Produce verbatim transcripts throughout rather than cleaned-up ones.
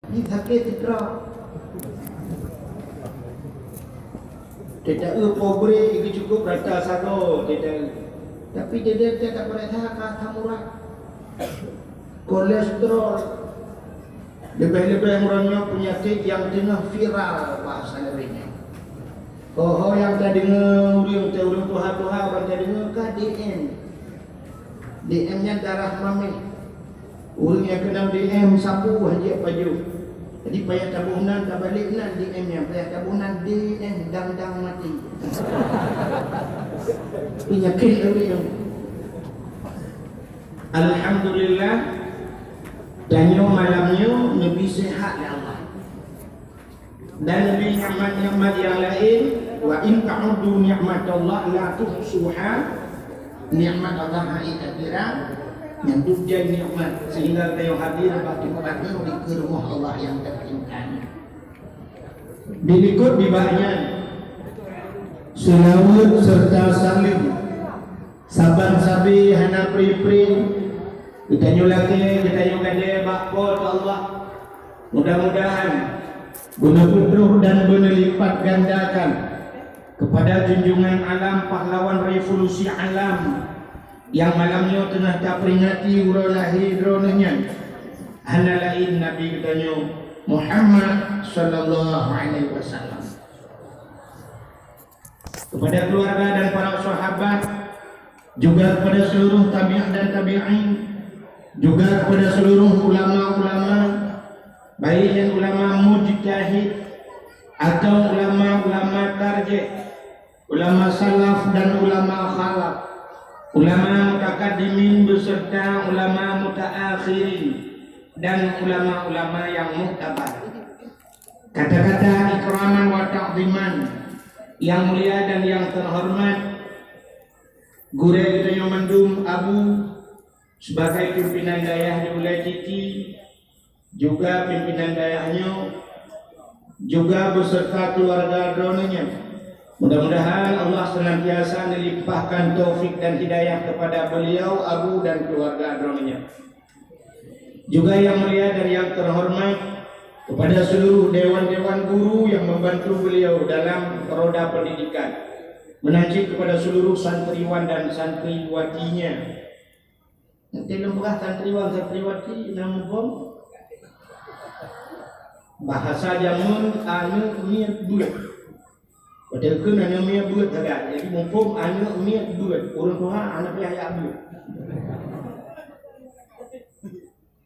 Di sakét sidroe. Teuta eu pobre, geucukup rata sagoe teuta eu. Tapi teuta tak pareksa ka asam urat. Kolesterol. Leubeh-leubeh uroe nyoe peunyakét nyang teungoh viral bahasa laén nyoe. Ho-ho nyang tadeungoe ureuëng, ureuëng tuha-tuha ban tadeungoe ka D M. D M nyan darah maméh. Ureuëng nyang keunong D M sapeue hana jeuet pajoh. Jadi payah taboh nan, tabalek nan D M nyan, payah taboh nan D M dang-dang maté. Peunyakét ureuëng. Alhamdulillah, tanyoe malam nyoe neubi sehat lé Allah. Dan neubi nikmat-nikmat nyang laén, "Wa in ta'uddu ni'matallah la tuhsuha." Nikmat Allah hana jeuet takira, nyan dub jai nikmat, sehingga tanyoe hadir bak teumpat nyoe dikeue rumoh Allah nyang teucinta. Dilikot nibak nyan, seulaweuet serta saleuem saban sabe hana pri-pri geutanyoe lakée, geutanyoe gadée bak Po teu Allah. Mudah-mudahan beuneupeudroh dan beuneulipat gandakan kepada junjungan alam, pahlawan revolusi alam nyang malam nyoe teungoh taperingati uroe lahé droeneuh nyan, hana laén Nabi geutanyoe Muhammad sallallahu alaihi wasallam. Kepada keluarga dan para sahabat, juga kepada seluruh tabi'in dan tabi'in, juga kepada seluruh ulama-ulama, baik nyan ulama mujtahid atau ulama-ulama tarjih, ulama salaf dan ulama khalaf, ulama mutakaddimin beserta ulama mutaakhirin, dan ulama-ulama yang muktabar. Kata-kata ikraman wa ta'ziman, yang mulia dan yang terhormat, gurée geutanyoe mandum, Abu, sebagai pimpinan dayah di Ulée Citi, juga pimpinan dayah nyoe, juga beserta keluarga droeneuh nyan. Mudah-mudahan Allah senantiasa melimpahkan taufik dan hidayah kepada beliau, Abu, dan keluarga droeneuh nyan. Juga yang mulia dan yang terhormat kepada seluruh dewan-dewan guru yang membantu beliau dalam roda pendidikan. Meunan cit kepada seluruh santriwan dan santriwatinya. Nanti lôn peugah santriwan, santriwati, na muphom? Bahasa jameun aneuëk miet beuet. Watée kheun aneuëk miet beuet sagai. Jadi muphom aneuëk miet beuet. Ureuëng tuha hana payah jak beuet.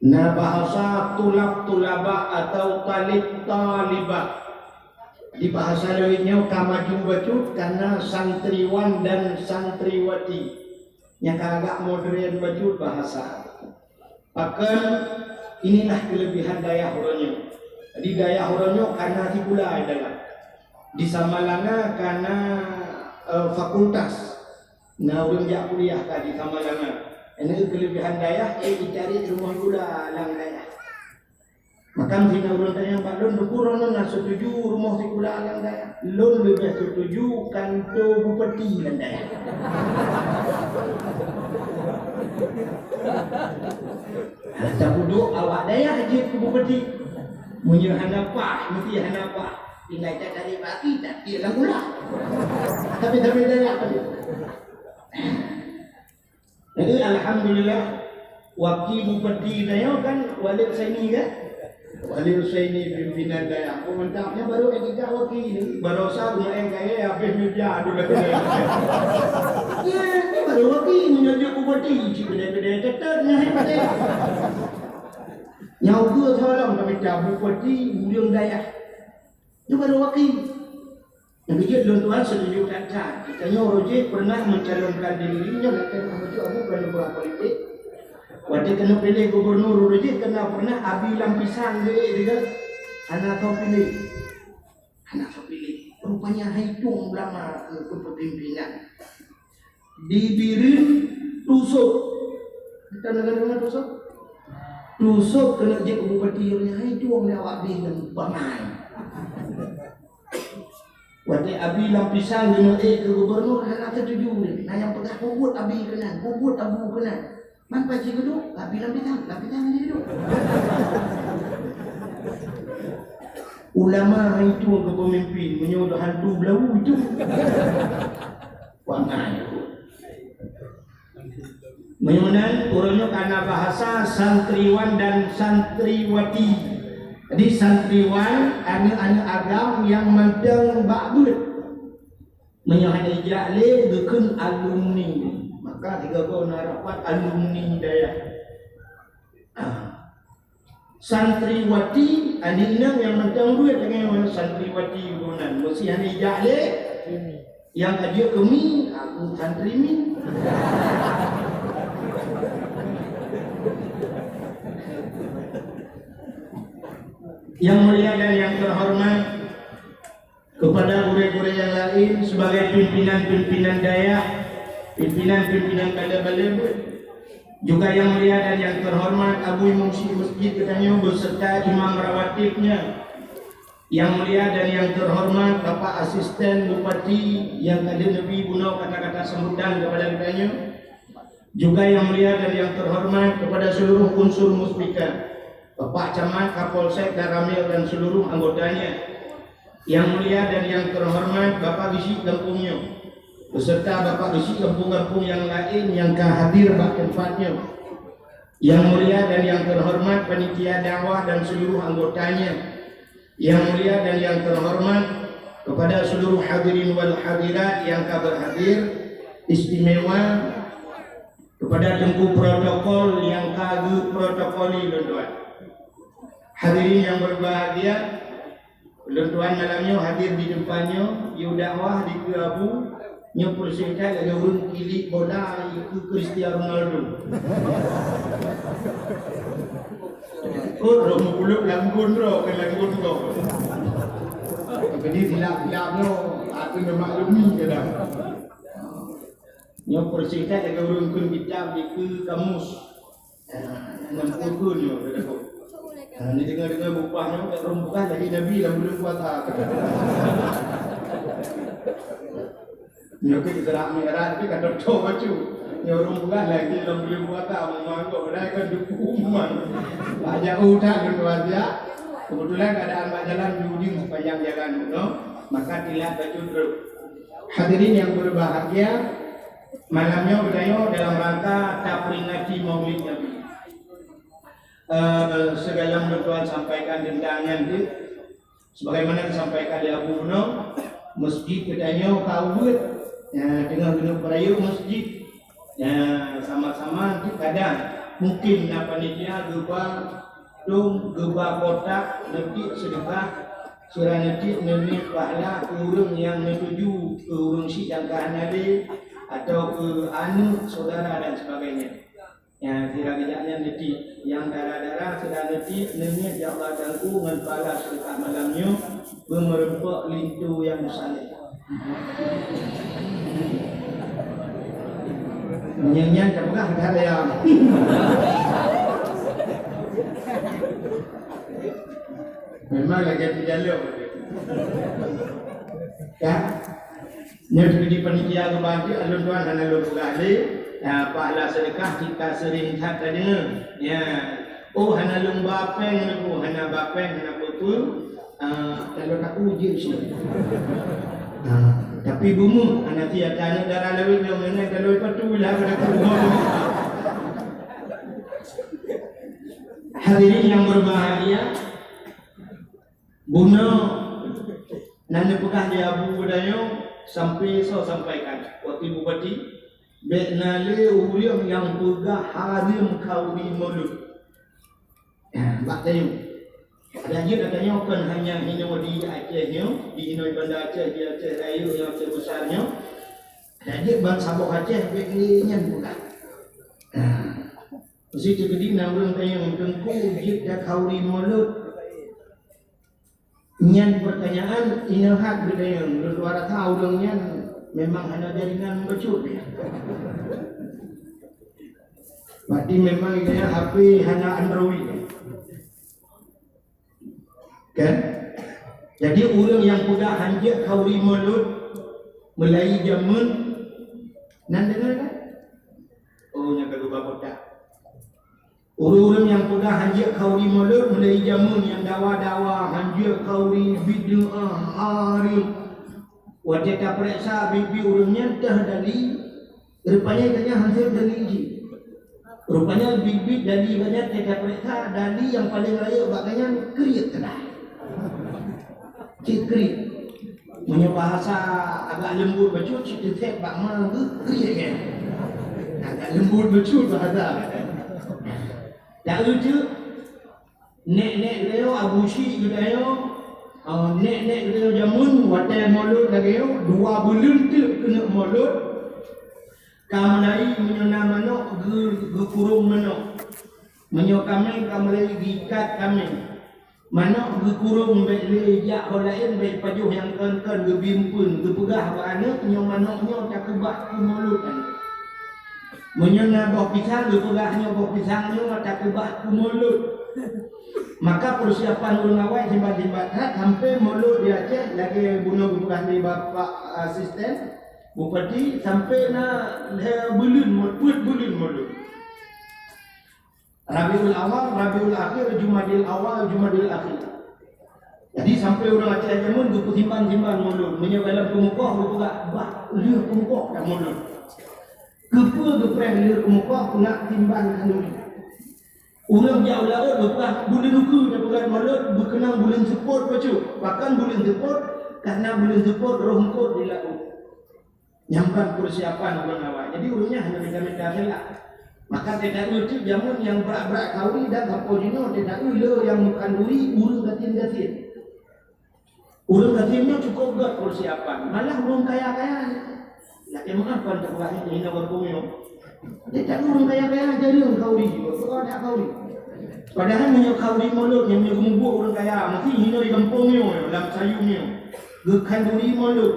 Na bahasa tulab tulaba atau talib talibah. Di bahasa laén nyoe ka maju bacut karena santriwan dan santriwati. Nyang ka agak modern bacut bahasa. Pakon, inilah kelebihan dayah uroe nyoe. Jadi dayah uroe nyoe kana sikula di dalam. Di Samalanga kana, eh, fakultas. Na ureuëng jak kuliah ka di Samalanga. Ini kelebihan dayah, eh, dicari rumoh sikula lam dayah. Maka meusinan ureuëng tanyong bak lôn, "Teungku, droeneuh na setuju rumoh sikula lam dayah?" Lôn leubeh setuju kanto bupati lam dayah. Hana tapeuduek awak dayah jeuet keu bupati. Meunyoe hana paih, meusti hana paih. Tinggai that dari baki, that pih lam ulah. Tapi, tapi dayah tadi. Jadi, alhamdulillah, waki bupati tanyoe kan Walid Husaini kan? Walid Husaini pimpinan dayah. Oh, mantap. Nyan baru eh tiga waki ni. Barosa rumah eh kaya habéh meja dulu. Ya, ni baru waki menyujuk bupati. Cik gede-gede tetap nyan hebat eh. Nyau dua tolong kami bupati, ureuëng dayah. Nyoe baru waki. Nyang keujeuet lôn tuan setuju that-that. Geutanyoe roh jih pernah mencalonkan diri nyoe, gata meutuah bukan lubang politik. Watée keuneuk piléh gubernur roh jih keuneuk pernah abi lam pisang geuék juga. Hana soe piléh. Hana soe piléh. Rupanya hai tueng ulama keu kepemimpinan. Di Bireuen Tusok. Kita dengar-dengar Tusok? Tusok keuneuk jeuet keu bupati, hai tueng lé awak bih dan bangai. Watée abi lam pisang keuneuk ék keu gubernur, hana setuju lé. Na nyang peugah, "Peubuet abi keunan, peubuet abu keunan." Man paji geuduek, abi lam pisang, lam pisang hana geuduek. Ulama itu ke pemimpin, meunyoe hantu beulawu itu. Wah, ngai. Meunyoe nan, uroe nyoe kana bahasa santriwan dan santriwati. Jadi santriwan, aneuk-aneuk agam nyang mantong bak beuet. Meunyoe hana ijak lé, geukheun alumni. Maka sigoe-goe na rapat alumni dayah. Ah. Santriwati, aneuk inong nyang mantong beuet, tanyoe santriwati bunoe. Meusé hana ijak lé, nyang ka jeuet keu mi, aku santri mi. Yang mulia dan yang terhormat, kepada gurée-gurée nyang laén sebagai pimpinan-pimpinan dayah, pimpinan-pimpinan balé-balé, juga yang mulia dan yang terhormat Abu Imum Syik Masjid geutanyoe beserta imam rawatibnya, yang mulia dan yang terhormat Bapak Asisten Bupati nyang ka lheueh neubi bunoe kata-kata sambutan kepada geutanyoe, juga yang mulia dan yang terhormat kepada seluruh unsur Muspika, Bapak Camat, Kapolsek, Danramil dan seluruh anggotanya, yang mulia dan yang terhormat Bapak Geuchik gampông nyoe, beserta Bapak Geuchik gampông-gampông nyang laén nyang ka hadir bak teumpat nyoe, yang mulia dan yang terhormat panitia dakwah dan seluruh anggotanya, yang mulia dan yang terhormat kepada seluruh hadirin wal hadirat nyang ka berhadir, istimewa kepada teungku protokol nyang ka geuprotokoli lôn tuan. Hadirin yang berbahagia, lôn tuan malam nyoe hadir di teumpat nyoe, yue dakwah dikeue Abu, nyoe peureusingkat lagée ureuëng kilik bola dikeue Cristiano Ronaldo. Oh, roh meukulub lam gun roh, ke lam gun roh. Jadi silap-silap nyoe, aku memaklumi kadang. Nyoe peureusingkat lagée ureuëng kheun kitab dikeue kamus. Nyang peukeue nyoe, kata ko. Ni deungoe-deungoe bupah nyoe, tak rhom peugah lagée Nabi lam buleuen puasa. Nyoe keu Isra Mi'raj, tapi ka dokto bacut. Nyoe rhom peugah lagée lam buleuen puasa, meumangkok dah kan duku umman. Bak jak utak nyoe tuan siak. Kebetulan keadaan bak jalan di ujung sepanjang jalan tu, no? Maka tilat bacut terus. Hadirin yang berbahagia, malam nyoe geutanyoe dalam rangka taperingati Maulid Nabi. Eh, sigohlom lôn tuan sampaikan teuntang nyan deuh. Sebagaimana disampaikan lé Abu bunoe, masjid geutanyoe ka ubeuet, eh, teungoh geuneuk peurayeuk masjid. Eh, sama-sama kadang mungkin na panitia geuba dong, geuba kotak, neutiek seudeukah, sira neutiek neuniet pahala keu ureuëng nyang neutuju, keu ureuëng syiek nyang ka hana lé, atau keu aneuëk, syedara dan sebagainya. Nyang sira geujak nyan neutiek, nyang dara-dara sira neutiek, neuniet ya Allah Teungku ngon pahala seudeukah malam nyoe beumeureumpok linto nyang saleh. Nyan, nyan ka peugah dah ya. Memang lagée teujalok. Kan? Nyoe teujadi panitia geubantu, lôn tuan hana lôn peugah lé, ah, pahala seudeukah cit ka seuring that tadeungoe. Ya. Oh, hana lôn ba péng, oh, hana ba péng, hana peue-peue. Ah, kalau tak uji sih. Ah, tapi bumu, hana sia tanya darah lewat nyoe, nyoe kalau patu lah, pada aku. Hadirin yang berbahagia, bunoe na neupeugah lé Abu geutanyoe sampai soe sampaikan. Wakil Bupati, bék na lé ureuëng nyang peugah hareuem khauri mulod. Bak tanyoe. Padahai jeuet tanyoe kon hanya hinoe di Aceh nyoe, di hinoe Banda Aceh, di Aceh Rayeuk nyoe, Aceh Besar nyoe. Padahai jeuet ban saboh Aceh bék lé nyan peugah. Meusti teukeudi na ureuëng tanyong, "Teungku, jeuet dak khauri mulod?" Nyan pertanyaan inong hat geutanyong. Lôn tuan rasa ureuëng nyan memang hana jaringan bacut. Berarti memang dia H P hana Android. Kan? Jadi ureuëng nyang peugah hanjeuet khauri mulod meulayeue jameun, nan deungoe kan? Oh, nyang ka geuba kotak. Ureuëng-ureuëng nyang peugah hanjeuet khanduri mulod mulai jameun nyang dawa-dawa hanjeuet khanduri bid'ah haram. Watée tapeuriksa biet-biet ureuëng nyan teuh dali, rupanya gobnyan hanjeuet dali jih. Rupanya biet-biet dali gobnyan watée tapeuriksa dali nyang paleng rayeuk bak gobnyan kriet keudai. Cit kriet. Meunyoe bahasa agak leumbot bacut, cit teuthét bak ma geuh kriet nyan. Agak leumbot bacut bahasa. Taeu teuk, nék-nék geutanyoe, Abu Syik geutanyoe, eh, nék-nék geutanyoe jameun watée mulod lagée nyoe, dua buleuen teuk keuneuk mulod, ka mulai meunyoe na manok geu-, geukurong manok. Meunyoe kaméng ka mulai geuikat kaméng. Manok geukurong bék lé jak ho laén bék pajoh nyang kon-kon geubi eumpeuen, geupeugah bak aneuëk nyoe manok nyoe takeubah keu mulod aneuëk. Meunyoe na boh pisang geupeugah nyoe boh pisang nyoe takeubah keu mulod. Maka peusiapan ureuëng awai simban-simban that sampai mulod di Aceh lagée bunoe geupeugah lé Bapak Asisten Bupati sampai na lhée buleuen, peuet buleuen mulod. Rabiul Awal, Rabiul Akhir, Jumadil Awal, Jumadil Akhir. Jadi sampai ureuëng Aceh jameun geupeusimban-simban mulod. Meunyoe dalam peumukoh geupeugah bah lheueh peumukoh ka mulod. Keupeue geupreh lheueh peumukoh keunak simban khanduri? Ureuëng jak u laôt geupeugah buleuen ukeue tapeugah mulod beukeunong buleuen seupôt bacut. Pakon buleuen seupôt? Karena buleuen seupôt roh eungkôt di laôt. Nyan ban peusiapan ureuëng awai. Jadi ureuëng nyan hana mita-mita salah. Maka teudakweuh teuk jameun nyang brat-brat khanduri dan sampoe jinoe teudakweuh le nyang meukhanduri ureuëng gasien-gasien. Ureuëng gasien nyoe cukup gét peusiapan. Malah ureuëng kaya-kaya. Lakée meu'ah kon teupeugah nyoe hina gampông nyoe. Teudakweuh ureuëng kaya-kaya jareueng khanduri, beutôi that khanduri. Padahai meunyoe khanduri mulod nyang meunyoe geumubuet ureuëng kaya, meusti hinoe di gampông nyoe, lam sayueng nyoe. Geukhanduri mulod.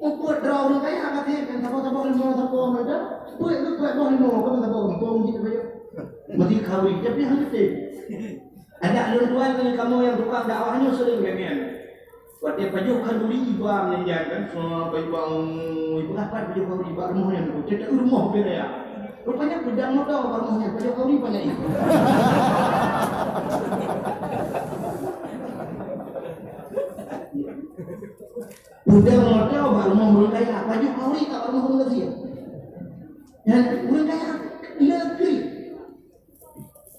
Mubuet droe ureuëng kaya ka thèb, kan saboh-saboh leumo saboh meuda. Buet geuh buet boh leumo, kan saboh gampông jih ka. Meusti khanduri, tapi hana thèb. Adak lôn tuan ngon kamoe nyang tukang dakwah nyoe seuring lagée nyan. Watée pajoh khanduri iba nyan kan, semua iba, iba pat pajoh khanduri bak rumoh nyan, teutak rumoh beu raya. Rupanya peudang moto bak rumoh nyan, pajoh khanduri banyak iba. Peudang moto bak rumoh ureuëng kaya, pajoh khanduri ka bak rumoh ureuëng gasien. Dan ureuëng kaya le kriet.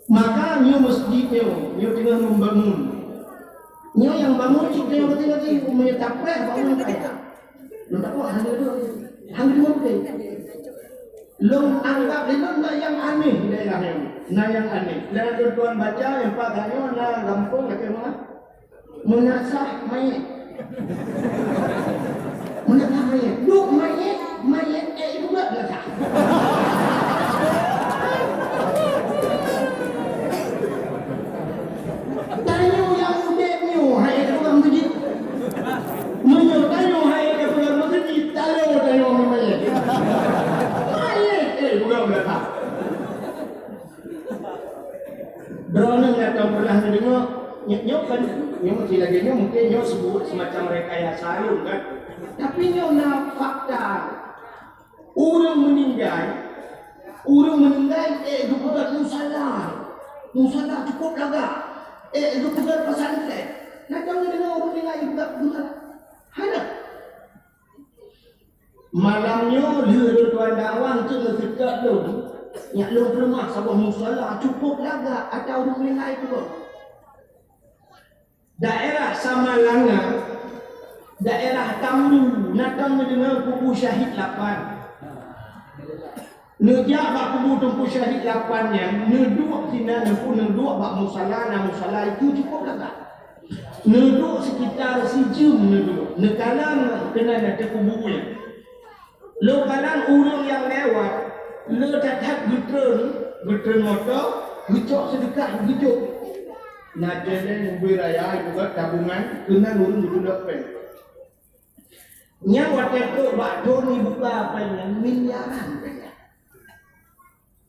Maka nyoe masjid nyoe, nyoe teungoh membangun. Nyoe nyang bangun cit nyoe beutôi lagée meunyoe tapreh bangun kaya. Lôn takot hana dua. Hana dua beutôi. Lôn anggap lé lôn na nyang aneh di daerah nyoe. Na nyang aneh. Dan lôn tuan baca nyang pakat nyoe na gampông lakée meu'ah. Meunasah manyét. Meunasah manyét. Duek manyét, manyét ék ipeugah meunasah. Tanyoe nyang udeb nyoe han ék tapeugah meuseujid. Meunyoe tanyoe han ék tapeugah meuseujid, talo tanyoe ngon manyét. Manyét ék ipeugah meunasah. Droeneuh nyang ka pernah neudeungoe, nyoe, nyoe kan, nyoe meusti lagée nyoe mungken nyoe seubuet semacam rekayasa lôn kan. Tapi nyoe na fakta. Ureuëng meuninggai, ureuëng meuninggai ék geupeugét musala. Musala cukup lagak. Ék geupeugét pesantren. Na ka neudeungoe ureuëng meuninggai geupeugét musala? Hana. Malam nyoe lheueh lôn tuan dakwah keu neuseutôt lôn, nyak lôn peuleumah saboh musala cukup lagak ata ureuëng meuninggai keudroe. Daerah Samalanga, daerah Tambu, na tom neudeungoe kubu syahid lapan. Neujak bak kubu Teungku Syahid lapan nyan, neuduek sinan, neuduek bak musala, na musala itu cukup lagak. Neuduek sekitar sijeuem neuduek, neukalon keunan ateueh kubu nyan. Lôn kalon ureuëng nyang lewat, le that-that geutreun, geutreun moto, geucok seudeukah geujok. Na céléng ubé raya ibuka tabungan keunan ureuëng geutulak péng. Nyan watée trok bak thon ibuka péng nyan miliaran péng nyan.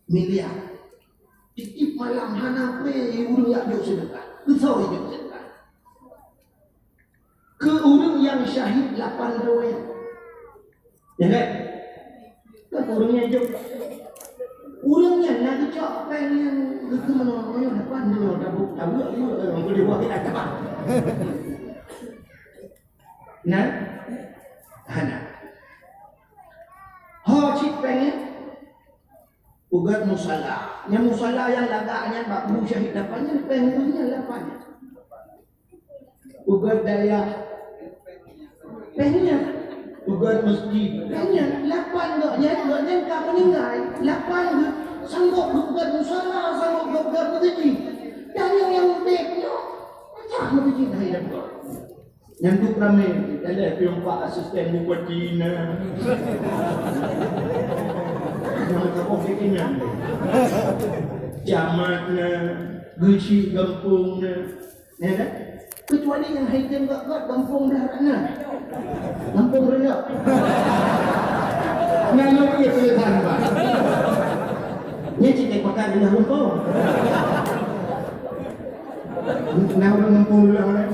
Miliar. Tieb-tieb malam hana pré ureuëng jak jok seudeukah. Keusoe jok seudeukah. Keu ureuëng nyang syahid lapan droe. Ya kan? Kan ureuëng nyang jok. Ureuëng nyan na geucok péng nyang geukheun meunoe, "Nyoe dapat nyoe, tabok, tabok, tabok, eh, boleh buat kita dapat." Nah, hana. Ho cit péng nyan, peugét musala. Nyang musala nyang lagak nyan bak bu syahid lapan nyan, péng nyan lapan nyan. Peugét dayah, péng nyan. Peugét mesjid, péng nyan. Lapan gobnyan, gobnyan ka meuninggai. Lapan geuh sanggob geupeugét musala, sanggob geupeugét mesjid. Dan nyang, nyang udeb nyoe, pacah mesjid hai lapan. Nyang duek ramé, daleh piôh empat asisten bupati na. Nyang saboh di Inan. Camat na, geuchik gampông na. Ya kan? Kecuali nyang hai tem gak-gak gampông dah na. Gampông Reulok. Nyan lôn tulisan, Pak. Nyan cit pakat dah gampông. Nah, ureuëng gampông Reulok, eh.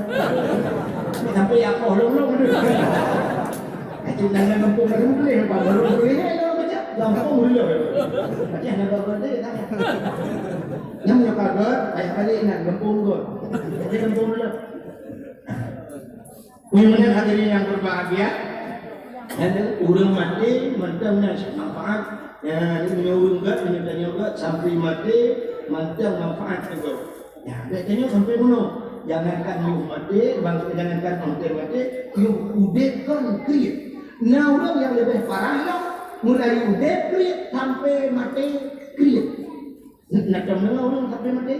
Sampai ya koh lôn-lôn tu. Itu nama gampông Reulok, Pak. Baru boleh, eh, nama macam gampông Reulok. Macam nama gampông dia, tanya. Nyang nyoe ka gét, payah balik nan gampông gét. Jadi gampông Reulok. Meunyoe hadirin yang berbahagia, ada ureuëng maté mantong na manfaat. Ya, meunyoe ureuëng gét, meunyoe tanyoe gét, sampai maté mantong manfaat juga. Ya, bèk tanyoe sampai bunoe. Jangankan yôh maté, bang, jangankan maté, maté, yôh udeb kon kriet. Na ureuëng nyang leubeh parah lom, mulai udeb kriet sampai maté kriet. Na tom deungoe ureuëng sampai maté?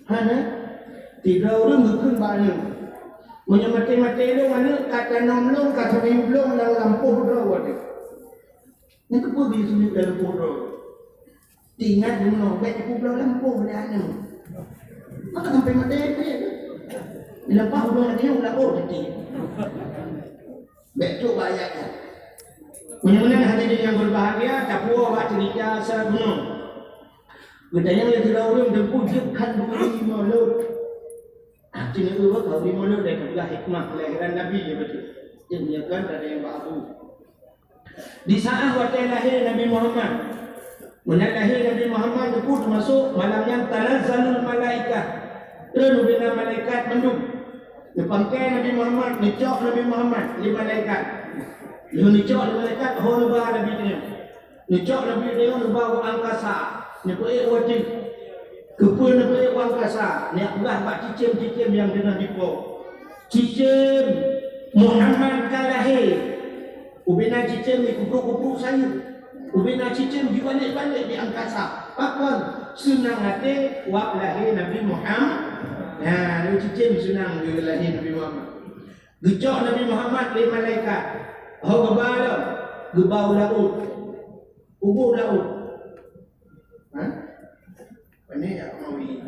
Hana. Sidroe ureuëng geukheun bak aneuk, "Meunyoe maté-maté lôn aneuk, ka tanom lôn, ka tamiyueb lôn lam lampôh droe aneuk." Nyan keupeue geuyue tamiyueb lam lampôh droe? Teuingat bunoe, bèk jipubloe lampôh lé aneuk. Maka sampai maté pih. Leupah bunoe nyan u laôt teuti. Bèk trok bak ayat nyan. Meunyoe meunan hadirin yang berbahagia, tapuwoe bak ceurita asai bunoe. Geutanyong lé sidroe ureuëng, "Teungku, jeuet khanduri meulôt?" Ah, keuneuk eu khanduri meulôt, dan peugah hikmah kelahiran Nabi, ya betul. Jeuet meunyoe kan ada yang bak abu. Di saat watèe lahé Nabi Muhammad, meunan lahé Nabi Muhammad, teupeu teumasuk malam nyan tanazzalul malaikah. Treun ubena malaikat mandum. Neupangkai Nabi Muhammad, neucok Nabi Muhammad lé malaikat. Lheueh neucok lé malaikat, ho neuba Nabi nyan. Neucok Nabi nyoe neuba u angkasa, neupeuék u ateueh. Keupeue neupeuék u angkasa? Neujak peugah bak cicém-cicém nyang teungoh dipo, "Cicém, Muhammad ka lahé!" Ubena cicém jikubruek-kubruek sayeuep. Ubena cicém jibalek-balek di angkasa. Pakon? Seunang até wab lahé Nabi Muhammad. Nah, cicém seunang lahé Nabi Muhammad. Geucok Nabi Muhammad lé malaikat. Ho geuba lom, geuba u laôt. Ubé u laôt. Ha? Pane jak keumawi.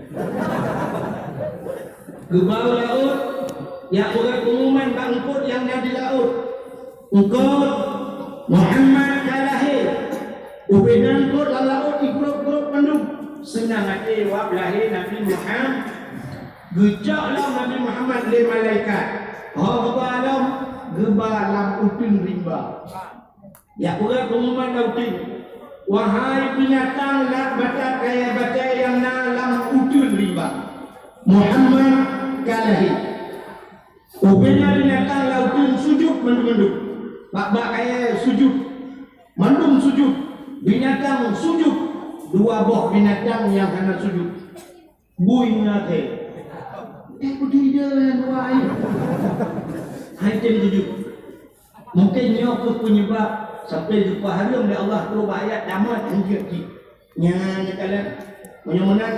Geuba u laôt, jak peugah peungumuman bak eungkôt nyang na di laôt. "Eungkôt, Muhammad ka lahé." Ubena eungkôt lam laôt jigrôp-grôp mandum. Seunang até wab lahé Nabi Muhammad. Geucok lom Nabi Muhammad lé malaikat. Ho geuba lom, geuba lam uteuen rimba. Jak peugah peungumuman lam uteuen, "Wahai binatang lat batat kayèe batèe nyang na lam uteuen rimba, Muhammad ka lahé." Ubena binatang lam uteuen sujut mandum-mandum. Bak-bak kayèe sujut. Mandum sujut. Binatang sujut. Dua boh binatang nyang hana sujut. Bui ngon athèe. Eh, beutôi ide nyan dua ai. Hai tem tujoh. Mungken nyoe keuh peunyeubab sampai geupahareuem lé Allah trok bak ayat damai hanjeuet jih. Nyan neukalon, meunyoe meunan,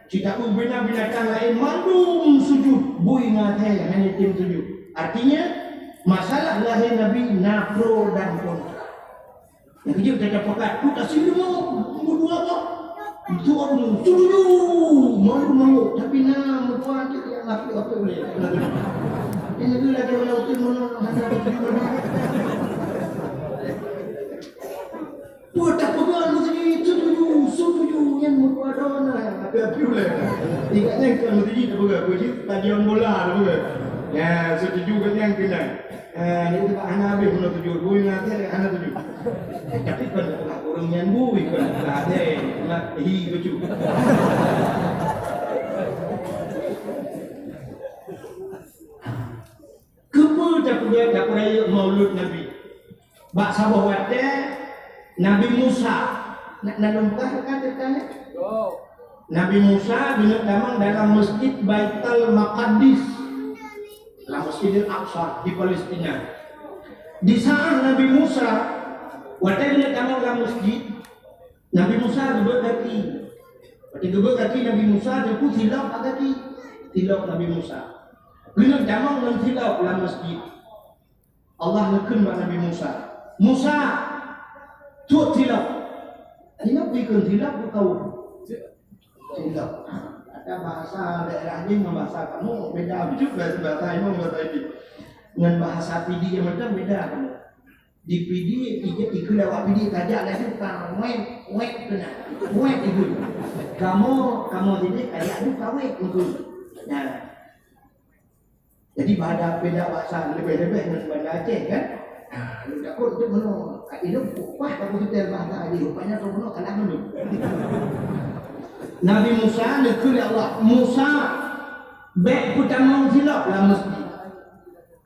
cit tapeubina binatang laén mandum sujut, bui ngon athèe hana tem sujut. Artinya, masalah lahé Nabi na pro dan kontra. Nyang keujeuet gata pakat, "Peue ka sileumah, meudua bah." Tuan tu, "Setuju, malu-malu, tapi na meutuah cit nyang laki apa boleh." Ini tu lagi orang tu mana hana setuju mana. Peue tapeugah meuseujid, "Setuju, setuju," nyan meutuah droe na, tapi api boleh. Ingat nyan kan meuseujid tapeugah, meuseujid stadion bola tapeugah. Ya, setuju kan nyan keunan. Ah, jadi tak hana habéh meunan tujoh, bui ngon athèe hana tujoh. Eh, tapi kon Nyan bui kon ladée mat hi bacut. Keupeue tapeugah tapeurayeuk Maulud Nabi? Bak saboh watée Nabi Musa, na, na lôn peugah ka ceurita nyan? Nabi Musa geuneuk tamong dalam Masjid Baitul Maqdis, dalam Masjidil Aqsa di Palestina. Di saat Nabi Musa, watée geuneuk tamong lam masjid, Nabi Musa geubeuet gaki. Watée geubeuet gaki Nabi Musa, teungku silop bak gaki. Silop Nabi Musa. Geuneuk tamong ngon silop lam masjid. Allah neukheun bak Nabi Musa, "Musa, cut silop." Silop dikheun silop bukan silop. Ada bahasa daerah nyoe ngon bahasa kamoe beda bacut, bahasa, bahasa inong, bahasa ini. Ngon bahasa Pidie nyang mantong beda kamoe. Di Pidie, ija-, ikheun lewat Pidie kajak laju ka wet, wet keunan. Wet ikheun. Kamoe, kamoe sini kajak tu ka wet ikheun. Nah. Jadi, bada beda bahasa leubeh-leubeh ngon Banda Aceh, kan? Ha, lôn takot tu bunoe. Ka ilôn kupaih ka kuseutôt bahasa Aceh, rupanya tu bunoe kalah ngon lôn. Nabi Musa neukheun lé Allah, "Musa, bék peutamong silop lam masjid.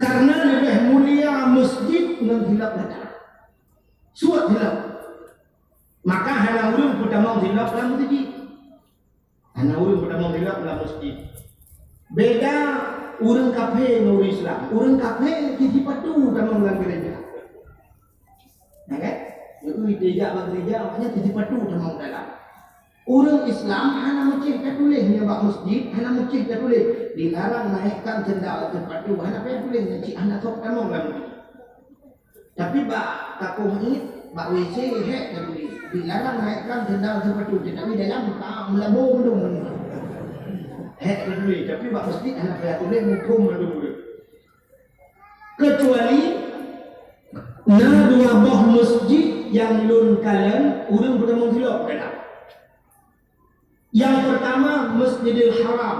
Karena leubeh mulia masjid ngon silop gata." Suet silop. Maka hana ureuëng peutamong silop lam masjid. Hana ureuëng peutamong silop lam masjid. Beda ureuëng kafé ngon ureuëng Islam. Ureuëng kafé cit sipatu tamong lam gereja. Ya kan? Jadi, tijak bak gereja, maknanya cit sipatu tamong dalam. Ureuëng Islam hana meucéh tatuléh nyoe bak masjid, hana meucéh tatuléh. Dilarang naikkan sendal, sipatu, hana payah tuléh, cit hana sok tamong lam masjid. Tapi bak kakoh miet, bak W C hék tatuléh. Dilarang naikkan sendal sipatu, tetapi dalam ka meulabô mandum. Hék tatuléh, tapi bak masjid hana payah tuléh, muphom mandum ureuëng. Kecuali na dua boh masjid nyang lôn kalon ureuëng peutamong silop dalam. Yang pertama, Masjidil Haram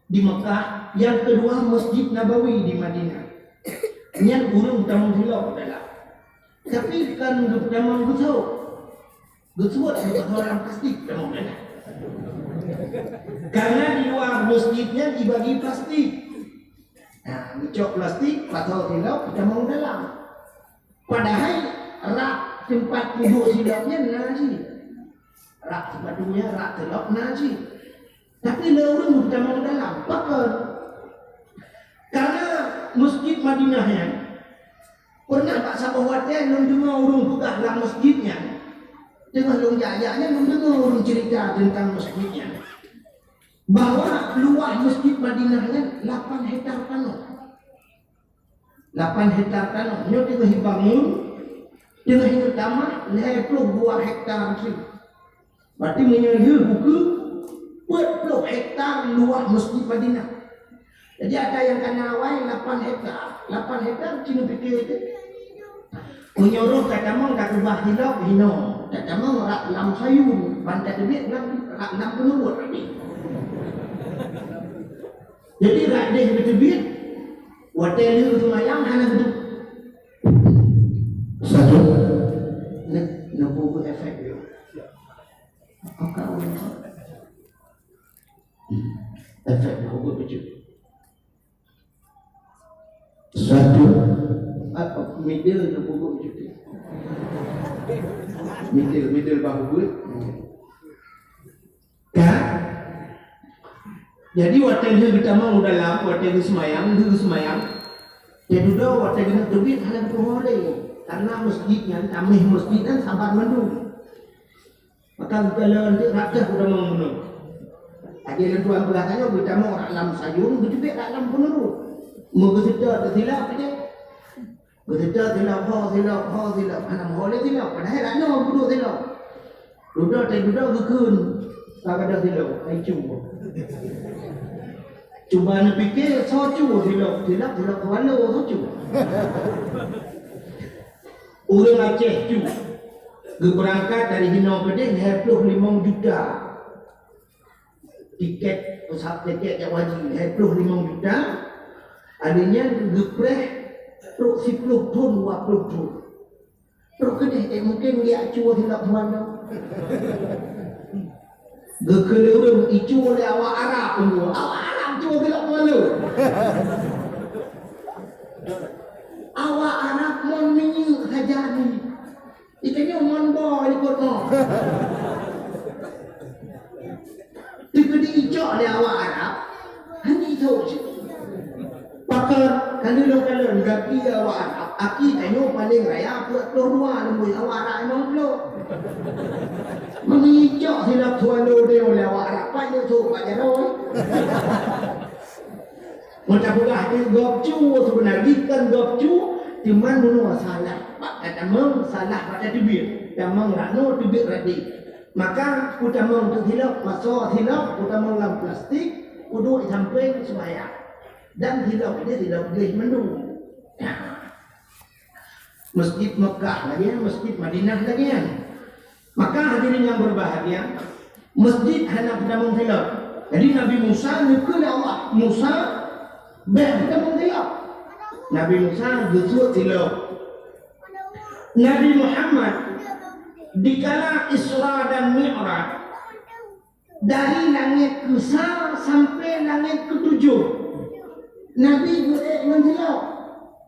di Mekah, yang kedua Masjid Nabawi di Madinah. Nyan ureuëng peutamong silop dalam. Tapi kan geutamong geusuet. Geusuet geutamong dalam plastik tamong dalam. Karena di luar masjid nyan dibagi plastik. Nah, geucok plastik, pasoe silop, peutamong dalam. Padahai rak teumpat peuduek silop nyan na cit. Rak sipatu nyan, rak silop na cit. Tapi lé ureuëng geutamong dalam. Pakon? Karena Masjid Madinah nyan, pernah bak saboh watée lôn deungoe ureuëng peugah lam masjid nyan. Teungoh lôn jak-jak nyan, lôn deungoe ureuëng cerita teuntang masjid nyan. Bahwa luwah Masjid Madinah nyan lapan hektar tanoh. Lapan hektar tanoh. Nyoe teungoh jibangun, teungoh jimeutamah lhée ploh dua hektar cit. Berarti meunyoe lheueh buku, peuet ploh hektar luwah Masjid Madinah. Jadi, ada nyang kana awai lapan hektar. Lapan hektar, cit neupike teuh. Meunyoe roh ka tamong ka keubah silop hinoe, ka tamong rak lam sayun, ban ka teubiet lam, rak lam peunurot. Jadi, rak deh geuteubiet, watée lheueh seumayang hana geudeup. Satu. Neu-, neupeubuet efek dia. Maka, efek neupeubuet bacut. Satu. Apa? Middle neupeubuet bacut. Middle, middle bahu buet. Kan? Jadi, watée lheueh geutamong u dalam, watée geuseumayang, lheueh geuseumayang, teududoe watée geuneuk teubiet hana geutuho lé. Karena masjid nyan, tameh masjid nyan saban mandum. Maka geukalon teuk rak teuh u tamong bunoe. Adak lôn tuan peugah tanyoe geutamong rak lam sayun, geuteubiet rak lam peunurot. Meugeuseutôt silop aja. Geuseutôt silop, ho silop, ho silop, hana meuho lé silop. Padahai rak nyoe peuduek silop. Dudoe teududoe geukheun, ka gadôh silop, hai cu. Cuba neupike, soe cu silop, silop, silop keuwalo, soe cu. Ureuëng Aceh cu, geubeurangkat dari hinoe keudeh lhée ploh limong juta. Tiket, pesawat tiket jak haji lhée ploh limong juta, akhé nyan geupreh trok siploh thon, dua ploh thon. Roh keudeh, eh, mungken geujak cue silop tuan tu. Geukheun lé ureueng, icue lé awak Arab tu. Awak Arab cue silop tuan tu. Awak Arab mon minyeuk sajan ni. Geutanyoe mon boh likot mo. Teukeudi icok lé awak Arab, hana icok cit. Pakon, ka lheueh lôn kalon gaki awak Arab, aki tanyoe paleng raya peuet ploh dua, leumoi awak Arab limong ploh. Meunyoe icok silop swallow lé awak Arab, pat nyoe sôk bak jaroe. Meunyoe tapeugah gob cu, seubeuna jih kon gob cu, teuma bunoe salah bak tatamong, salah bak tateubiet. Tamong ranoe, teubiet radé. Maka, peutamong teuh silop, masoe silop, peutamong lam plastik, peuduek di sampéng, seumayang. Dan silop nyan silop gleh mandum. Masjid Mekah lagèe nyan, Masjid Madinah lagèe nyan. Maka hadirin yang berbahagia, masjid hana peutamong silop. Jadi Nabi Musa neukheun lé Allah, "Musa, bèk peutamong silop." Nabi Musa geusuet silop. Nabi Muhammad dikala Isra dan Mi'raj, dari langét keusa sampai langét keutujoh, Nabi geuék ngon silop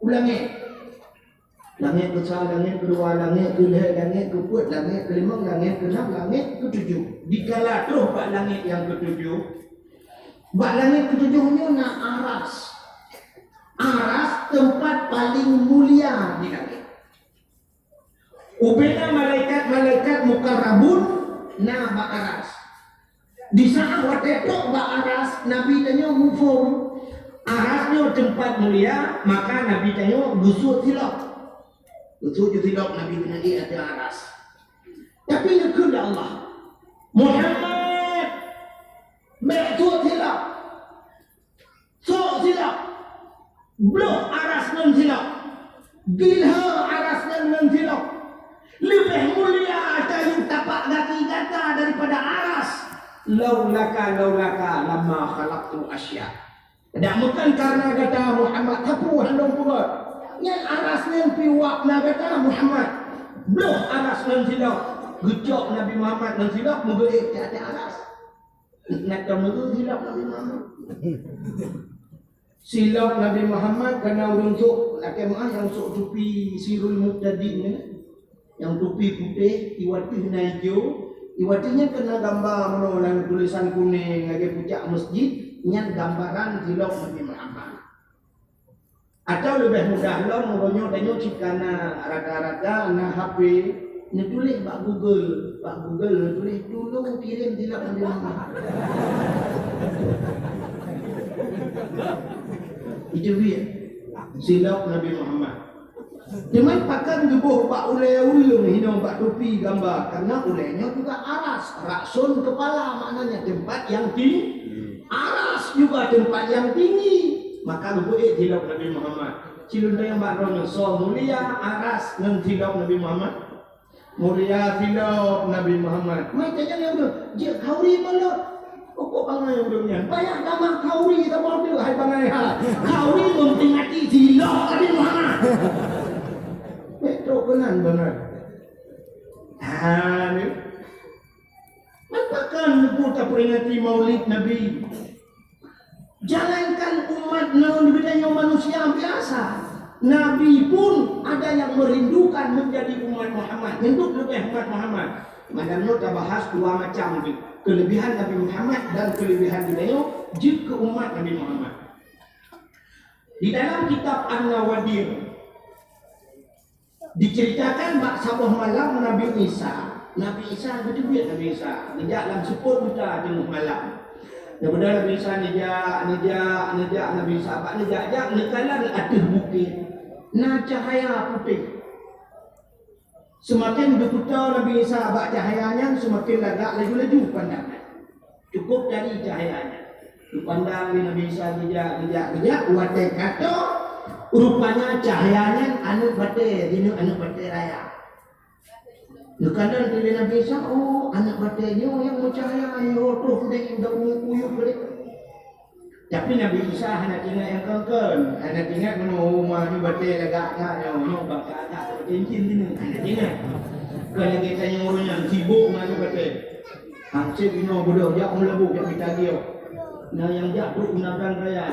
u langét. Langét keusa, langét keudua, langét keulhèe, langét keupeuet, langét keulimong, langét keunam, langét keutujoh. Dikala troh bak langét nyang keutujoh, bak langét keutujoh nyoe na aras. Aras teumpat paleng mulia di langét. Ubena malaikat-malaikat mukarrabun na bak aras. Di saat watèe trôk bak aras, Nabi tanyoe muphom, aras nyoe teumpat mulia, maka Nabi tanyoe geusuet silop. Geusuet ju silop Nabi keuneuk ék ateueh aras. Tapi neukheun lé Allah, "Muhammad, bèk suet silop." Suet silop. Bloh aras ngon silop. Gilhô aras ngon, ngon silop. Leubeh mulia tayue tapak gaki gata daripada aras. Laulaka, laulaka, lama khalaqtul asya. Dak meukan karena gata Muhammad, sapeue han lôn peugöt. Nyan aras nyan pih uap na gata Muhammad. Bloh aras ngon silop. Geucok Nabi Muhammad ngon silop, meugeuék di ateueh aras. Ingat ka meueu silop Nabi Muhammad. Silop Nabi Muhammad kana ureueng sôk, lakèe meu'ah nyang sôk tupi Sirul Muhtadin nyan. Nyang tupi putéh, iwateuh na ijo, iwateuh nyan kana gamba meunoe lam tulésan kunéng lagèe pucak masjid, nyan gambaran silop Nabi Muhammad. Atawa leubeh mudah lom, uroe nyoe tanyoe cit kana rata-rata na H P, neutuléh bak Google, bak Google neutuléh, "Tulông kirim silop Nabi Muhammad." Itu dia, silop Nabi Muhammad. Teuma pakon geuboh bak ulèe ureueng hinoe bak tupi gamba, karena ulèe nyoe juga aras, ra'sun kepala, maknanya tempat yang tinggi. Aras juga tempat yang tinggi. Maka geupeuék silop Nabi Muhammad. Cilun dayang bak droeneuh, soe mulia aras ngon silop Nabi Muhammad? Mulia silop Nabi Muhammad. Mai tanyong nyang tu, jeuet khauri molot. Pokok bangai ureueng nyan. Payah tamah khauri saboh teuk hai bangai ha. Khauri memperingati silop Nabi Muhammad. Bèk trok keunan bangai. Ha, ni. Pakon neupeu taperingati Maulid Nabi? Jangankan umat nyoe, geutanyoe manusia biasa, Nabi pun ada yang merindukan menjadi umat Muhammad, nyan leubeh umat Muhammad. Malam nyoe tabahas dua macam tu, kelebihan Nabi Muhammad dan kelebihan geutanyoe jeuet keu umat Nabi Muhammad. Di dalam kitab An-Nawadir, diceritakan bak saboh malam Nabi Isa. Nabi Isa geuteubiet Nabi Isa. Geujak lam seupôt buta teungoh malam. Kemudian Nabi Isa neujak, neujak, neujak, Nabi Isa bak neujak-jak neukalon ateueh bukét. Na cahya putéh. Seumaken geupeutô Nabi Isa bak cahya nyan, seumaken lagak laju-laju pandangan. Cukup dari cahya nyan. Geupandang lé Nabi Isa geujak, geujak, geujak, watèe ka tô, rupanya cahya nyan aneuk batèe, jineuk aneuk batèe raya. Neukalon lé Nabi Isa, "Oh, aneuk batèe nyoe nyang meucahya, nyoe troh udép, udép uyueb udép." Tapi Nabi Isa hana teuingat nyang kon-kon, hana teuingat meunoe, oh, ma nyoe batèe lagak that nyoe, nyoe bak that, cincin teuh hana teuingat. Kon lagèe tanyoe ureueng nyan sibok ngon batèe. Hanjeuet inoe beudôh jak meulaboh jak mita giok. Na nyang jak trok u Nagan Raya.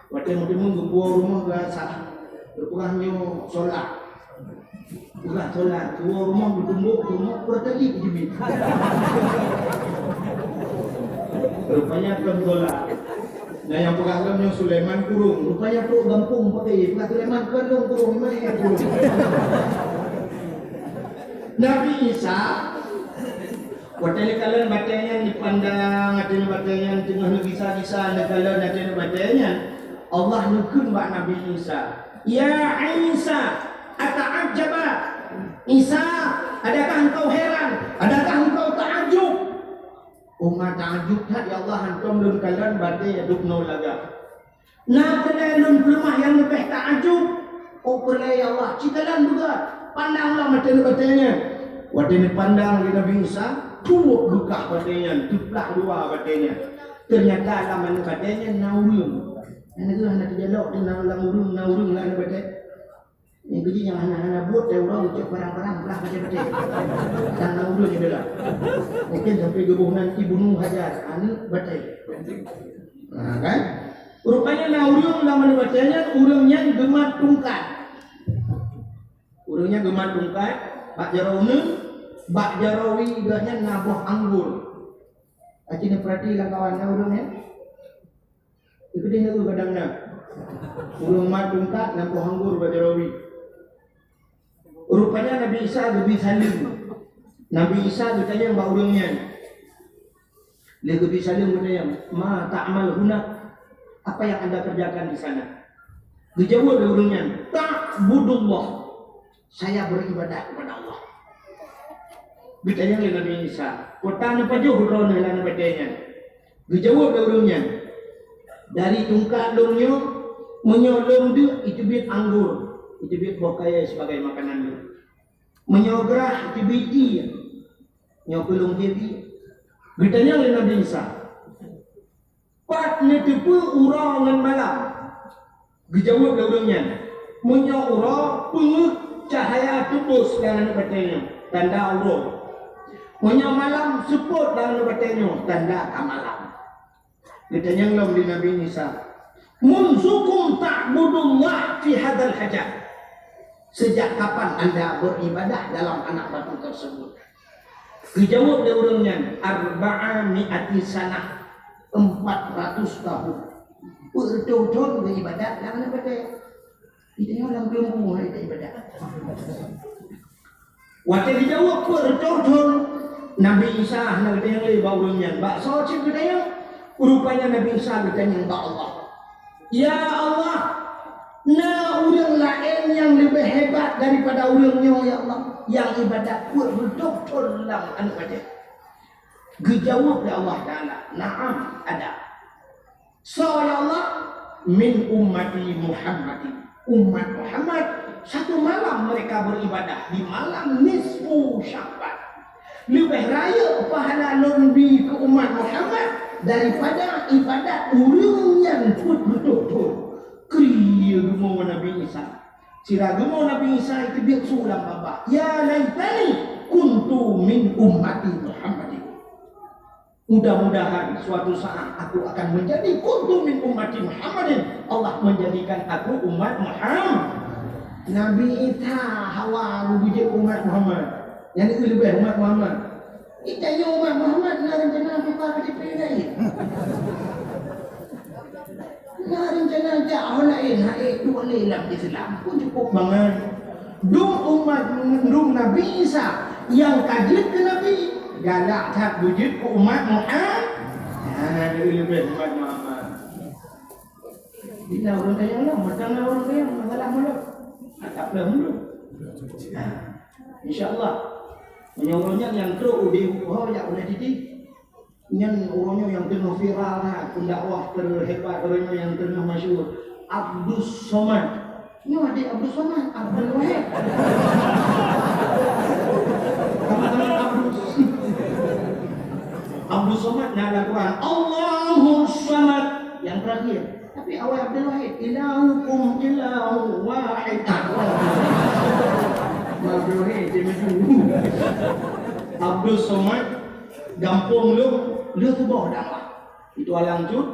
Watèe meuteumèe geupuwoe rumoh geuasa, geupeugah nyoe solat. Peugah solat, geuwoe rumoh geutumbok, tumbok peureutali jeuet. Rupanya kon solat. Na nyang peugah lom nyoe Sulaiman Kurung. Rupanya trok gampông pakai, peugah Sulaiman kon lôn kurung, memang ingat kurung. Nabi Isa Watèe neukalon batèe nyan, neupandang ateueh batèe nyan, teungoh neugisa-gisa neukalon ateueh batèe nyan, Allah neukheun bak Nabi Isa, "Ya Isa, ata'ajjaba? Isa, adakah engkau heran? Adakah engkau ta'ajub?" "Oma ta'ajub that, ya Allah, hántom lôn kalon batèe duek noe lagak." Na peureulèe lôn peuleumah nyang leubeh ta'ajub? Oh, peureulèe, ya Allah, ci kalon beugöt. Pandang lom ateueh batèe nyan. Watèe neupandang lé Nabi Isa, tuwöb beukah batèe nyan, teuplah dua batèe nyan. Teunyata lam aneuk batèe nyan na ureueng. Nyang na geuh hana teujalok, di lam ureueng, na ureueng lam aneuk batèe. Nyang keujih nyang hana-hana buet, teuh ureueng geucok parang-parang, blah batèe-batèe. Dan na ureueng di dalam. Mungkin sampai geuboh nan Ibnu Hajar, aneuk batèe. Ha, kan? Rupanya na ureueng lam aneuk batèe nyan, ureueng nyan geumat tungkat. Ureueng nyan geumat tungkat, bak jaroe uneuen, bak jaroe wie geuh nyan na boh anggor. Aci neupeurati lam kawan na ureueng nyan. Dikeudeh na gadang na. Ureueng mat tungkat lam boh anggor bak jaroe wie. Rupanya Nabi Isa geubri saleuem. Nabi Isa geutanyong bak ureueng nyan. Lheueh geubri saleuem geutanyong, "Ma ta'mal huna? Apa yang Anda kerjakan di sana?" Geujaweueb lé ureueng nyan, "Ta'budullah." Saya beribadah kepada Allah. Geutanyong lé Nabi Isa, "Peue ta neupajoh droeneuh lam batèe nyan?" Geujaweueb lé ureueng nyan, "Dari tungkat lôn nyoe, meunyoe lôn deuk, iteubiet anggor, iteubiet boh kayèe sibagai makanan lôn. Meunyoe grah, iteubiet ié, nyoe keuh lôn hiep ié." Geutanyong lé Nabi Isa, "Pat neuteupeue uroe ngon malam?" Geujaweueb lé ureueng nyan, "Meunyoe uroe, peungeuh cahya teubos lam aneuk batèe nyoe, tanda uroe. Meunyoe malam, seupôt lam aneuk batèe nyoe, tanda ka malam." Geutanyong lom lé Nabi Isa, "Munzu kam ta'budullah fi hadzal hajar?" Sejak kapan Anda beribadah dalam anak batu tersebut? Geujaweueb lé ureueng nyan, "Arba'a mi'ati sanah, empat ratus tahun." Peuet reutôh thon geuibadat lam aneuk batèe. Geutanyoe lam keuleumbu hai taibadat. Watèe geujaweueb peuet reutôh thon, Nabi Isa hana geutanyong lé bak ureueng nyan, "Bak soe cit geutanyong?" Rupanya Nabi Isa geutanyong bak Allah. "Ya Allah, na ureueng laén nyang leubeh hebat daripada ureueng nyoe, ya Allah, nyang ibadat peuet reutôh thon lam aneuk batèe?" Geujaweueb lé Allah Taala, "Na'am, ada." "Soe, ya Allah?" "Min ummati Muhammadin." Umat Muhammad, satu malam mereka beribadah di malam nisfu Sya'ban. Leubeh rayeuk pahala lôn bri keu umat Muhammad daripada ibadat ureueng nyang peuet reutôh thon. Kri geumo Nabi Isa. Sira geumo Nabi Isa iteubiet su lam babah, "Ya laitani kuntu min ummati Muhammadin." Mudah-mudahan suatu saat aku akan menjadi kuntu min ummati Muhammadin. Allah menjadikan aku umat Muhammad. Nabi Isa hawa geubri jeuet umat Muhammad. Nyang leubeh umat Muhammad. Kita nyoe umat Muhammad na rencana buka K T P lain. Na rencana jak ho laén, hai tu lé lam Islam pun cukup bangai. Dum umat, dum Nabi Isa nyang ka jeuet keu Nabi, galak that beujeuet keu umat Muhammad. Nah, leubeh umat Muhammad. Bila ureueng kaya Allah, maka na ureueng kaya masalah mulut. Atap dah mulut. Nah, insya Allah. Meunyoe ureueng nyan nyang trok udeb ho jak ulèe titi. Nyan uroe nyoe nyang teungoh viral that, pendakwah terhebat uroe nyoe nyang teungoh masyhur, Abdus Somad. Nyoe adik Abdus Somad, Abdul Wahid. Sama-sama Abdus. Abdus Somad na dalam Quran, Allahus Samad, Nyang terakhir. Tapi awai Abdul Wahid, "Ilahukum ilahu wahid." Ah, Abdul Wahid, dia maju. Abdul Somad, gampông lôn, lôn tuboh dakwah. Itu alang cut,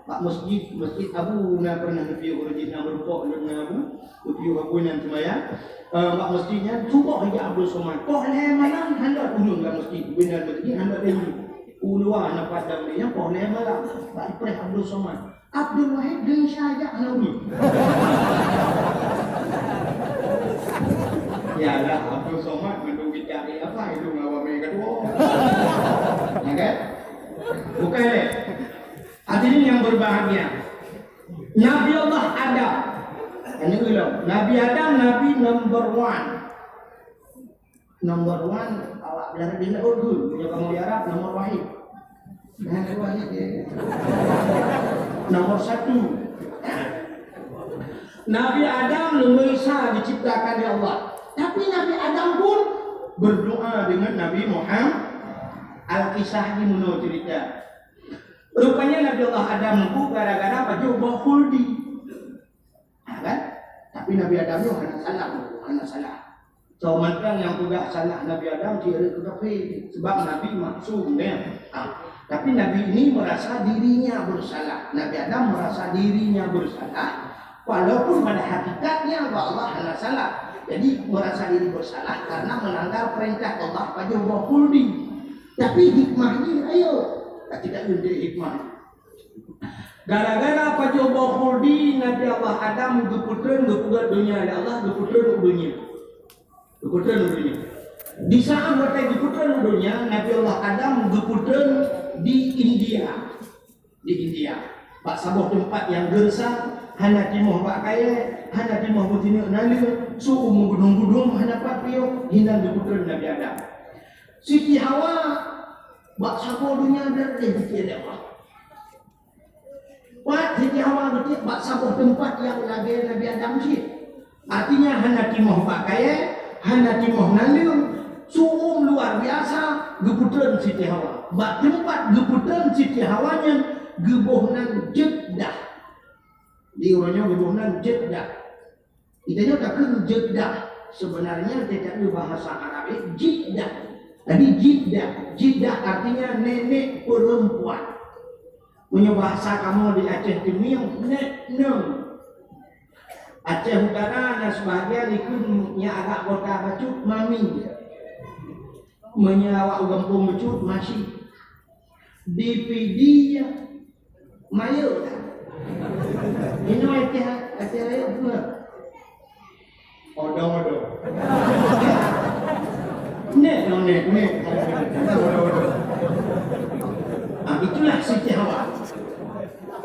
bak masjid, Masjid Abu na pernah neupiôh uroe jih na meurumpok lôn ngon Abu, neupiôh Abu nan seumayang. Eh, bak masjid nyan, tuboh ija Abdul Somad. Poh lhèe malam, hana ureueng lam masjid, binan masjid, hana lé. U luwa na padang dia, poh lhèe malam. Bak ipreh Abdul Somad. Abdul Wahid geunsya jak hana ureueng. Yalah, Abdul Somad mandum kita ni apa itu ngawa mereka tu. Ya kan? Bukan lé. Hadirin yang berbahagia. Nabi Allah Adam. Hanya ulang. Nabi Adam, Nabi number one. Nomor one, awak belajar di laut tu. Bila kamu di Arab, nomor wahid. Nomor wahid, ya. Nomor satu. Nabi Adam lumboi sa diciptakan oleh Allah. Tapi Nabi Adam pun berdoa dengan Nabi Muhammad. Alkisah di meunoe cerita. Rupanya Nabi Allah Adam tu gara-gara pajoh boh khuldi. Ha, kan? Tapi Nabi Adam nyoe hana salah, hana salah. Soe mantong nyang peugah salah Nabi Adam, cit rhot keu kafé. Sebab Nabi maksum, kan? Ha. Tapi Nabi ini merasa dirinya bersalah. Nabi Adam merasa dirinya bersalah, walaupun pada hakikatnya Allah hana salah. Jadi, merasa diri bersalah karena melanggar perintah Allah pajoh boh khuldi. Tapi hikmahnya, ayo, kita undang hikmah. Gara-gara pajoh boh khuldi, Nabi Allah Adam geupeutreun geupeugöt donya lé Allah, geupeutreun u donya. Geupeutreun u donya. Di saat watèe geupeutreun u donya, Nabi Allah Adam geupeutreun di India. Di India. Bak saboh teumpat nyang geureusa, hana timoh bak kayèe, hana timoh meusineuk naleueng, su u meugunong-gunong hana pat piôh, hinan geupeutreun Nabi Adam. Siti Hawa bak saboh donya dan lé geucék lé Allah. Pat Siti Hawa geutiek bak saboh teumpat nyang lagèe Nabi Adam cit. Artinya hana timoh bak kayèe, hana timoh naleueng, su'um luar biasa geupeutreun Siti Hawa. Bak teumpat geupeutreun Siti Hawa nyan geuboh nan Jeddah. Di uroe nyoe geuboh nan Jeddah. Geutanyoe takheun Jeddah. Sebenarnya tetapi bahasa Arab, eh, Jiddah. Jadi Jiddah. Jiddah artinya nenek perempuan. Meunyoe bahasa kamoe di Aceh Teumieng, nek nong. Aceh Utara na sebahagian ikheun nyang agak kota bacut mami. Meunyoe awak u gampông bacut masih. Di Pidie Mayô dah. Inoe Aceh, Aceh Rayek buet. Odong-odong. Nek, no, nek, nek. Odong-odong. Ah, itulah Siti Hawa.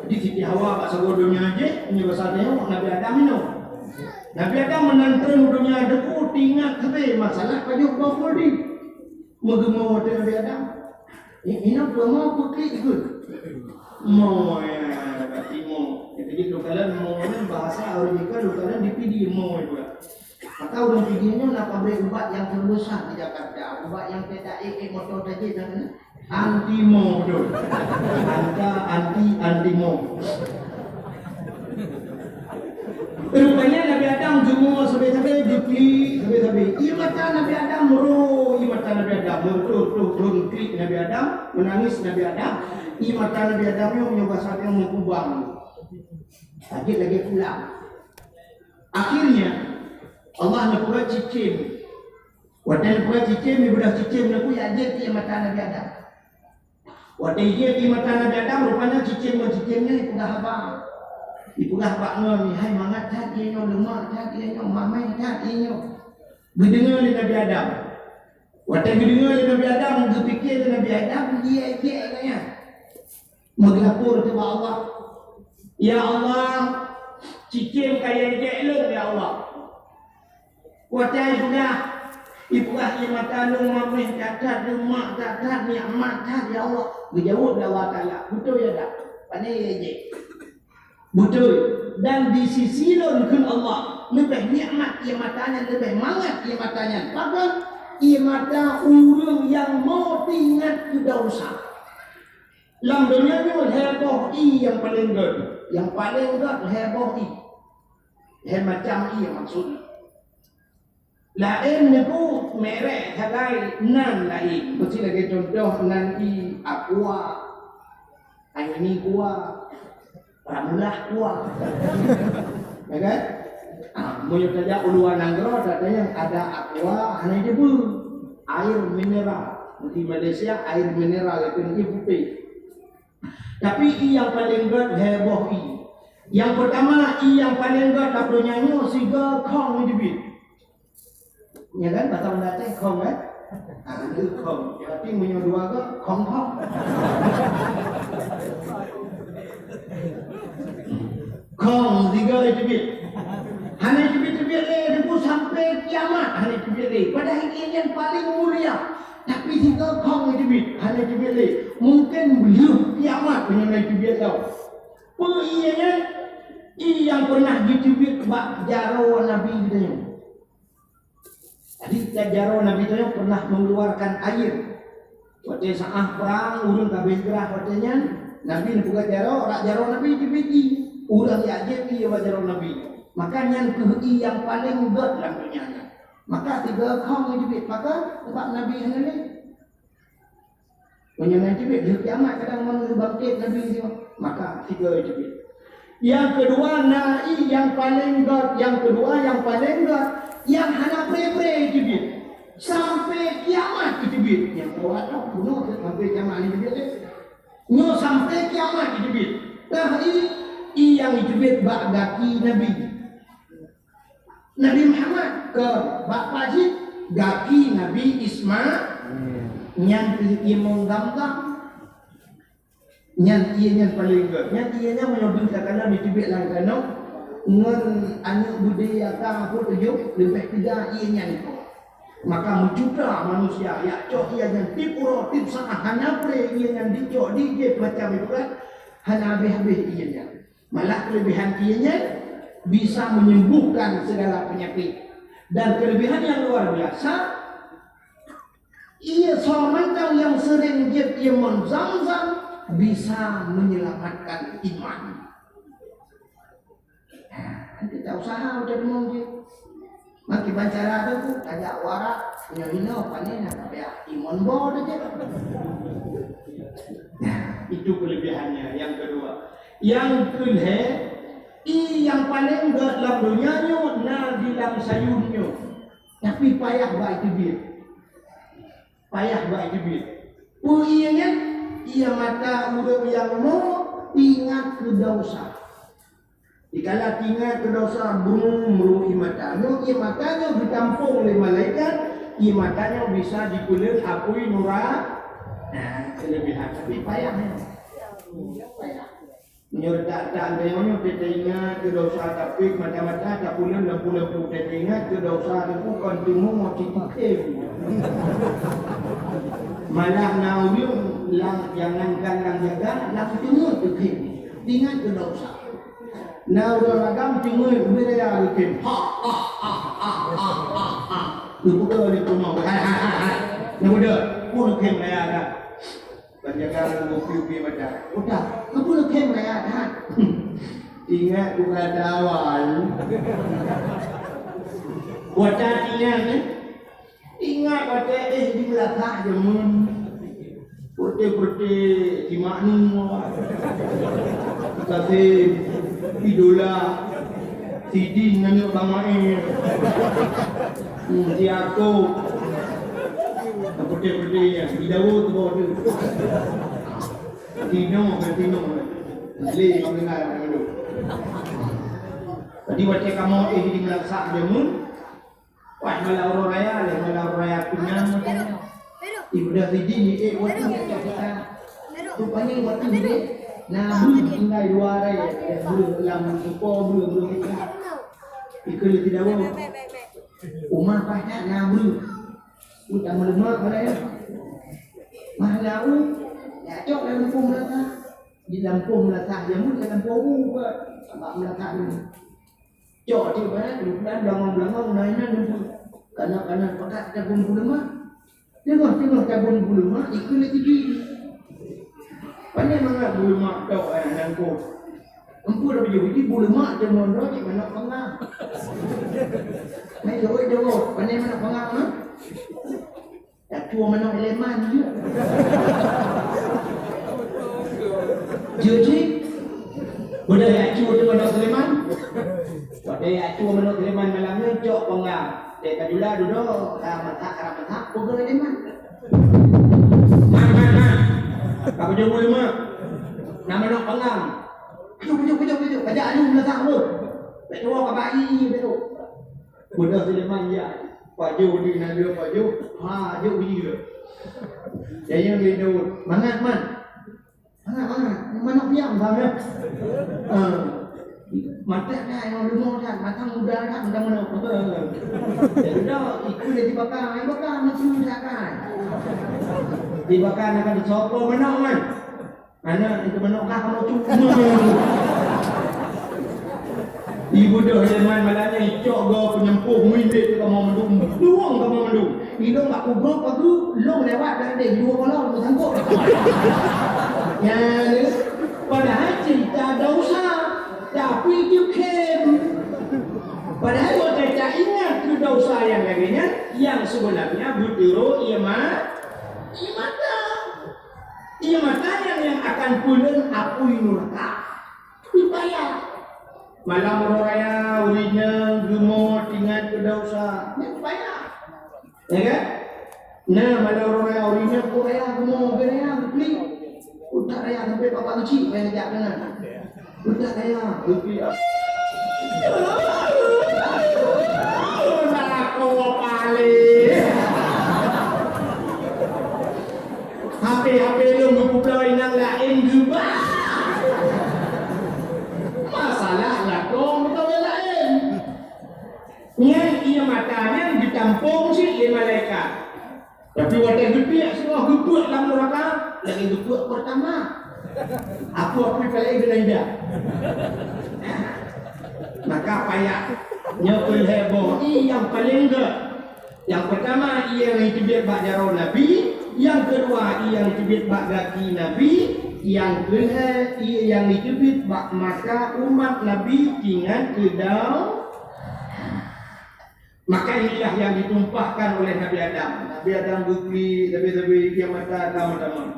Jadi Siti Hawa bak saboh donya jih, meunyoe basa Aceh, Nabi Adam inoe. Nabi Adam meunan treun donya deungon teuingat sabe masalah pajoh boh khuldi. Meugeumoe watèe Nabi Adam. I-, inoe peue moe peuklik geuh. Moe, berarti moe. Jadi, lôn kalon moe nyan bahasa Amerika, lôn kalon di Pidie moe juga. Maka ureueng Pidie nyoe na pabrik ubat nyang terbesar di Jakarta. Ubat nyang teuka ék-ék moto tajék na keunan. Anti moe beutôi. Anta, anti, anti moe. Rupanya Nabi Adam geumoe sabe-sabe, geuklik sabe-sabe. Ie mata Nabi Adam ro, ie mata Nabi Adam ro, troh, troh, troh, geuklik Nabi Adam, meunangis Nabi Adam. Ie mata Nabi Adam nyoe meunyoe basa nyoe meukubang. Sakét lagèe pulang. Akhirnya, Allah neupeugah cicém. Watèe neupeugah cicém, ibadah cicém neukui aja ie mata Nabi Adam. Watèe jeuet di mata Nabi Adam, rupanya cicém ngon cicém nyan ipeugah haba. Ipeugah haba ngon, hai mangat that ie nyoe, leumak that ie nyoe, mamèh that ie nyoe. Geudeungoe lé Nabi Adam. Watèe geudeungoe lé Nabi Adam, geupike lé Nabi Adam, ie jeuet nyan. Meugeulapor keu Allah. Ya Allah, cicém ka ie jeuet lôn, ya Allah. Watèe ipeugah, ipeugah ie mata lôn mamèh that-that, leumak that-that, nikmat that, ya Allah. Geujaweueb lé Allah Taala, beutôi ya dak? Pane ie jeuet. Beutôi. Dan di sisi lôn kheun Allah, leubeh nikmat ie mata nyan, leubeh mangat ie mata nyan. Pakon? Ie mata ureueng nyang mo teuingat keu desya. Lam donya nyoe lhèe boh ié nyang paleng gèt. Nyang paleng gèt lhèe boh ié. Lhèe macam ié maksud. Laén neupeu merek sagai nan laén. Meusti lagèe contoh nan ié Aqua, Aini Aqua, Pramulah Aqua. Ya kan? Ah, meunyoe tajak u luwa nanggroe, tatanyong ada Aqua, hana jiteupeue. Air mineral. Di Malaysia, air mineral itu ié putéh. Tapi ié nyang paleng gèt lhèe boh ié. Nyang peutama, ié nyang paleng gèt lam donya nyoe sigoe khong jiteubiet. Ya kan, bahasa Meulayu khong kan? Ah, itu khong. Berarti meunyoe dua goe, khong-khong. Khong sigoe jiteubiet. Hana jiteubiet-teubiet lé, nunggu sampai kiamat hana jiteubiet lé. Padahai ié nyan paleng mulia. Tapi sigoe khong jiteubiet, hana jiteubiet lé. Mungken lheueh kiamat meunyoe na jiteubiet lom. Peue ié nyan? Ié nyang pernah jiteubiet bak jaroe Nabi geutanyoe. Jadi, jaroe Nabi tanyoe pernah mengeluarkan air. Watèe saát prang, ureueng ka abéh grah watèe nyan, Nabi neupeugah jaroe, rot jaroe Nabi jiteubiet ié. Ureueng jak jieb ié bak jaroe Nabi. Maka nyan kheueh ié nyang paleng gèt lam donya nyan. Maka sigoe khong jiteubiet, maka sabab Nabi hana lé. Meunyoe na jiteubiet, lheueh kiamat kadang ngon geubangkét Nabi nyoe, maka sigoe jiteubiet. Nyang keudua, na ié nyang paleng gèt, nyang keudua nyang paleng gèt, nyang hana pré-pré jiteubiet. Sampai kiamat jiteubiet. Nyang keudua tôh, bunoe sampai kiamat jiteubiet lé. Nyoe sampai kiamat jiteubiet. Teuh ié, ié nyang jiteubiet bak gaki Nabi. Nabi Muhammad keu bak pajit gaki Nabi Ismail, nyan keuh ié mong Zamzam. Nyan ié nyan paleng gèt. Nyan ié nyan meunyoe deuh takalon jiteubiet lam kanoe ngon aneuk beudé nyang ka peuet tujoh, leubeh teuga ié nyan ikoh. Maka meujuta manusia jak cok ié nyan tiep uroe tiep saát hana pré ié nyan dicok dijép macam ibarat hana habéh-habéh ié nyan. Malah keulebihan ié nyan bisa menyembuhkan segala penyakit. Dan keulebihan nyang luar biasa, ié soe mantong nyang seuring jieb ié mong Zamzam bisa menyelamatkan iman. Nah, nanti tak usaha udah deungon jih. Makin bancara tu, tajak warak, nyoe inoe, pane na, ka payah ié mong boh dah je. Nah, itu kelebihannya. Yang kedua. Yang keulhèe, ié nyang paleng gèt lam donya nyoe na di lam sayun nyoe. Tapi payah bak jiteubiet. Payah bak jiteubiet. Peue ié nyan? Ié mata ureueng nyang mo ingat keu desya. Dikala teuingat keu desya, brung, meureuh ié mata. Nyoe ié mata nyoe geutampông lé malaikat, ié mata nyoe bisa jipeuleuet apui nura-, nah, keulebihan. Tapi payah nyoe. Payah. Meunyoe that-that nyoe, nyoe teuingat keu desya, tapi mata-mata tapeuleuet lampu-lampu teuingat keu desya, teupeu kon teungoh cit teukhém. Malah na ureueng lam, jangankan lam jaga, lam teungoh teukhém. Teuingat keu desya. Na ureueng agam teungoh ubé raya geukhem. Ha, ha, ha, ha, ha, ha, ha. Geupeugah lé peunoh. Hai, hai, hai, hai. Neubeudôh. Peue neukhem raya dah. Ban jaga ngon piu-piu mata. Udah, keupeue neukhem raya that? Ingat buka awai. Buat that ingat, eh? Ingat watèe éh di Meulakah jameun. Peureté-peureté si Maknu, Kasim, Idola, Sidin aneuk Bang Maé. Hmm, si Akob. Peureté-peureté nyan, di Daud tu bawa tu. Tino, kan Tino. Lé, bang dengar, bang dengar. Jadi, watèe kamoe éh di Meulakah jameun, wah, malam uroe raya lé, malam uroe raya pinang macam nyoe. Ibadah Sidin ni, eh, waktu ni tak kita. Rupanya waktu ni, nah, tinggal dua hari, ya, belum lam, belum, belum, belum kita. Ikut dia tidak mau. Uma pakat na breuh. Utak meuleumah pada ya. Mah lau, ya cok lam lampôh Meulakah. Di lampôh Meulakah, ya mun lam lampôh u ke. Sabab Meulakah ni. Cok cik barat, kebetulan belangong-belangong, na inan leumpah. Kana-kana pakat tabun buleumah. Teungoh-teungoh tabun buleumah, ikeu lé tigi. Pane mangat bu leumak tok, eh, nangkôh. Empu dah bujur, jadi bu leumak cuma droe cit manok pangang. Mai jaweueb-jaweueb, pane manok pangang, ha? Yak cue manok Sulaiman jeuet. Jeuet cit. Udah yak cue tu manok Sulaiman. Watèe yak cue manok Sulaiman malam nyan cok pangang. Dek ka jula dudoe, ka masak, ka masak, peugah Sulaiman. Man, man, man. Ka bujur bu leumak. Na manok pangang. Kujok, kujok, kujok, kujok. Kajak alu meulasak tu. Bèk tuwoe ka bayi bèk tu. Peugah Sulaiman, ya. Pajoh di nanggroe pajoh, ha, jok biji tu. Jayang lé Daud, mangat man. Mangat, mangat. Manok piang sama. Ha. Mata dah yang leumo dah, mata muda dah, muda manok. Ya udah, ikut dia dibakar, ai bakar mati dah kan. Dibakar nak disopo manok man. Aneuk, itu manok kah kamoe cuma. Ibu dah Sulaiman malam nyan icok goe peunyempoh milet kamoe mandum, dueng kamoe mandum. Ilong bak kubur pagu, long lewat dari dua kolong beusangkot. Ya, ni. Padahai cerita dosa, tapi jukhem. Padahai watèe ta ingat keu dosa nyang lagèe nyan, nyang sebenarnya beuturo ié ma-, ié mata. Ié mata nyan nyang akan peuleuen apui nuraka. Payah. Malam uroe raya, ureueng inong geumo teuingat keu dosa. Nyan payah. Ya kan? Nah, malam uroe raya, ureueng inong uroe raya geumo, uroe raya geupli. Utak raya sampai bapak keuchik payah jak keunan. Utak raya geupli. Lakoe paléh. H P-H P lôn geupeubloe inong laén geuba. Masalah lakoe meukawen laén. Nyan ié mata nyan geutampông cit lé malaikat. Tapi watèe geutiek singoh geupeuet lam nuraka, lagèe geupeuet peurtama. Aku akui paléng keunan ida. Maka payah. Nyoe keuh lhèe boh ié nyang paléng gèt. Nyang peurtama, ié nyang jiteubiet bak jaroe Nabi. Nyang keudua, ié nyang jiteubiet bak gaki Nabi. Nyang keulhèe, ié nyang jiteubiet bak mata umat Nabi teuingat keu dau-, maka inilah yang ditumpahkan oleh Nabi Adam. Nabi Adam geuklik, sabe-sabe ié mata ka meutamong.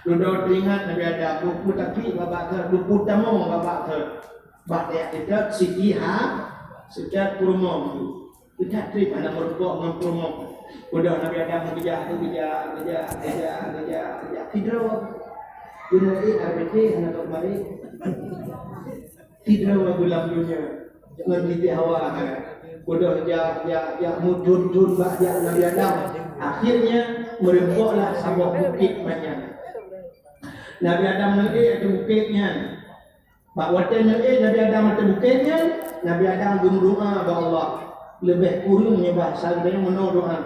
Dudoe teuingat Nabi Adam, geupeutaklik babah thot, geupeutamong babah thot. Bak tajak seutôt Siti Ha-, seutôt peurumoh tu. Geujak trép hana meurumpok ngon peurumoh. Udah Nabi Adam geujak, geujak, geujak, geujak, geujak, geujak. Sidroe. Geuneuék R B T hana ka keumarit. Sidroe geulam donya ngon Siti Hawa, ha. Udah jak, jak, jak, meuthon-thon bak jak Nabi Adam. Akhirnya, meurumpoklah saboh bukét manyang. Nabi Adam neuék ateueh bukét nyan. Bak watèe neuék Nabi Adam ateueh bukét nyan, Nabi Adam geumeudoá bak Allah. Leubeh kureueng nyoe bahasa geutanyoe meunoe doá.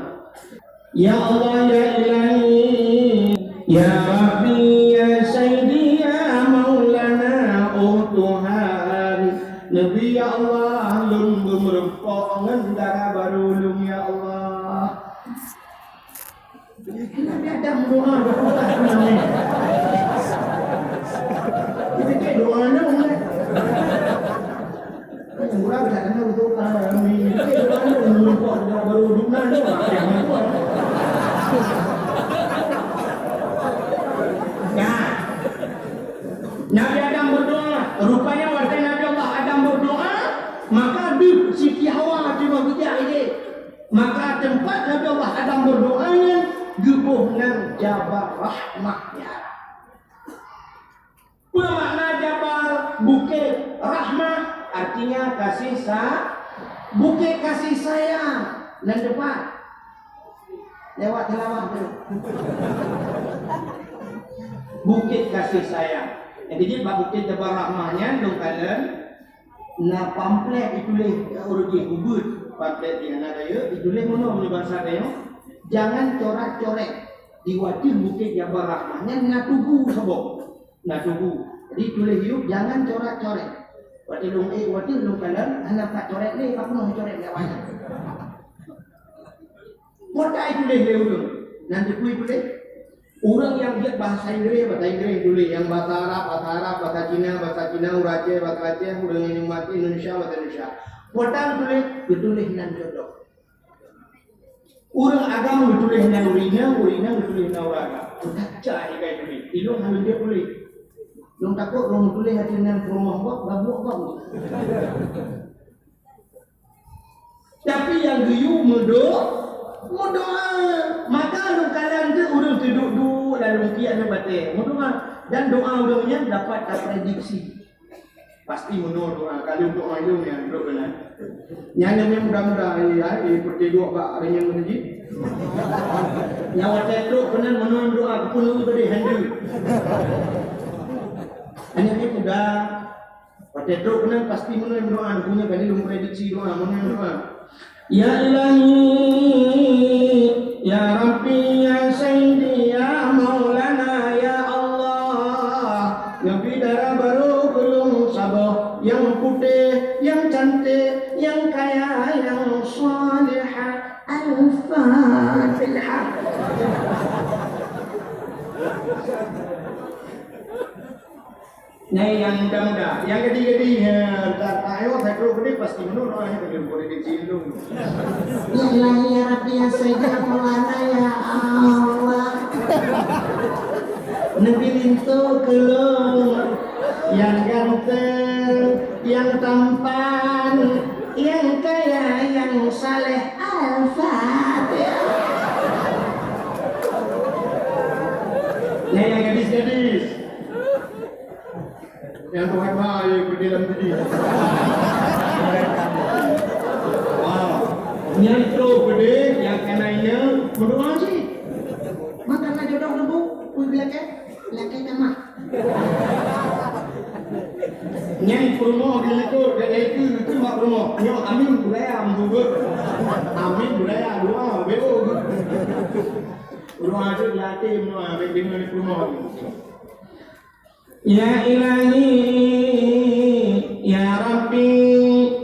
Ya Allah, ya Ilahi, ya Rabbi, ya Sayyidi, ya Maulana, oh Tuhan. Nabi, ya Allah, lôn beumeurumpok ngon dara barô lôn, ya Allah. Nabi Adam doa, doa. Kita cek doa lôn, kan? Murah dah kena untuk kami. Kita doa lôn, lupa dah baru duduk nan, doa. Nah. Nabi Adam berdoa. Rupanya, waktu Nabi Allah Adam berdoa, maka deuh Siti Hawa cuma bijak aja. Maka teumpat Nabi Allah Adam berdoa nyan geuboh nan Jabal Rahmah nyan. Peue makna Jabal, Bukét, Rahmah, artinya kasih sa-, Bukét Kasih Sayang. Nan teumpat lewat Teulawah tu. Bukét Kasih Sayang. Nyang keujeuet bak Bukét Jabal Rahmah nyan lôn kalon. Na pamflet ituléh ureueng jih ubeut, pamflet di hana rayeuk ituléh meunoe meunyoe bansa tanyoe, "Jangan coret-coret di wateuh Bukét Jabal Rahmah." Nyan na tugu saboh, na tugu. Jadi tuléh yub, "Jangan coret-coret." Watèe lôn ék wateuh lôn kalon hana pat coret lé, ka peunoh coret lé awaknyan. Peue ituléh lé ureueng? Nan teupeu ituléh? Ureuëng nyang jeuet bahasa Inggréh, bahasa Inggréh tuléh, nyang bahasa Arab, bahasa Arab, bahasa Cina, bahasa Cina, ureuëng Aceh, bahasa Aceh, ureuëng nyang meutuléh Indonesia, bahasa Indonesia. Peue tan tuléh, geutuléh nan jodoh. Ureuëng agam geutuléh nan ureuëng inong, ureuëng inong geutuléh nan ureuëng agam. Teuka cah ikai tuléh. Ilong hana jeuet tuléh. Lôn takot lôn tuléh ateueh nan peurumoh gob, gabuek gob. Tapi nyang geuyue meudo-, meudoa. Maka lôn kalon teuh ureuëng teuduek-duek lam lungkiek nyoe batée meudoa. Dan doa ureuëng nyan dapat taprediksi. Pasti meunoe doa, kalau doa ilong nyang trok keunan. Nyan nyang mudah-mudah, eh, eh, peureuteuduek bak ureuëng nyang meunajih. Nyang watée trok keunan meunoe doa, keupeue lôn bri hande. Hanya ni mudah. Watée trok keunan pasti meunoe doa, punya kali lôn prediksi doa, meunoe doa. Ya Ilahi, ya Rabbi, ya Sayyidi, ya Maulana, ya Allah. Neubi dara barô keu lôn saboh, nyang putéh, nyang canték, nyang kaya, nyang salihah. Al-Fatihah. Nyan nyang muda-muda. Nyang gadi-gadi, ya, tak, tak, ayo, saya terus gede, pasti menurut, ah, ini gede, boleh dicilung. Ya Ilahi, ya Rabbi, ya Sayyidi, ya Maulana, ya Allah. Neubi linto keu lôn, nyang ganteng, nyang tampan, nyang kaya, nyang saleh. Al-Fatihah. Nyang, nyang gadis-gadis. Nyang tuha-tuha, ya, gede lam gede. Wow. Nyang trok gede, nyang kana inya, meudoa cit. Maka na jodoh neubu, peue geulakée? Lakée tamah. Nyan peurumoh di likot, dan itu, itu mak peurumoh. Nyoe amin budaya, meububuet. Amin budaya, doa, bebo. Doa tu latih, doa, bebo, peurumoh. Ya Ilahi, ya Rabbi,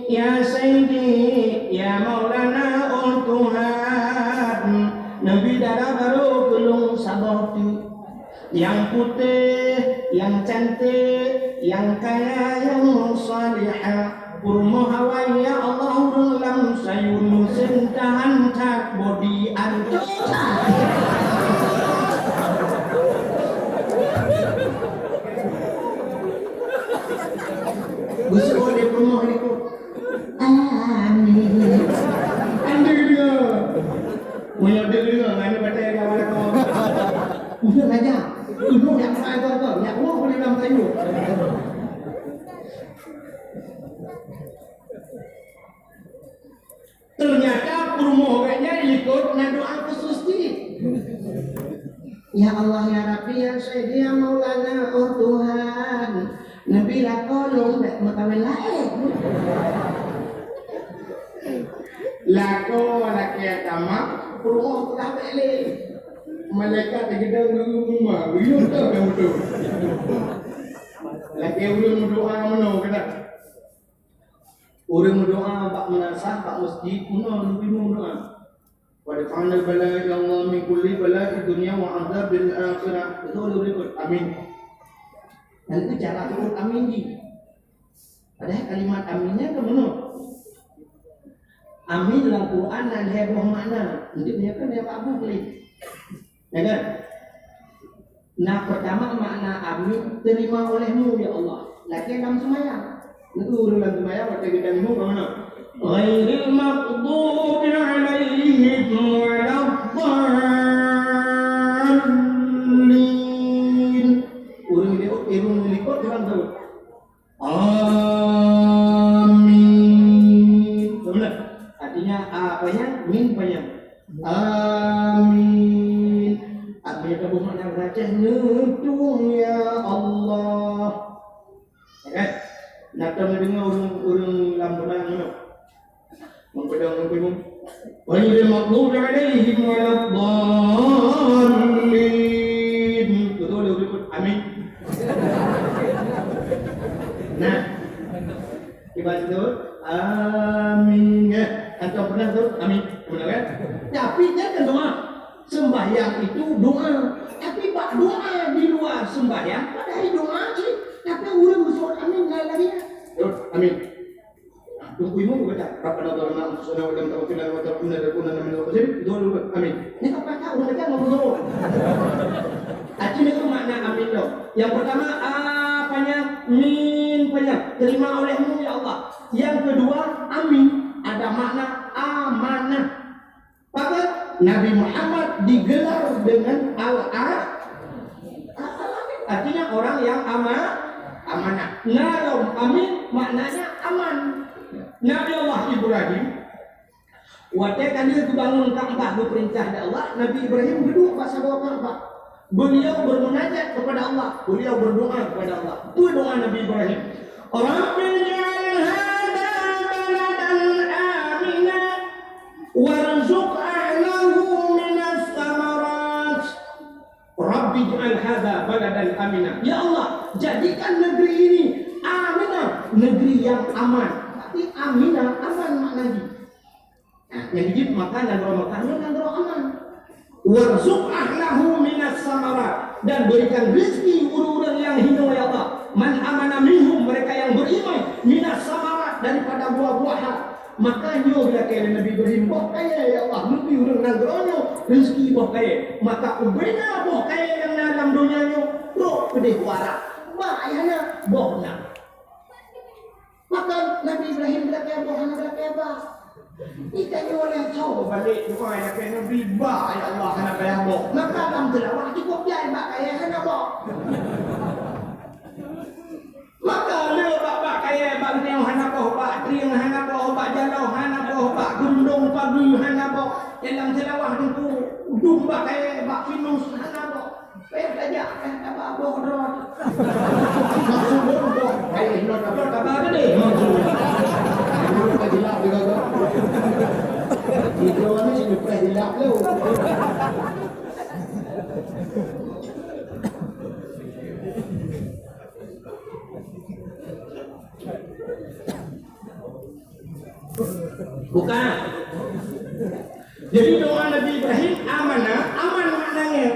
ya Sayyidi, ya Maulana, oh Tuhan, neubi dara barô keu lôn saboh teuk. Nyang putéh, nyang canték, nyang kaya, nyang salihah. Peurumoh awai, ya Allah, ureuëng lam sayun, meusén tahan that bodi ancoe that. Beusoe lé peurumoh likot. Amin. Amin. Meunyoe deungoe, ngon batée ka mana kau? Udah aja. Ibu yang saya tonton, yang mau beli dalam kayu. Ternyata peurumoh geuh nyan likot na doa khusus cit. Ya Allah, ya Rabbi, ya Sayyidi, ya Maulana, oh Tuhan, neubi lakoe lôn bék meukawen laén. Lakoe lakée tamah, peurumoh peugah bék lé. Malaikat digedang geumuma, geuyue teuh nyang beutôi. Lakée ulôn meudoa meunoe keunan. Ureuëng meudoa bak meunasah, bak meuseujid, meunoe, meunoe meudoa. Wadfa'na bala ya Allah min kulli bala'i dunya wa adzabil akhirah. Beutôi, beutôi, beutôi. Amin. Dan itu cara sebut amin jih. Padahai kalimat amin nyan kan meunoe. Amin lam Quran na lhée boh makna. Untuk meunyoe kan dia mabuk lé. Ya kan? Nah, pertama makna amin, terima olehmu, ya Allah. Lakée lam seumayang. Neu ureuëng lam seumayang, watée geutanyong, ka meunoe? Ghairil maghdubi alaihim waladdallin. Ureuëng di, ureuëng likot, ureuëng tahu. Amin. Betul tak? Artinya, a panyang, min panyang. Amin. Artinya, kamu makna baca, "Neutueng, ya Allah." Ya kan? Nah, kamu dengar ureuëng, ureuëng lam beunang mana? Meupeudong meupeudong. Ghairil maghdubi alaihim waladdallin. Betul, betul, betul. Amin. Nah. Kiban tu, amin. Ya. Antum pernah tu? Amin. Pernah kan? Tapi dia kan doa. Sembahyang itu doa. Tapi bak doa di luar sembahyang, padahai doa cit. Tapi ureueng geuseuôt amin na lagèe nyan. Amin. Teungku imum baca, "Rabbana zalamna anfusana wa lam taghfir lana wa tarhamna lanakunanna minal khasirin." Betul, betul. Amin. Nyan ka pakat ureueng baca ngon beutôi. Artinya itu makna amin tu. Yang pertama, a panjang, min panjang. Terima olehmu, ya Allah. Yang kedua, amin ada makna amanah. Maka Nabi Muhammad digelar dengan Al-A-, Al-Amin, artinya orang yang ama-, amanah. Na lom amin maknanya aman. Nabi Allah Ibrahim, watèe ka lheueh geubangun Ka'bah geupeurintah lé Allah, Nabi Ibrahim geuduek bak sagoe Ka'bah. Beliau bermunajat kepada Allah, beliau berdoa kepada Allah. Peue doa Nabi Ibrahim? "Rabbi ij'al hadza baladan amina warzuq ahlahu minas samarat. Rabbi ij'al hadza baladan amina." Ya Allah, jadikan negeri ini amina, negeri yang aman. Tapi amina, aman makna jih. Nah, nyang jeuet maka nanggroe Mekah nyoe nanggroe aman. "Warzuq ahlahu minas samarat," dan berikan rezeki ureueng-ureueng nyang hinoe, ya Allah. "Man amana minhum," mereka yang beriman, "minas samarat," daripada buah-buahan. Maka nyoe geulakèe lé Nabi Ibrahim, boh kayèe, ya Allah, neubri ureueng nanggroe nyoe rezeki boh kayèe. Maka ubena boh kayèe nyang na lam donya nyoe, trok keudeh u Arab. Ba ayah na, boh na. Maka Nabi Ibrahim geulakèe boh, hana geulakèe ba. Di tanyoe lé tho balek doa lakèe Nabi ba, "Ya Allah, hana payah boh." Maka lam teulawah cukup jai bak kayèe hana boh. Maka le bak, bak kayèe, bak geutanyoe hana boh, bak trieng hana boh, bak jaloh hana boh, bak gurundong pagui hana boh. Dalam teulawah teungku udong bak kayèe, bak pinus hana boh. Payah tajak, payah taba boh droe. Maksud boh, boh, hai, droe taba, taba tadi, maksud. Droe ka jilap juga, boh. Di droe ni sini payah jilap lu. Bukan. Jadi doa Nabi Ibrahim amanah, aman maknanya.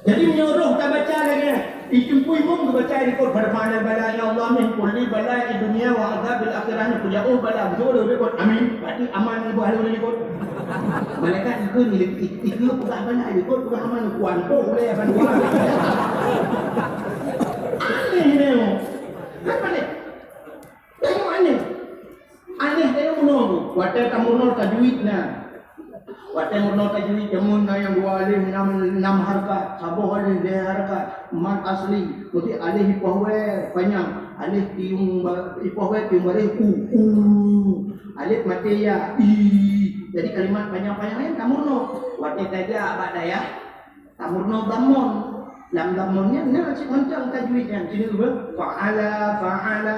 Jadi meunyoe roh tabaca lagèe nyan, di teungku imum geubaca di kot, "Farfa'na bala ya Allah min kulli bala'i dunya wa adzabil akhirah," nyan peujak, "Oh bala, beutôi di kot, amin." Berarti aman di bawah di kot. Malaikat ikut ni, ik-, ikut peugah bala di kot, peugah aman, kuan, oh, boleh aman, kuan. Aneh ni. Kan aneh? Tanyoe aneh. Aneh tanyoe meunoe, watèe tameurunoe tajwid na. Watèe meurunoe tajwid, jameun na nyang dua alif, nam, nam hareukat, saboh alif, lhèe hareukat, mad asli. Meusti alif ipoh wèe panyang, alif tiung ba-, ipoh wèe tiung baréh, u, u. Alif maté ya, i. Jadi kalimat panyang-panyang nyan tameurunoe. Watèe tajak bak dayah, tameurunoe dhammon. Lam dhammon nyan na cit mantong tajwid nyan. Keuneuk geupeugah, fa'ala, fa'ala,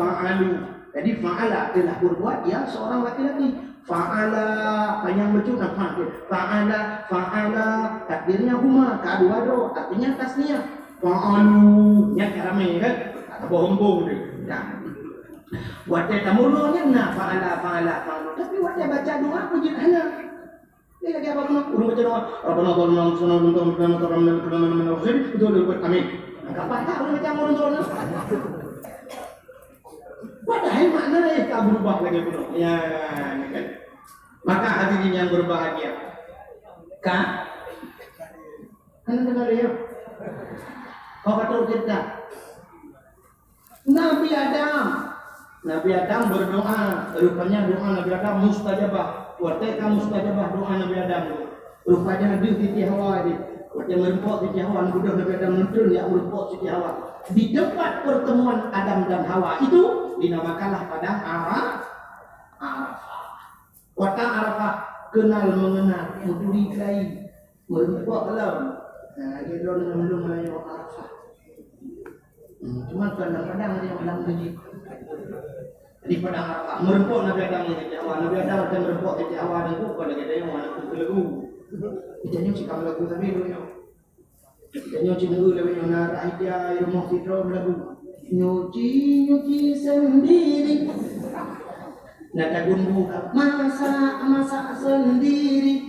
fa'alu. Jadi fa'ala telah berbuat, dia seorang laki-laki. Fa'ala, panyang bacut na fa tu. Fa'ala, fa'ala, takdirnya huma, ka dua droe, artinya tasniah. Fa'alu, nyan ka ramè kan? Ka boh eumbông tu. Nah. Watèe tameurunoe nyan na fa'ala, fa'ala, fa'alu. Tapi watèe baca doa, peujeuet hana. Ni lagèe apa keunoe? Ureueng baca doa, "Rabbana zalamna anfusana wa lam taghfir lana wa tarhamna lanakunanna minal khasirin." Betul, betul, betul. Amin. Angka pakat ureueng baca ureueng droeneuh. Padahai makna ka berubah lagèe keunoe. Ya, ni kan. Maka hadirin yang berbahagia. Ka? Kan dengar ya? Kau kata cerita. Nabi Adam. Nabi Adam berdoa, rupanya doa Nabi Adam mustajabah. Watèe ka mustajabah doa Nabi Adam tu. Rupanya deuh Siti Hawa jih. Watèe meureumpok Siti Hawa, geudoh Nabi Adam neutron jak meureumpok Siti Hawa. Di tempat pertemuan Adam dan Hawa itu dinamakanlah padang Ara-, Arafah. Kota Arafah, kenal mengenal, mencurigai. Meureumpok lom. Nah, lagèe droeneuh ngon lôn meunyoe Arafah. Hmm, cuma bukan lam padang, di lam masjid. Di padang Arafah. Meureumpok Nabi Adam ngon Siti Hawa. Nabi Adam watèe meureumpok Siti Hawa nyan, bukan lagèe tanyoe aneuk keu lagu. Tanyoe cit ka lagu sabe dulu nyoe. Tanyoe cit nyoe lagèe nyoe, na rahasia i rumoh sidroe meulagu. Nyuci, nyuci sendiri. Na tagun bu, masak, masak sendiri.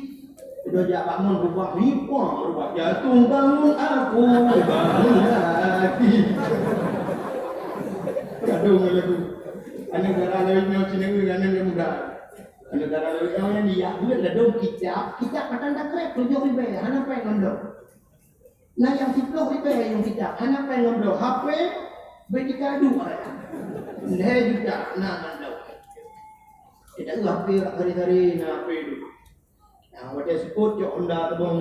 Udah jak bangun rubah, ribah rubah. Jatuh bangun aku, bangun lagi. Aduh, lagu. Aneuk dara lawét nyoe, sineuk aneuk muda. Aneuk dara lawét nyoe, nyan yak buet ladôm kitab, kitab matan takrek tujoh ribèe, hana péng ngon dong. Na nyang siplôh ribèe nyang kitab, hana péng ngon dong. H P, bèk tika duek raya. Lhèe juta na ngon dong. Kita H P hari-hari na H P tu. Nah, watèe seupôt cok honda teubang,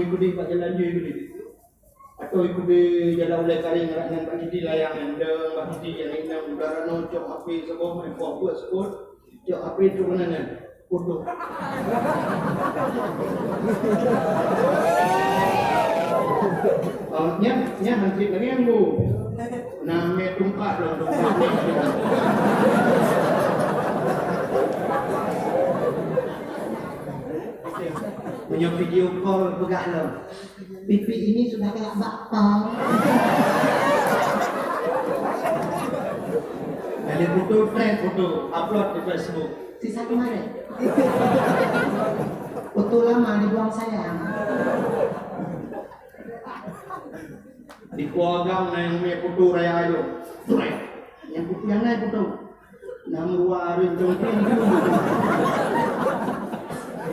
ikudi bak jalan jih ikudi. Atau ikudi jalan ulèe karéng rak nyan bak titi layang nyan, deueng bak titi nyan, inong udara nyoe cok H P saboh, handphone buet seupôt, cok H P tu keunan nyan. Foto. Oh, nyan, nyan hansit lagèe nyan, Bu. Nah, mè tungkat lom, tungkat. Meunyoe video call peugah lom. Pipi ini sudah kayak bakpao. Ada foto, trend foto, upload di Facebook. Sisa kemarin. Foto lama dibuang sayang. Di Po Agam na nyang mè foto raya ayo. Nyang foto nyang na foto. Nam rua areueng congkeng tu.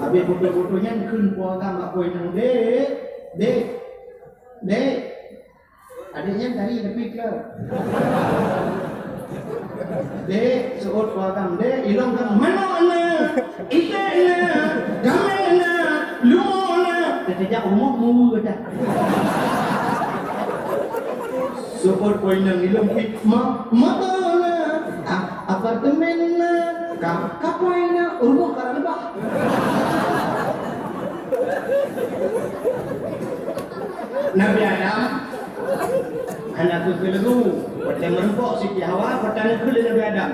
Habis foto-foto nyan kheun Po Agam bak Po Inong, "Dek, dek, dek." Adek nyan tari tapi kleur. "Dek," seuôt Po Agam, "Dek, ilong ka manoe na, iték na, gaméh na, lumo na." Teujak rumoh mu geudah. Seuôt Po Inong, ilong pih ma-, moto na, a-, apartemen na, ka-, kapai na, rumoh ka leubah. Nabi Adam hana keu keuleuru, watèe meureumpok Siti Hawa, watèe neukheun lé Nabi Adam.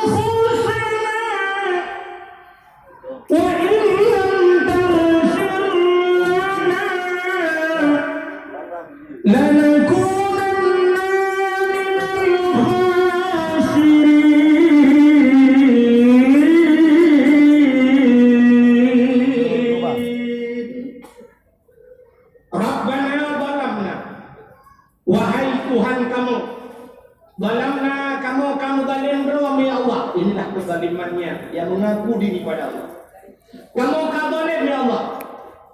أنفسنا وإن لم تغفر لنا لنكونن من الخاسرين. ربنا ظلمنا. Wahai Tuhan kamoe, zalamna, kamoe ka meuzalim droe, ya Allah. Inilah kezalimannya, yang mengaku diri pada Allah. Kamoe ka zalim, ya Allah.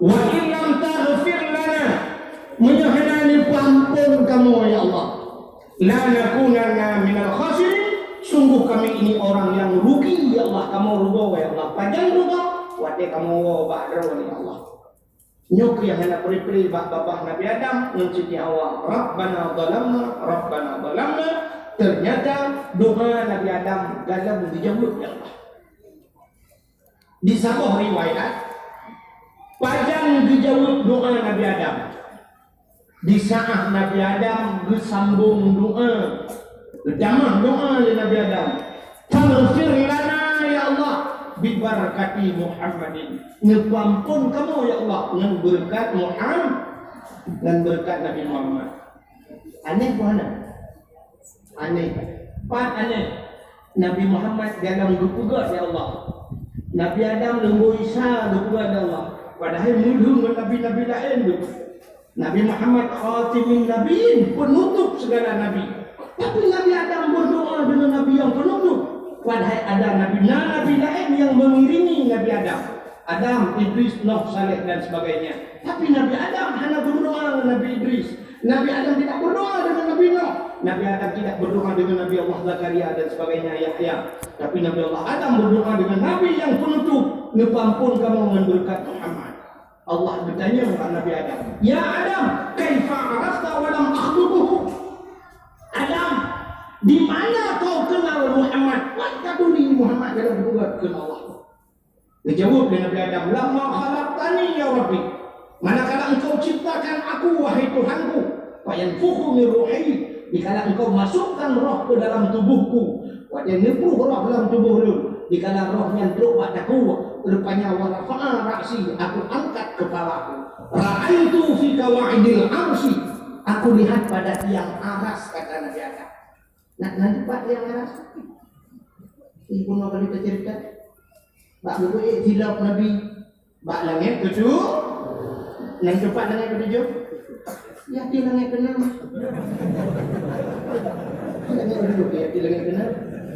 Wa in lam taghfir lana, meunyoe hana neupeuampôn kamoe, ya Allah, lanakunanna minal khasirin, sungguh kami ini orang yang rugi, ya Allah. Kamoe rugoe, ya Allah. Pajan rugoe? Watèe kamoe woe bak droe, ya Allah. Nyoe keuh nyang hana pri-pri bak babah Nabi Adam ngon Siti Hawa. Rabbana zalamna, Rabbana zalamna. Ternyata doa Nabi Adam galak geujaweueb lé Allah. Di saboh riwayat, pajan geujaweueb doa Nabi Adam. Di saat Nabi Adam geusambong doa, geutamah doa lé Nabi Adam, "Faghfir lana, ya Allah, bibarakati Muhammadin." Neupeuampôn kamoe, ya Allah, ngon beureukat Muham-, ngon beureukat Nabi Muhammad. Aneh bunoe? Aneh. Pat aneh? Nabi Muhammad dalam geupeugah lé Allah. Nabi Adam leumbô Isa geupeugah lé Allah. Padahai meulheueng ngon nabi-nabi laén tu. Nabi Muhammad khatimin nabiyyin, penutup segala nabi. Tapi Nabi Adam berdoa dengan Nabi yang penutup. Padahai ada nabi, na nabi laén yang mengiringi Nabi Adam. Adam, Idris, Nuh, Saleh dan sebagainya. Tapi Nabi Adam hana berdoa dengan Nabi Idris. Nabi Adam tidak berdoa dengan Nabi Nuh. Nabi Adam tidak berdoa dengan Nabi Allah Zakaria dan sebagainya, Yahya. Tapi Nabi Allah Adam berdoa dengan Nabi yang penutup, "Neupeuampôn kamoe ngon beureukat Muhammad." Allah geutanyong bak Nabi Adam, "Ya Adam, kaifa arafta wa lam akhluquhu?" Adam, di mana kau kenal Muhammad? Wat ka turi Muhammad dalam kuburan, kheun Allah. Geujaweueb lé Nabi Adam, "Lamma khalaqtani ya Rabbi." Manakala Engkau ciptakan aku, wahai Tuhanku, "fa yanfukhu min ruhi," dikala Engkau masukkan roh ke dalam tubuhku, watèe neupruh roh dalam tubuh lôn, dikala roh nyan trok bak takue, Rupanya, "Wa rafa'a ra'si," aku angkat kepalaku. "Ra'aitu fi qawa'idil arsy," aku lihat pada tiang aras, kata Nabi Adam. Nak, nak teumpat tiang aras? Ih, bunoe kali cerita. Bak buku, eh, silap Nabi. Bak langét ketu-, nan teumpat langét ketujoh? Ya, di langét keenam. Langét ketujoh, ya, di langét keenam.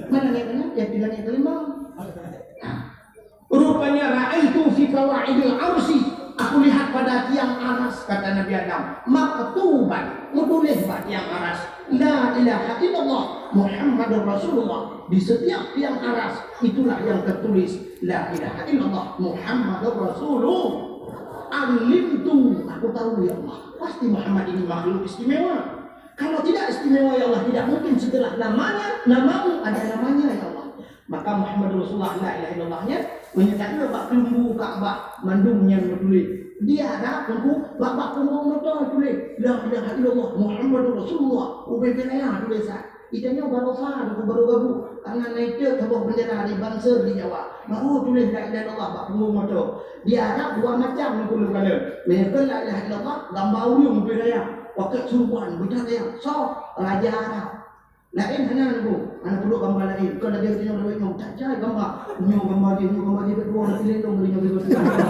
Mana langét keenam? Ya, di langét kelima. Nah, rupanya, "Ra'aitu fi qawa'idil arsy," aku lihat pada tiang aras, kata Nabi Adam, "maktuban," meutuléh bak tiang aras, "La ilaha illallah Muhammadur Rasulullah." Di setiap tiang aras, itulah yang tertulis, "La ilaha illallah Muhammadur Rasulullah." Alimtu, aku tahu, ya Allah, pasti Muhammad ini makhluk istimewa. Kalau tidak istimewa, ya Allah, tidak mungkin setelah namanya, namamu, ada namanya, ya Allah. Maka Muhammad Rasulullah, la ilaha illallahnya, meunyoe taeu bak keulumbu Ka'bah, mandum nyan meutuléh. Di Arab, Teungku, bak, bak punggong moto tuléh, "La ilaha illallah Muhammadur Rasulullah." Ubé-bé raya tuléh sa. Itanyoe barosa, Teungku, barô gabuk. Karena na iték saboh bendera di banser di Jawa. Barô tuléh la ilaha illallah bak punggong moto. Di Arab dua macam, Teungku, lôn kalon. Meunyoe kheun la ilaha illallah, gamba ureueng ubé raya. Pakai surban, beuta raya. Soe? Raja Arab. Laén hana, Teungku. Hana peuduek gamba laén. Kon lagèe geutanyoe lawét nyoe, that jai gamba. Nyoe gamba jih, nyoe gamba jih, dua lagèe lindong, nyoe lagèe geutanyoe.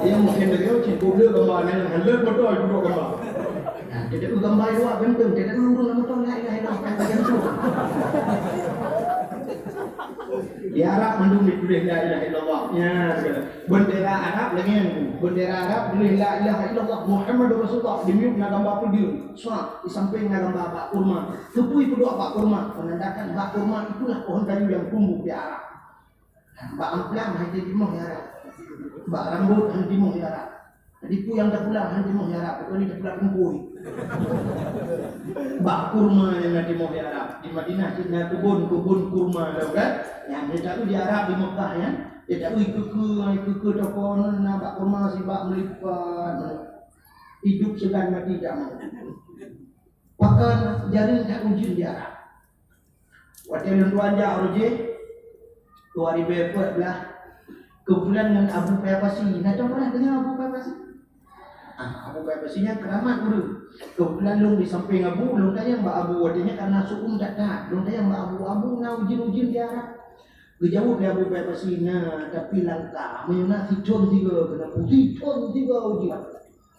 Iya, mungkin lagèe nyoe, cit, peuduek gamba, nah, nyang haleuet beutôi peuduek gamba. Nah, tidak gamba luar ganteng, tidak ureueng lama tahun, la ilaha illallah, kan, kan, tu. Di Arab mandum dituléh la ilaha illallah. Ya, betul. Bendera Arab lagèe nyan, bendera Arab tuléh la ilaha illallah Muhammadur Rasulullah, di miyueb na gamba peudeueng, swa, di sampéng na gamba bak kurma. Keupeue peuduek bak kurma? Menandakan bak kurma itulah pohon kayu yang tumbuh di Arab. Bak amplang hana timoh di Arab. Bak rambot hana timoh di Arab. Jadi peue nyang tapulang hana timoh di Arab, kecuali tapulang rumpui. Bak kurma nyang na timoh di Arab. Di Madinah cit na keubon, keubon kurma tau kan? Nyang taeu di Arab, di Mekah nyan, taeu ikeue-keue, ikeue-keue toko na bak kurma sibak meulipat. Hidup segan mati tak mau. Pakon jareueng that ujeuen di Arab. Watèe lôn tuan jak u Rojeh, dua ribèe peuet blah, keubeutulan ngon Abu Paya Pasi. Na tong pernah deungoe Abu Paya Pasi? Ah, Abu Paya Pasi nyan keuramat ureueng. Keubeutulan lôn di sampéng Abu, lôn tanyong bak Abu, watèe nyan karena su'um that-that. Lôn tanyong bak Abu, "Abu, na ujeuen-ujeuen di Arab?" Geujaweueb lé Abu Paya Pasi, "Na, tapi langka. Meunyoe na sithon sigoe keuneuk, sithon sigoe ujeuen."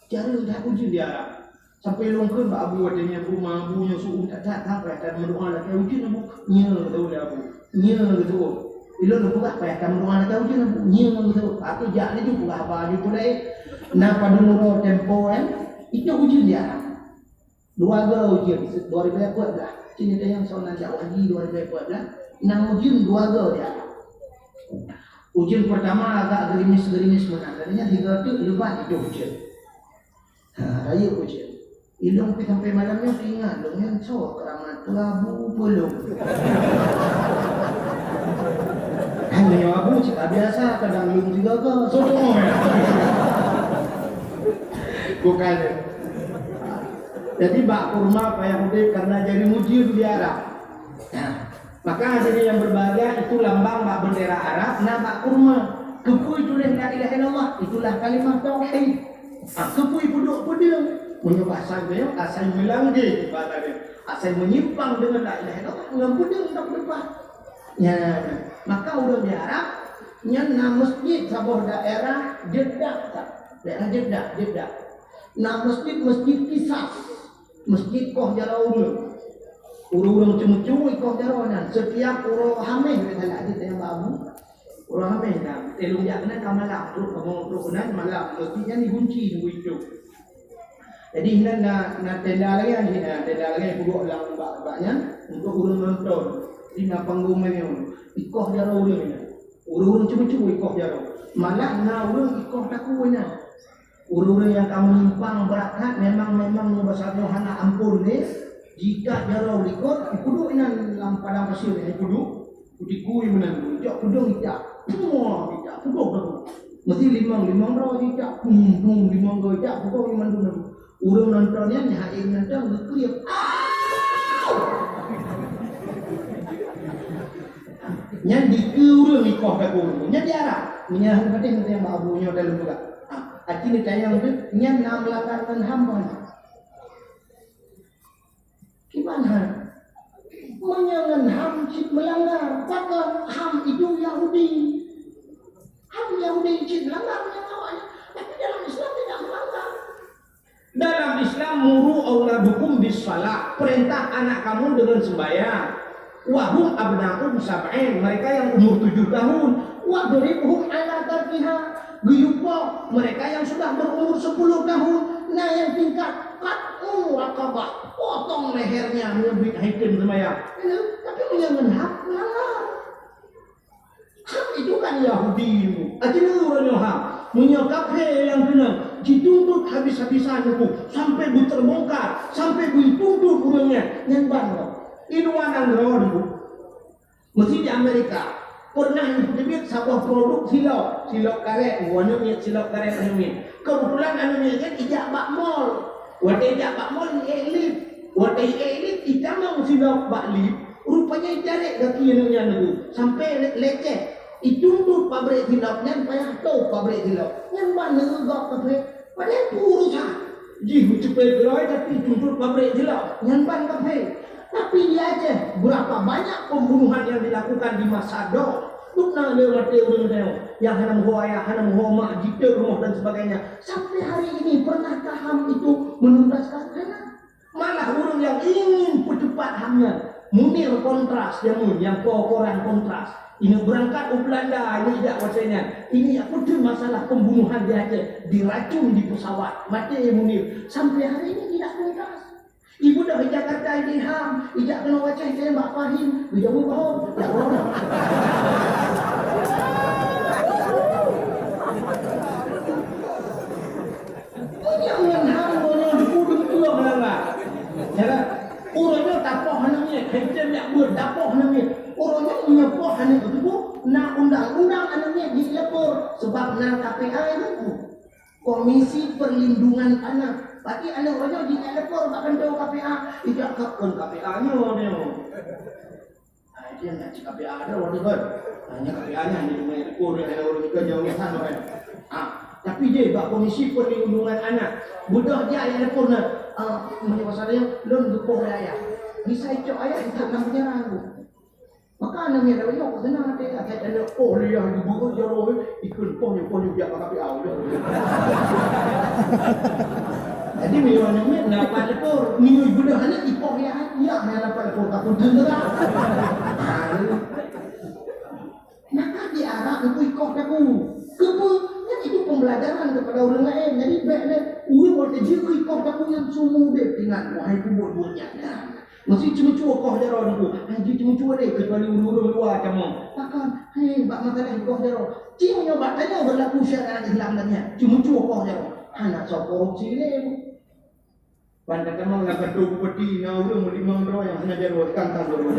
Jareueng that ujeuen di Arab. Sampoe lôn kheun bak Abu watèe nyan, "Abu, ma Abu nyoe su'um that-that, hana payah that meudoa lakèe ujeuen, Abu." "Nyo," geujaweueb lé Abu. "Nyo," geujaweueb. "Ilôn peugah payah that meudoa lakèe ujeuen, Abu." "Nyo," geujaweueb. Aku jak laju peugah haba laju pulai. Na padum uroe tempo nyan, itu ujeuen di Arab. Dua goe ujeuen, dua ribèe peuet blah. Sini tanyong soe nan jak haji dua ribèe peuet blah. Na ujeuen dua goe di Arab. Ujeuen peurtama agak geurimis-geurimis meunan. Katanya sigoe teuk leubeh itu ujeuen. Ha, rayeuk ujeuen. Ilôn pi sampoe malam nyoe teuingat lôn nyan soe keuramat, peue Abu peue lôn. Hana nyoe Abu cit biasa, kadang lôn sigoe-goe. Soe teungoh nyan? Bukan. Jadi bak kurma payah udép karena jareueng ujeuen di Arab. Nah, maka hadirin yang berbahagia, itu lambang bak bendera Arab, na bak kurma. Keupeue tuléh la ilaha illallah? Itulah kalimah tauhid. Ah, keupeue peuduek peudeueng? Meunyoe bahasa geutanyoe, asai meulangge, bahasa geutanyoe. Asai meunyimpang deungon la ilaha illallah, ngon peudeueng tak peudeueng. Ya, maka ureueng di Arab nyan na masjid saboh daerah Jeddah, tak? Daerah Jeddah, Jeddah. Na masjid, Masjid Kisas. Masjid koh jaroe ureueng. Ureueng-ureueng ceumeucue ikoh jaroe nyan. Setiap uroe Hamèh, bèk salah jih tanyong bak Abu. Uroe Hamèh nyan, eh, lôn jak keunan ka malam, trok kamoe trok keunan malam. Masjid nyan digunci nunggu idôk. Jadi, nyan na, na tenda lagèe nyan, na tenda lagèe nyan peuduek lam bak, bak nyan untuk ureueng nonton. Jadi, na panggong lagèe nyan. Ikoh jaroe ureueng nyan. Ureueng-ureueng ceumeucue ikoh jaroe. Malah na ureueng ikoh takue nyan. Ureueng-ureueng nyang ka meunyimpang brat that memang, memang bahasa nyoe hana ampôn lé. Jijak jaroe likot, ipeuduek inan lam padang pasir, ipeuduek, peutikui meunan, jak peudong ijak, peumoh ijak, peugoh dah. Meusti limong, limong droe jijak, pum, pum, limong droe ijak, peugoh mandum dah. Ureueng nonton nyan, nyan hai nonton geukriek. Au! Nyan dikeue ureuëng ikoh takue. Nyan di Arab. Meunyo han padeh ureuëng bak abu nyoe dalam juga. Ha, aci ni tayang tu, nyan na meulanggar ngon ham boh nyan. Kiban han? Meunyo ngon ham cit meulanggar, maka ham itu Yahudi. Ham Yahudi cit meulanggar meunyo awaknyan. Tapi dalam Islam tidak meulanggar. Dalam Islam, "Muru auladukum bis shalah", perintah anak kamu dengan sembahyang. "Wa hum abna'u sab'in", mereka yang umur tujuh tahun. "Wadribhum ala tarkiha", geuyue poh mereka yang sudah berumur sepuluh tahun. Nah, yang tingkat qat'u raqabah, potong lehernya, meunyo bit item sembahyang. Tapi meunyo ngon ham, meulanggar. Ham itu kan Yahudi ilmu. Aci nyoe uroe nyoe ham. Meunyoe kafé nyang keunong, jituntut habis-habisan nyoe, sampai beuteubongkar, sampai beutuntut ureuëng nyan, nyan ban nyoe. Di luwa nanggroe nyoe. Meusi di Amerika, pernah neuteubiet saboh produk silop, silop karet, aneuk miet silop karet aneuk miet. Keubeutulan aneuk miet nyan ijak bak mall. Watée ijak bak mall, iék lift. Watée iék lift, itamong silop bak lift. Rupanya itarek gaki aneuk nyan nyoe, sampai le-, lecet. Ituntut pabrik silop nyan, payah tôb pabrik silop. Nyan ban neugok kafé. Padahai peue urusan. Jih meuceupet keudroe tapi ituntut pabrik silop. Nyan ban kafé. Tapi di Aceh, berapa banyak pembunuhan yang dilakukan di masa doh. Dum na le maté ureuëng tanyoe. Nyang hana meuho ayah, hana meuho mak, jiteuk rumoh dan sebagainya. Sampai hari ini, pernahkah ham itu menuntaskan? Hana. Malah ureuëng nyang ingin peucepat ham nyan, Munir Kontras jameun nyang po koran Kontras. Inong beurangkat u Beulanda, inong jak watée nyan. Inong jak peuteun masalah pembunuhan di Aceh, diracun di pesawat. Maté Munir. Sampai hari ini tidak tuntas. Ibu dah di Jakarta, di ham, ijak keunoe Aceh, saya Mbak Fahim, geujaweueb bahom. Meunyoe ngon ham, meunyoe dipudum tueng langa. Ya kan? Uroe nyoe tapoh aneuk miet, henteu jak beuet tapoh aneuk miet. Uroe nyoe meunyoe poh aneuk teupeue, na undang-undang aneuk miet jileupor, sebab na K P A itu. Komisi Perlindungan Anak. Berarti aneuk uroe nyoe jileupor bak kantô K P A, ijak ka kon K P A nyoe, nyoe. Ai, dia nak cakap K P A dah, orang tu kan. Hanya K P A nya, dia main telefon, dia ada orang ikan jauh sana kan. Ah, tapi dia bak Komisi Perlindungan Anak. Budak dia yang telefon dah. Ah, macam pasal dia, lôn geupoh lé ayah. Bisa icok ayah, icok dalam penjara tu. Maka anak dia dah banyak, kau senang hati. Akai anak poh dia yang gubuk jauh, ikut poh, poh, dia K P A. Jadi, meunyoe aneuk miet na pat leupor, meunyoe ibeudôh aneuk ipoh ya, ya na pat leupor ka peuteun teuga. Ha, maka di Arab itu ikoh takue. Keupeue? Kan itu pembelajaran kepada orang lain. Jadi, bèk lé ureueng watèe jeuet ikoh takue nyang seumur udép ingat, wahai peubuet-buet nyan. Meusti ceumeucue koh jaroe nyoe. Hai, jeuet ceumeucue deh, keucuali ureueng-ureueng luwa tamong. Pakon? Hai, bak masalah koh jaroe. Ci meunyoe bak tanyoe beulaku syariat Islam dan nyan, ceumeucue koh jaroe. Hana soe korupsi lé. Ban tatamong lam kantô bupati na ureueng meulimong droe nyang hana jaroe, kantang droe.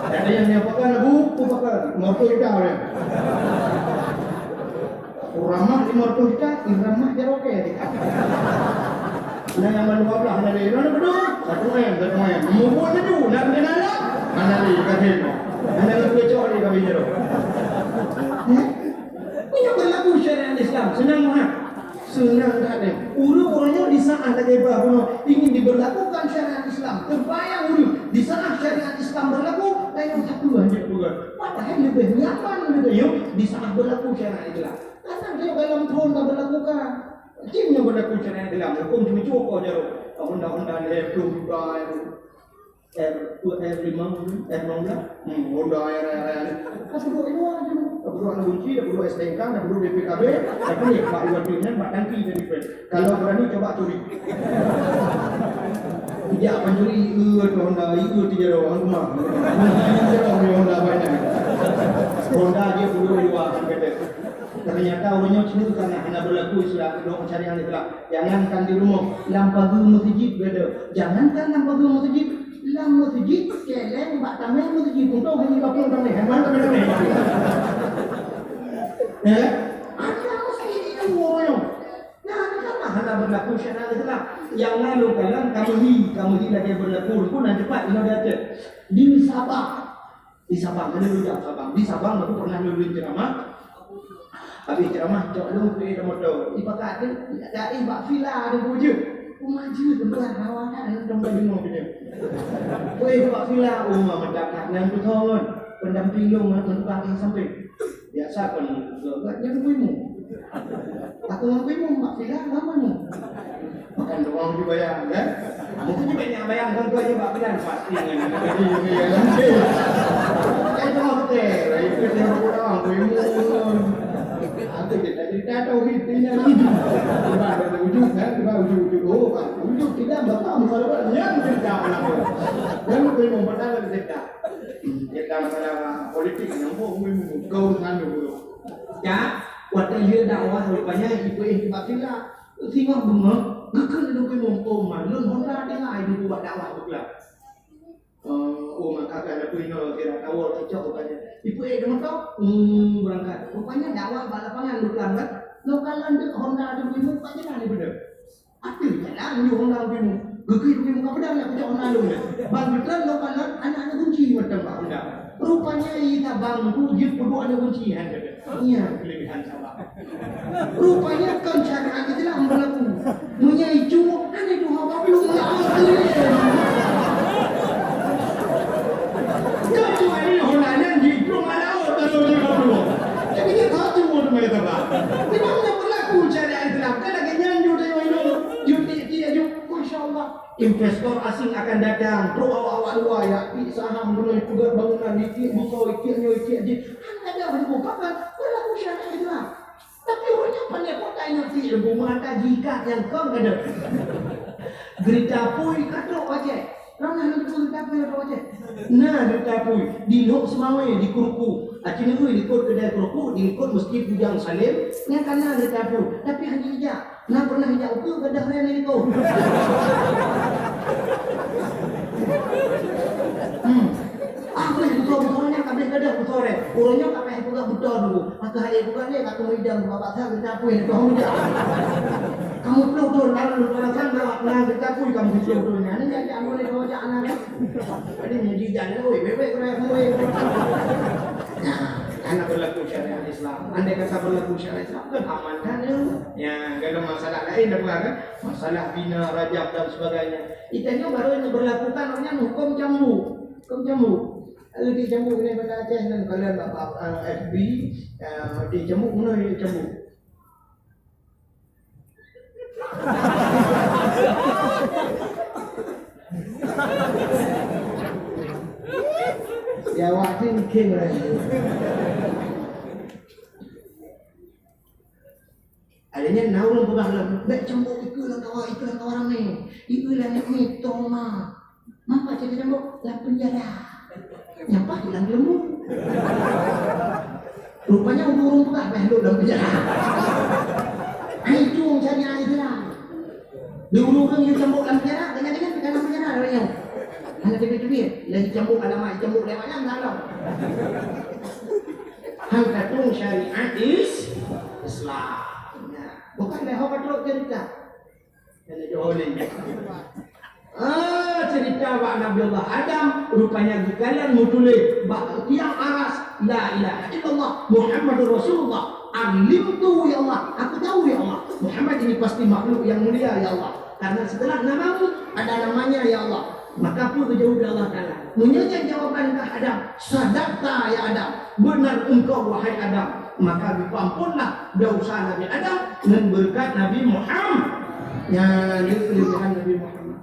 Ada nyang nyampakan lagu, kupakan, moto ita ya. Ramah lima ratus juta, ramah jaroe ke. Nah, yang mana dua belah, mana ni? Mana betul? Satu M, satu M. Mubun itu, nak kenal lah? Mana ni? Kata dia. Mana nak kecok ni kami jaroe? Eh? Punya berlaku syariat Islam, senang mah. Senang tak ada. Ureueng-ureueng nyoe di saat lagèe bah bunoe ingin diberlakukan syariat Islam. Teubayang ureueng di saat syariat Islam berlaku, lain satu aja peugah. Padahal lebih nyaman gitu yuk di saat berlaku syariat Islam. Karena dia dalam tahun tak berlakukan. Jin yang berlaku syariat Islam, hukum cucu kau jaroe. Honda-Honda ni, belum juga. R, R lima, R enam belas. Hmm, Honda R, R, R. Dah duduk luar je. Dah duduk anak kunci, dah duduk S T N K, dah duduk B P K B, dah boleh Pak Iwan Bin, kan, Pak Tangki jadi friend. Kalau berani, coba curi. Ijak pancuri, iya tu Honda, iya tu jaroe, orang rumah. Iya tu jaroe ni Honda banyak. Honda dia duduk di luar, kan, kata. Ternyata ureueng nyoe ceuneuh kana hana berlaku Islam, dong syariat Islam. Jangankan di rumoh, lam pageue meuseujid beda. Jangankan lam pageue meuseujid, lam meuseujid, céléng bak tamèh meuseujid, untung hana bak tamèh, hana bak tamèh. Ya? Ada meuseujid di luwa nyoe. Nah, ini kan hana berlaku syariat Islam. Nyang lalu kalam kamoe hi, kamoe hi lagèe berlaku pun ada cepat inoe di Aceh. Di Sabah. Di Sabang, ada lôn jak Sabang. Di Sabang aku pernah lôn, lôn ceramah. Habis ceramah, cok lôn pi moto. Ipakat tu, ada eh bak villa ada bujur. Rumah jeuet, tempat rawa kan, ada tempat jenguk dia. Weh, bak villa, oh, mama dah kat nan tu thong kan. Pendamping lôn, nak menukar di samping. Biasa kan, gak nyang kuimu. Aku ngon kuimu, bak villa, ngon kuimu. Makan doang je bayang, kan? Mungkin juga nyak bayang, kan, tu aja bak villa, pasti ngon. Kan cuma hotel, itu dia orang kuimu. Aku cerita-cerita tauhid ni, kan? Tiba ada wujud, kan? Tiba wujud, wujud. Oh, wujud tidak, bapak, masalah, yang cerita, kan? Dan kuimu, padahal cerita. Kita masalah politik, nyambung, kuimu. Kau ngandung dulu. Ya, watèe lheueh dakwah rupanya ibu eh bak villa. Singoh beungoh, geukheun lôn kuimu, "Oh, ma, lôn honda tinggai di buet dakwah beuklam." Eh, oh, maka ka lôn kuimu, kira tawa cocok rupanya. Ibu eh deungon tau, hmm, beurangkat. Rupanya dakwah bak lapangan beuklam kan. Lôn kalon deuk honda lôn kuimu, bak jalan ibu deuh. Ateueh jalan, yue honda kuimu. Geukheun kuimu ka peudong, nak peucok honda lôn. Ban geutreun lôn kalon, aneuk-aneuk gunci mantong bak honda. Rupanya, ita bang tu jeuet peuduek aneuk gunci, han geuh. Nyan keulebihan sahabat. Rupanya, kon syariat Islam beulaku. Meunyo icue, hana tuha bak plueng laôt tu. Kon tuha ni honda nyan jiplueng laôt, lalu jiplueng. Jadi, dia tahu tu, teman-teman. Memang beulaku syariat Islam. Kan lagèe nyan, jeuet, jeuet, jeuet, jeuet, jeuet. Masya Allah. Investor asing akan datang, trok awak-awak luwa, ya, pi saham, guna peugah bangunan, itiek bukau, itiek nyoe, itiek jih. Hana ada hubungan, bahkan berlaku syariat Islam. Tapi ureueng nyan pandai kota nyang ti ilmu mata jikat nyang kong kada. Geurita apui ka trok wajéb. Ranah nyang tu geurita apui ka trok wajéb. Nah, geurita apui di Lhok Seumawé, di Kruku. Aci neugui likot keudai Kruku, di likot Mesjid Bujang Salim, nyang kana geurita apui. Tapi hana ijak. Na pernah jak ukeue gadôh rèn di likot. Hmm. Ah, boleh beutôi-beutôi nyan ka abéh gadôh beutôi rèn. Ureueng nyoe ka payah peugah beutôi dulu. Maka hai peugah lé, ka teumui idang bak basa geutapui nyan keu hujah. Kamu ploh thon lalu, alasan na, na geutapui kamu ploh thon nyan. Nyan jak, jak mulai kau jak anak. Jadi mujizat nyan, oi, bebek kena mulai. Nah, karena berlaku syariat Islam. Andai kata berlaku syariat Islam, kan aman kan, ya? Ya, kalau masalah lain dah bukan, kan? Masalah zina, rajam dan sebagainya. Itanyoe baru yang berlakukan, namanya hukum cambuk. Hukum cambuk. Kalau di cambuk ni pada Aceh, dan kalau bak, bak, eh, F B, eh, di cambuk mana di cambuk? Ya, awak tu mikir lah. Adanya na ureueng peugah lom, "Bèk cambuk ikeue lam kawa, ikeue lam kawa ramé. Ikeue lam ramé, toma." Mapa cit cambuk? Lam penjara. Nyapa di lam lembu. Rupanya ureueng peugah bèk lhok lam penjara. Hai, jeuem cari air geura. Di ureueng-ureueng nyang cambuk lam penjara, banyak dengan di dalam penjara dah nyoe. Hana teubiet-teubiet, lagi cambuk alamat, cambuk lewat nyan dalam. Han ka tueng syariat is-, Islam. Nah, bukan dah ho ka trok cerita. Kena jauh ni. Ah, cerita bak Nabi Allah Adam, rupanya geukalon meutuléh bak tiang aras, "La ilaha illallah Muhammadur Rasulullah." Alimtu, ya Allah, aku tahu, ya Allah, Muhammad ini pasti makhluk yang mulia, ya Allah. Karena setelah namamu, ada namanya, ya Allah. Maka apa geujaweueb lé Allah Taala? Meunyoe nyan jawaban kah Adam, "Sadaqta ya Adam, benar engkau wahai Adam." Maka geupeuamponlah desya Nabi Adam ngon beureukat Nabi Muhammad. Nyan, nyan keulebihan Nabi Muhammad.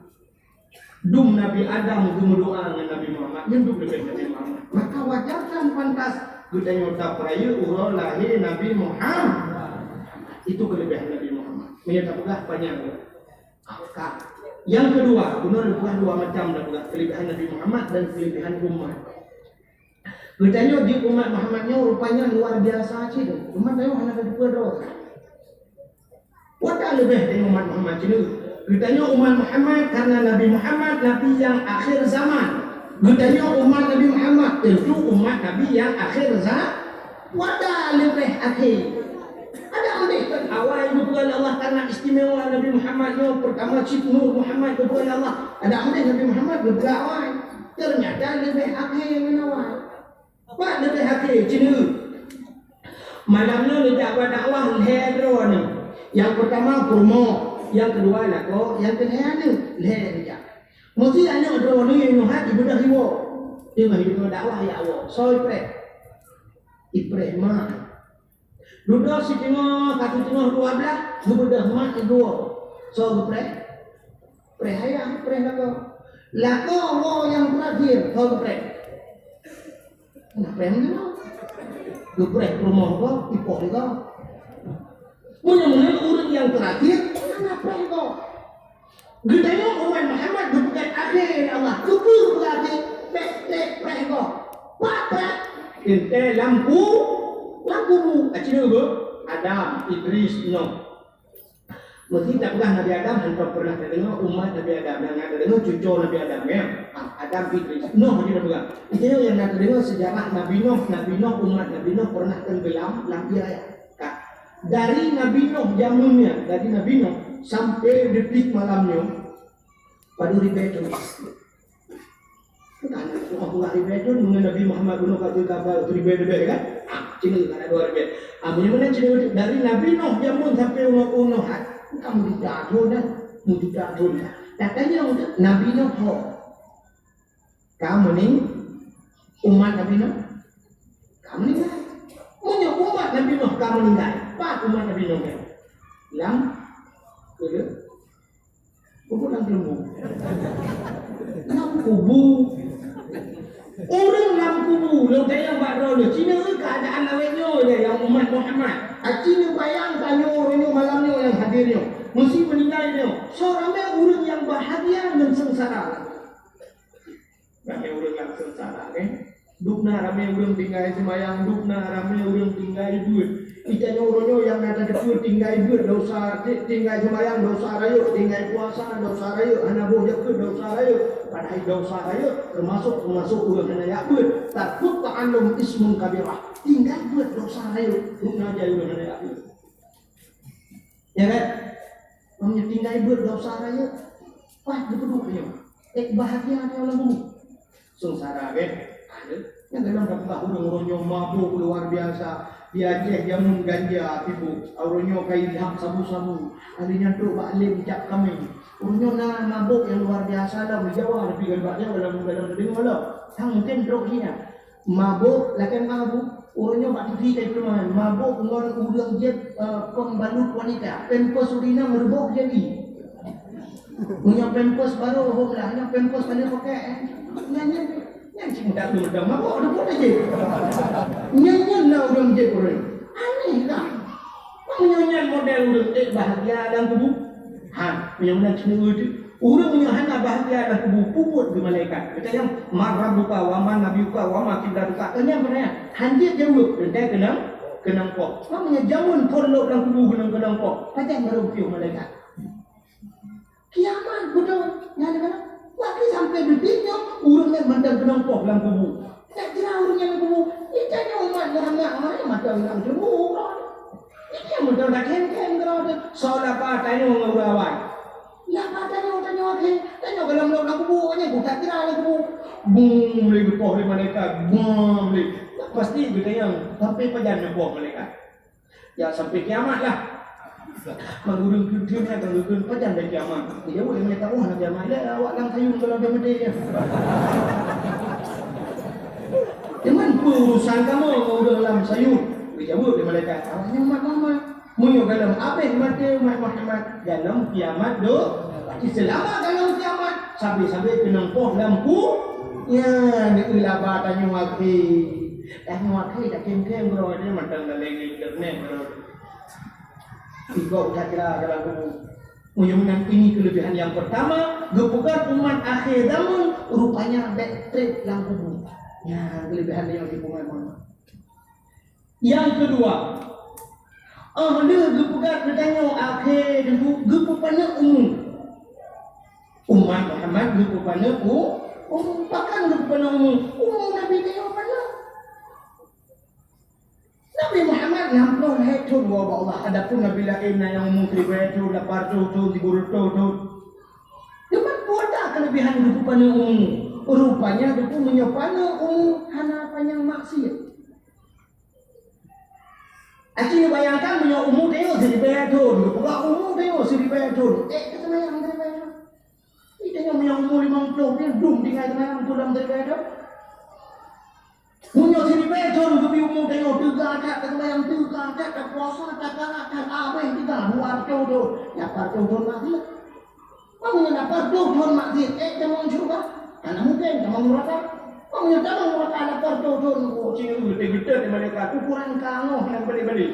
Dum Nabi Adam geumeudoa ngon Nabi Muhammad, nyan dum leubeh Nabi Muhammad. Maka wajar dan pantas geutanyoe tapeurayeuk uroe lahé Nabi Muhammad. Itu keulebihan Nabi Muhammad. Meunyoe tapeugah panyang. Ka. Nyang keudua, bunoe lôn peugah dua macam dah peugah, keulebihan Nabi Muhammad dan keulebihan umat. Geutanyoe di umat Muhammad nyoe rupanya luar biasa cit. Umat nyoe hana teupeue droe. Watèe leubeh dari umat Muhammad cit. Geutanyoe umat Muhammad karena Nabi Muhammad nabi nyang akhir zaman. Geutanyoe umat Nabi Muhammad tentu umat nabi nyang akhir za-, Watèe leubeh akhé. Adak meudeh kon awai geupeugah lé Allah karena istimewa Nabi Muhammad nyoe, pertama cit Nur Muhammad geupeugah lé Allah. Adak meudeh Nabi Muhammad geupeugah awai. Ternyata leubeh akhé ngon awai. Pat leubeh akhé, ci neueu. Malam nyoe neujak bak dakwah lhèe droe nyoe. Nyang peurtama peurumoh, nyang keudua lakoe, nyang keulhèe aneuk, lhèe neujak. Meusé aneuk droe nyoe nyoe hat jibeudôh iwoe. Teuma jideungoe dakwah jak woe. Soe ipreh? Ipreh mak. Dudoe siteungoh, ka siteungoh dua blaih, geubeudôh mak iwoe. Soe geupreh? Preh ayah, preh lakoe. Lakoe woe nyang teurakhir, soe geupreh? Hana preh meunan. Geupreh peurumoh gob, ipoh lé gob. Meunyoe meunan ureueng nyang teurakhir, hana preh gob. Geutanyoe umat Muhammad geupeugah akhé lé Allah, keupeue geupeugah akhé? Bèk, bèk preh gob. Pat preh? Teuntèe lam ku-, lam kubu. Aci nyoe geuh Adam, Idris, Nuh. Meusé tapeugah Nabi Adam, hantom peureunah tadeungoe umat Nabi Adam, nyang na tadeungoe cucoe Nabi Adam, ya. Ah, Adam, Idris, Nuh, meusé tapeugah. Itu nyang na tadeungoe seujarah Nabi Nuh, Nabi Nuh, umat Nabi Nuh peureunah teunggelam lam ié raya. Ka. Dari Nabi Nuh jameun nyan, dari Nabi Nuh sampai detik malam nyoe, padub ribèe thôn. Kan, oh, dua ribèe thôn, meunyoe Nabi Muhammad bunoe ka teuka ba ribèe leubeh, kan? Ah, cina kan dua ribèe. Ah, meunyoe meunan cina dari Nabi Nuh jameun sampai uroe, uroe Nuh hat, kan meujuta thôn dah, meujuta thôn dah. Katanya untuk Nabi Nuh ho. Ka meuning-, umat Nabi Nuh ka meuninggai. Meunyoe umat Nabi Nuh ka meuninggai, pat umat Nabi Nuh nyan? Lam keuleu-, Kubu lam keuleumbung. Lam kubu. Ureueng lam kubu, lôn tanyong bak droeneuh, ci neueu keuadaan awaknyoe lé nyang umat Muhammad. Aci neubayang tanyoe uroe nyoe malam nyoe nyang hadir nyoe. Meusé meuninggai nyoe, soe ramé ureueng nyang bahagia ngon seungsara. Ramé ureueng lam seungsara, kan? Dum na ramé ureueng tinggai seumayang, dum na ramé ureueng tinggai beuet. Geutanyoe uroe nyoe nyang na tateupeue tinggai beuet dosa, ti-, tinggai seumayang dosa rayeuk, tinggai puasa dosa rayeuk, hana boh jakeuet dosa rayeuk. Padahai dosa rayeuk teumasok, teumasok ureueng hana jak beuet. Tarkut ta'allum ismun kabirah. Tinggai beuet dosa rayeuk, dum na jai ureueng hana jak beuet. Ya kan? Meunyoe tinggai beuet dosa rayeuk, pat geupeuduek nyoe. Eh, bahagia nyoe lam bumoe. Seungsara, kan? Ada. Nyang dalam dakwah ureueng-ureueng nyoe mabök luar biasa. Di Aceh jameun ganja tiboh. Ureueng nyoe ka ilham sabu-sabu. Ada nyang trok bak lem cap kameng. Ureueng nyoe na mabök nyang luar biasa lom di Jawa, tapi kan bak Jawa dalam, dalam teudeungoe lom. Hang mungken trok sinoe. Mabök, lakèe mabök, ureueng nyoe bak T V ka jipeurunoe, mabök ngon ureueng jieb, eh, pembalut wanita, pampers ureueng inong reubôk jadi. Meunyoe pampers barô, hom lah, nyoe pampers paléng pokét, eh. Nyan, nyan, nyan cit meudak-meudak mabök, reubôk aja. Nyan, nyan na ureueng jieb ureueng. Aneh kan? Meunyoe nyan model ureueng, eh, bahagia lam kubu. Ha, meunyoe meunan cit ureueng Ureueng nyang hana bahagia lam kubu, peubuet keu malaikat. Geutanyong, "Man rabbuka, wa man nabiyuka, wa ma qiblatuka?" Tanyong peunanya, hanjeuet jaweueb, teuntèe keunong, keunong poh. Maknanya jameun phon lôb lam kubu keunong, keunong poh. Pajan barô piôh malaikat. Kiamat beutôi. Nyan kan? Waktu sampai detik nyoe, ureueng nyan mantong keunong poh lam kubu. Nak jira ureueng nyan lam kubu. Ita nyoe umat Muhammad, mari mantong lam kubu. Ita mantong dak khem-khem keudroe. Soe laba tanyoe ngon ureueng awai. Laba tanyoe, tanyoe akhé, tanyoe goh lom lôb lam kubu, nyan geutak jira lam kubu. Bum lé geupoh lé malaikat, bum lé. Pasti geutanyong, sampai pajan neupoh malaikat? Ya, sampai kiamat lah. Meunurot keuteungan, meunurot pajan dari kiamat. Geujaweueb lé malaikat, "Wah, na kiamat lé, awak lam sayueng goh lom meuté." Cuman, "Peue urusan kamoe ngon ureueng lam sayueng?" Geujaweueb lé malaikat, "Awak nyan umat Muhammad." Meunyoe goh lom habéh maté umat Muhammad, goh lom kiamat do, seulamat goh lom kiamat, sabe-sabe keunong poh lam ku-, nyan, neueu laba tanyoe akhé. Tanyoe akhé dak khem-khem keudroe, mantong dalem internet keudroe. Tiga udah kira dalam kubu. Meunyoe meunan, ini kelebihan yang pertama, geupeugah umat akhé zaman rupanya bèk trép lam kubu. Nyan kelebihan nyang dipeugah. Nyang keudua, óh lheueh geupeugah geutanyoe akhé teungku geupeupaneuk umu. Umat Muhammad geupeupaneuk u-, umu. Pakon geupeupaneuk umu? Umu Nabi tanyoe paneuk. Nabi Muhammad nam ploh lhèe thôn woe bak Allah. Adapun nabi laén na nyang umu siribèe thôn, lapan reutôh thôn, sikureueng reutôh thôn. Teuma peue kelebihan geupeupaneuk umu? Rupanya Teungku meunyoe paneuk umu hana panyang maksiat. Aci bayangkan meunyoe umu tanyoe siribèe thon, geupeugah umu tanyoe siribèe thon, ék ka seumayang siribèe thon. Di tanyoe meunyoe umu limong ploh pih dum tinggai seumayang pulang siribèe thon. Meunyoe siribèe thon geubri umu tanyoe, teuga that taseumayang, teuga that tapuasa, takalak that abéh teuga dua reutôh thon, lapan reutôh thon maksiat. Meunyoe lapan reutôh thon maksiat, ék tamong syeuruga? Hana mungken, tamong neuraka. Meunyoe tamong neuraka lapan reutôh thon, oh, ci geuteuk-geuteuk lé malaikat, ukuran kangoh nyang balek-balek.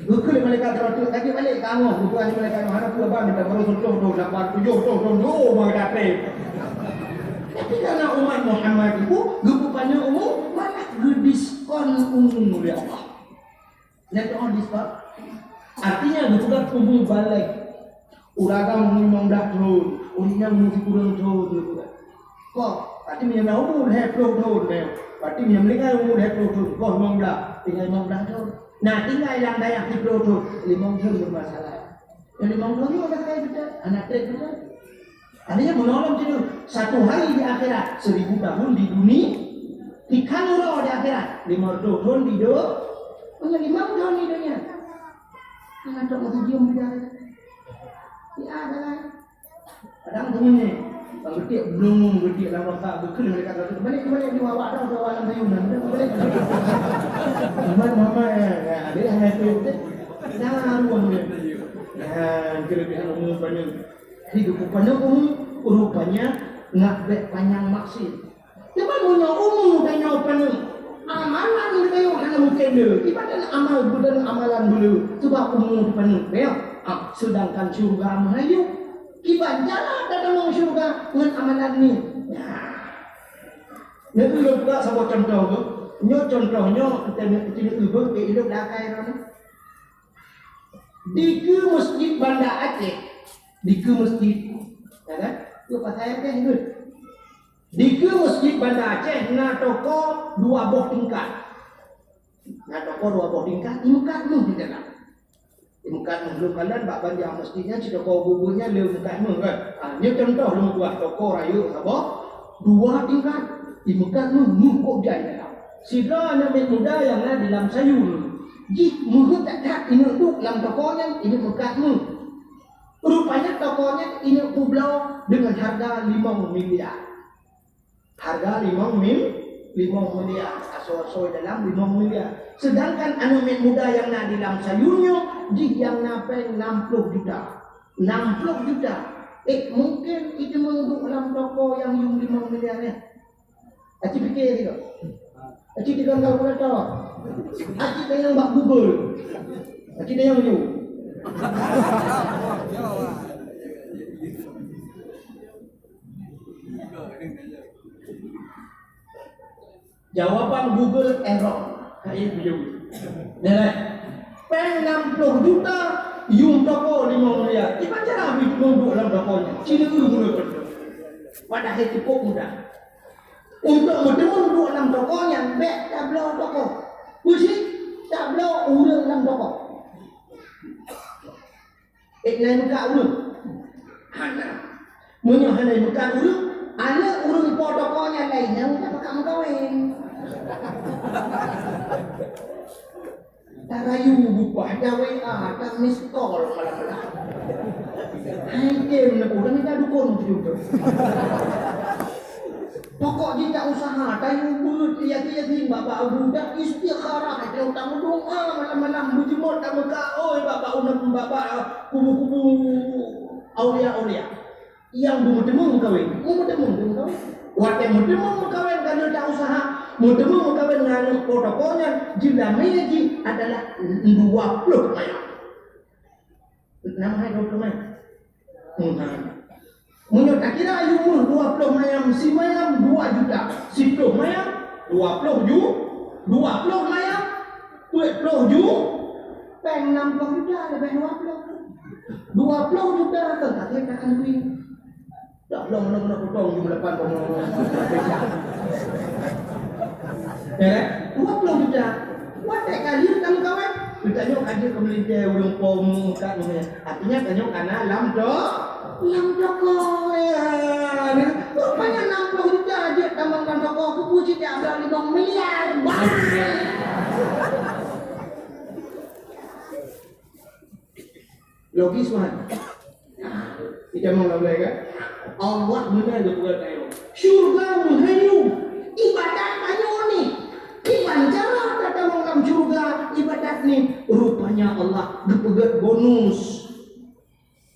Geukheun lé malaikat, "Droe teuk, ka jeuet balek kangoh." Geukheun lé malaikat, "Hana peue, Abang, mita baroe siplôh thon, lapan, tujoh reutôh thon, oh, meudaté." Tapi karena umat Muhammad itu geupeupanjang umu, malah geudiskon umu lé Allah. Nyan teuh diskon. Artinya geupeugah umu balek. Ureueng agam umu limong blah thon, ureueng inong umu sikureueng thon geupeugah. Koh, berarti meunyoe na umu lhèe ploh thon, berarti meunyoe meuninggai umu lhèe ploh thon, koh limong blah, tinggai limong blah thon. Nah, tinggai lam dayah siplôh thon, limong thon bermasalah. Nyang limong thon nyoe ka sagai beutôi, hana trép beutôi. Artinya meunurot jinoe, satu hari di akhirat, seribu tahun di dunia, tikhan uroe di akhirat, lima ratus thon di do-, hanya lima thon di dunia. Hana trok meutujuh bidang. Di akhirat. Kadang teumanyong, bang geutik belum, geutik lam rasa, beukeuh mereka kata, "Balik, balik, di awak dah, di awak lam sayun dah, balik, balik." Mama, mama, ya, ya, ada yang happy, betul? Nah, ruang dia. Nah, kelebihan umur panjang. Jadi, rupanya umur, rupanya ngak bèk panyang maksiat. Teuma meunyoe umu tanyoe paneuk, amalan tanyoe hana mungken le. Kiban tan amal beudeungon amalan beuleu, sabab umu paneuk, ya. Ah, sedangkan syeuruga meuhayu. Kiban cara tatamong syeuruga ngon amalan nyan. Nah. Nyoe ulôn peugah saboh contoh tu. Nyoe contoh nyoe, kita, kita, kita, kita, kita, kita, kita, kita, kita, Dikeue Masjid Banda Aceh, dikeue masjid, ya kan? Tu pasai Aceh ni. Dikeue Masjid Banda Aceh na toko dua boh tingkat. Na toko dua boh tingkat, imeukat meuh di dalam. Imeukat meuh lom kanan bak banja masjid nyan, si toko bubur nyan lé imeukat meuh kan. Ha, nyoe contoh lôn buat toko rayeuk saboh dua tingkat. Imeukat meuh, meuh kok jai dalam. Sidroe aneuk miet muda nyang na di lam sayun. Jih meuheuet that-that ineuk duek lam toko nyan, ineuk meukat meuh. Rupanya toko nyan ineuk peubloe deungon hareuga limong miliar. Hareuga limong mil-, limong miliar. Asoe-asoe dalam limong miliar. Sedangkan aneuk miet muda nyang na di lam sayun nyoe, jih nyang na péng nam ploh juta. Nam ploh juta. Eh, mungken iteumeuduek lam toko nyang yum limong miliar nyan? Aci pike sigoe. Aci tigong kalkulator. Aci tanyong bak Google. Aci tanyong you. Jawaban Google error. Hai you. Nilai. Péng nam ploh juta, yum toko limong miliar. Iban cara beuteumeuduek lam toko nyan. Cina mula. Padahai cukup mudah. Untuk meuteumèe duek lam toko nyan, bèk tabloe toko. Peue cit? Tabloe ureueng lam toko. Ék na imeukat ureueng? Hana. Meunyoe hana imeukat ureueng, aneuk ureueng po toko nyan laén nyang ka meukat meukawen. Tarayu bubah, ta-W A, ta-miss call malam-malam. Hai tem neupeu, dan ka dukon tu. Pokok jih ta usaha, tayue beuet yakin-yakin bak-bak budak istikharah, ta meudoa malam-malam, beujeuet ta meuka, oi, bak-bak uneum, bak-bak kubu-kubu aulia-aulia. Nyang beumeuteumèe meukawen, beumeuteumèe meukawen. Watèe meuteumèe meukawen ka lheueh ta usaha, meuteumèe meukawen ngon aneuk protokol nyan, jeulamé jih adalah dua ploh mayam. Nama hai dua ploh mayam? Meunan. Meunyoe takira yum dua ploh mayam, simayam dua juta, siploh mayam dua ploh ju-, dua ploh mayam, peuet ploh ju-, péng nam ploh juta leubeh dua ploh. Dua ploh juta teuka ka aneuk. Dah lom, lom, lom, potong jumlah lapan koma lima. Ya kan? Dua ploh juta. Watèe ka lheueh ka meukawen, geutanyoe ka jeuet keu meulintèe ureueng po meukat nyoe. Artinya tanyoe ka na lam do-, lam toko, ya. Rupanya nam ploh juta jeuet tamong lam toko, keupeue cit jak bloe limong miliar. Bah! Logis, man. Nah, itamong lam lé kan? Allah meunan geupeugah tanyoe. Syurga meuhanyô, ibadat tanyoe ni. Kiban cara tatamong lam syurga ibadat ni? Rupanya Allah geupeugah bonus.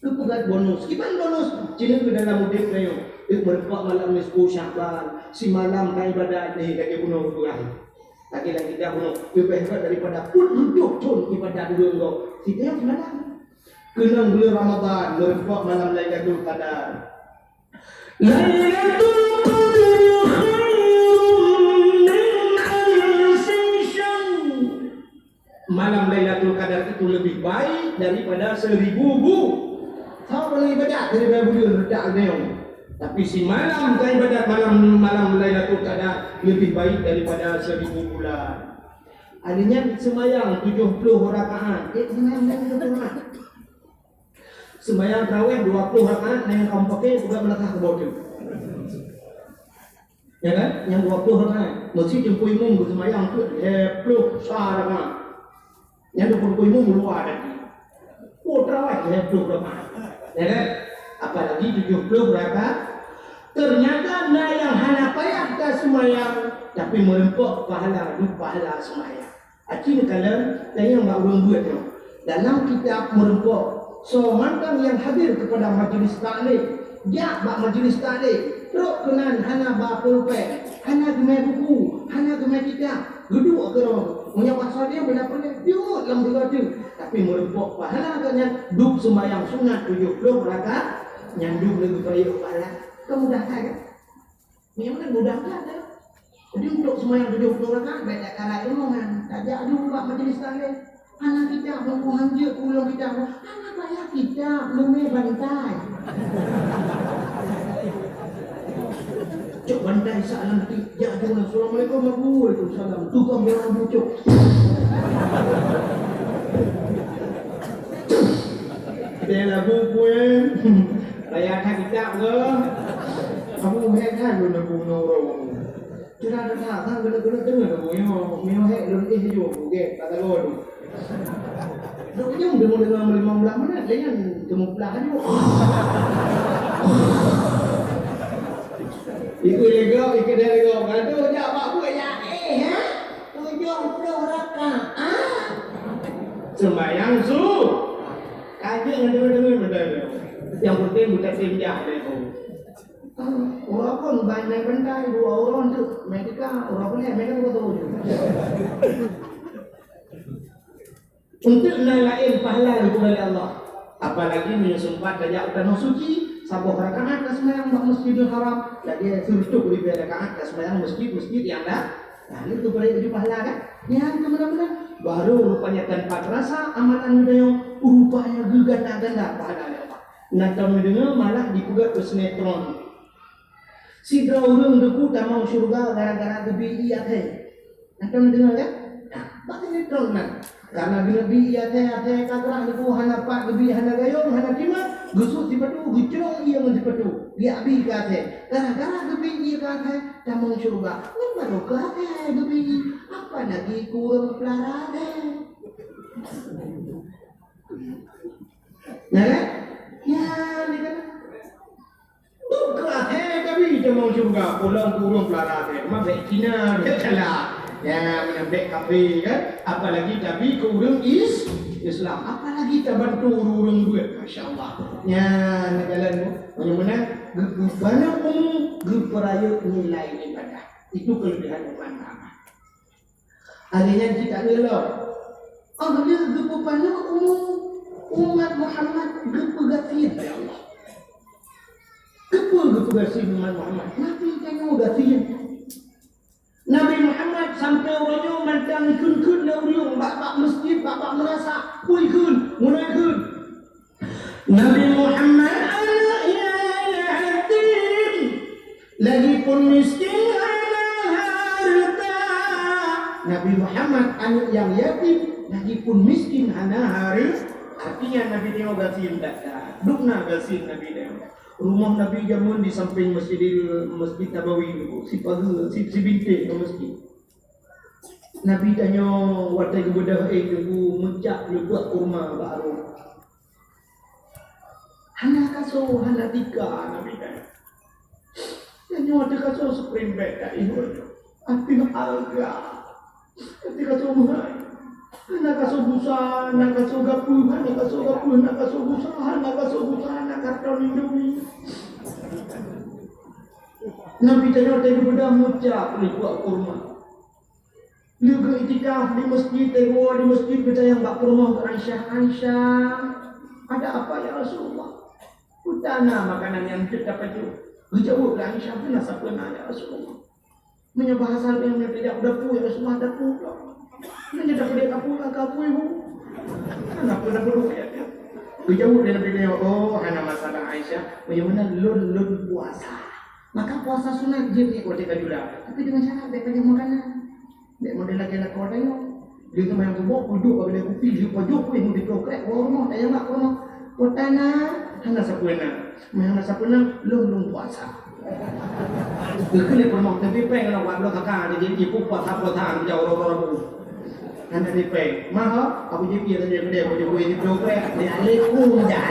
Geupeugah bonus. Kiban bonus? Cina keu dalam udép tanyoe. Yuk meureumpok malam nisfu Sya'ban, simalam ka ibadat ni, lagèe bunoe geupeugah. Lagèe lam kitab bunoe, leubeh hebat daripada peuet reutôh thon ibadat ureueng gob. Sitayong simalam. Keunong buleuen Ramadhan, meureumpok malam Lailatul Qadar. Lailatul Qadar khairun min alfi syahr. Malam Lailatul Qadar itu lebih baik daripada seribu bu-, sama ibadat daripada buleuen reutak geutanyoe. Tapi simalam ka ibadat malam, malam Lailatul Qadar lebih baik daripada seribu bulan. Akhirnya seumayang tujoh ploh rakaat. Eh, seumayang tujoh ploh rakaat. Seumayang tarawih dua ploh rakaat, nyang kamoe paké peugah meunasah keu boh teuh. Ya kan? Nyang dua ploh rakaat. Meusi teungku imum geuseumayang peuet, lhèe ploh sa rakaat. Nyang dua ploh imum meuluwa tadi. Oh, tarawih lhèe ploh rakaat. Ya kan? Apalagi tujoh ploh rakaat. Ternyata na nyang hana payah taseumayang, tapi meureumpok pahala, duek pahala seumayang. Aci neukalon, tanyong bak ureueng beuet nyoe. Dalam kitab meureumpok, soe mantong nyang hadir keupada majlis taklim, jak bak majlis taklim, trok keunan hana ba pulpet, hana geumè buku, hana geumè kitab, geuduek keudroe. Meunyoe basa dia bela peureulèe, jeuet lam sigoe teuk. Tapi meureumpok pahala gobnyan, duek seumayang sunat tujoh ploh rakaat, nyan duek lé geupeurayeuk pahala. Kan mudah that, kan? Memang mudah that, kan? Jadi, untuk seumayang tujoh ploh rakaat, bèk that karap ilmu nyan. Tajak dulu bak majlis taklim. Hana kitab, buku hanjeuet, ulôn kitab. Hana payah kitab, leumè bantai. Cok bantai salam ti, jak dulu. Assalamualaikum, Abu. Waalaikumsalam. Tukang jalan bucok. Dia lagu pun. Raya that kitab ke? Kamu heran lôn lagu nurung. Curang that, kan, kena, kena dengar lagu nyoe. Nyoe hek lôn eh jo, buget, kata lôn. Dok jom deungoe deungoe lima belas menit, dengan teumuplah aju. Ikeu lego, ikeu dah lego. Gadoh jak bak buet ya, eh, ha? Tujoh ploh rakaat. Sembahyang su. Kaji ngan dengar-dengar benda tu. Yang penting bukan singgah dia tu. Ah, walaupun banyak bentai dua orang tu, mereka orang boleh, mereka bukan tahu juga. Untuk na laén pahala geupeugah lé Allah. Apalagi meunyoe seumpat tajak u Tanoh Suci, saboh rakaat taseumayang bak Masjidil Haram, lagèe sireutoh ribèe rakaat taseumayang masjid-masjid nyang na. Nah, nyan geupeuraya laju pahala kan? Nyan keu meunan-meunan. Baru rupanya tanpa terasa amalan geutanyoe, rupanya geuganda-ganda pahala lé Allah. Na tom neudeungoe malah dipeugah keu sinetron. Sidroe ureueng teuku tamong syeuruga gara-gara geubi ié athée. Nah, ka neudeungoe kan? Nah, bak sinetron nyan. Karena geubi ié athée, athée ka grah teuku, hana pat geubi, hana gayông, hana timat, geusut sipatu, geucrông ié ngon sipatu, geujak bi keu athée. Gara-gara geubi ié keu athée, tamong syeuruga. Nyan baru keu athée geubi ié. Apalagi keu ureueng peulara athée. Nah, kan? Nyan, dia kata. Duka, hé, tapi tamong syeuruga, pulang keu ureueng peulara teuh. Mah bèk Cina, bèk Cina. Ya, meunan bèk kafé, kan? Apalagi tapi keu ureueng Is-, Islam. Apalagi tabantu ureueng-ureueng beuet. Masya Allah. Ya, neukalon, meunyoe meunan, geu-, geupaneuk umu, geupeurayeuk nilai ibadah. Itu kelebihan umat Muhammad. Akhirnya kita ngelok. Oh, dia geupeupanoh umu umat Muhammad geupeugah gasien, ya Allah. Keupeue geupeugah gasien umat Muhammad? Nabi tanyoe gasien. Nabi Muhammad sampai uroe nyoe mantong ikheun-kheun lé ureueng bak-bak masjid, bak-bak meurasa, pui kheun, mulai kheun. Nabi Muhammad aneuk yatim, lagipun miskin hana hareuta. Nabi Muhammad aneuk nyang yatim, lagipun miskin hana hareuta. Artinya Nabi nyoe gasien that-that. Dum na gasien Nabi nyoe. Rumoh Nabi jameun di sampéng Masjidil, Masjid Nabawi, sipageue, si, sibintéh ngon masjid. Nabi tanyoe watée geubeudôh éh Teungku meucak leubuak kurma bak areueng. Hana kasoe, hana tika Nabi tanyoe. Tanyoe watée kasoe spring bed ka ihôi. Ateueh alga. Watée kasoe meuhai. Hana kasoe busa, hana kasoe gapeue, hana kasoe gapeue, hana kasoe busa, hana kasoe busa, hana karton Indomie. Nabi tanyoe watée geubeudôh meucak leubuak kurma. Lheueh geu-iktikaf di meuseujid, teungoh di meuseujid geutanyong bak peurumoh geuh Aisyah, "Aisyah, ada apa ya Rasulullah?" "Peue na makanan nyang jeuet tapajoh?" Geujaweueb lé Aisyah, "Hana sapeue na ya Rasulullah." Meunyoe bahasa lôn, meunyoe tajak u dapu ya Rasulullah, dapu lom. Meunyoe dapu, dapu, dapu, dapu. Hana peue, dapu, dapu, ya. Geujaweueb lé Nabi nyoe, "Oh, hana masalah Aisyah. Meunyoe meunan lôn, lôn puasa." Maka puasa sunat jeuet nyan watée ka jula, tapi deungon syarat bèk pajoh makanan. Bèk model lagèe lakoe tanyoe. Lheueh seumayang suboh, peuduek bak keude kupi, lheueh pajoh kuéh, meudeh troh krek, woe rumoh, tajak bak peurumoh. Peue na, hana sapeue na. Meuhana sapeue na, lôn, lôn puasa. Geukheun lé peurumoh, tapi péng na buat bloe kakak, jadi ibu puasa-puasa, jauh roro-roro. Hana di péng. Mah, aku jadi dia tanya keude, aku jadi troh krek, dia lé pun dah.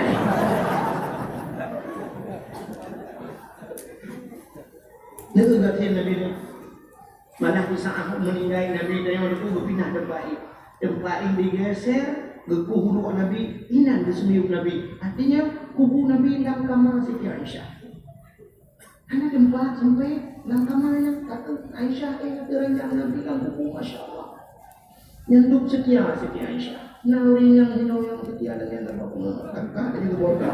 Nyoe gasien Nabi nyoe. Malah di saat meuninggai Nabi tanyoe nyoe geupinah teumpat jih. Teumpat jih digeser, geukueh uruek Nabi, inan geuseumiyueb Nabi. Artinya, kubu Nabi lam kama Siti Aisyah. Hana teumpat sampai lam kama nyan, kata Aisyah, eh, kata ranjang Nabi lam kubu, masya Allah. Nyang dum seutia Siti Aisyah. Na ureueng nyang hinoe nyang seutia lagèe nyan, apa pun. Kakak jadi borda.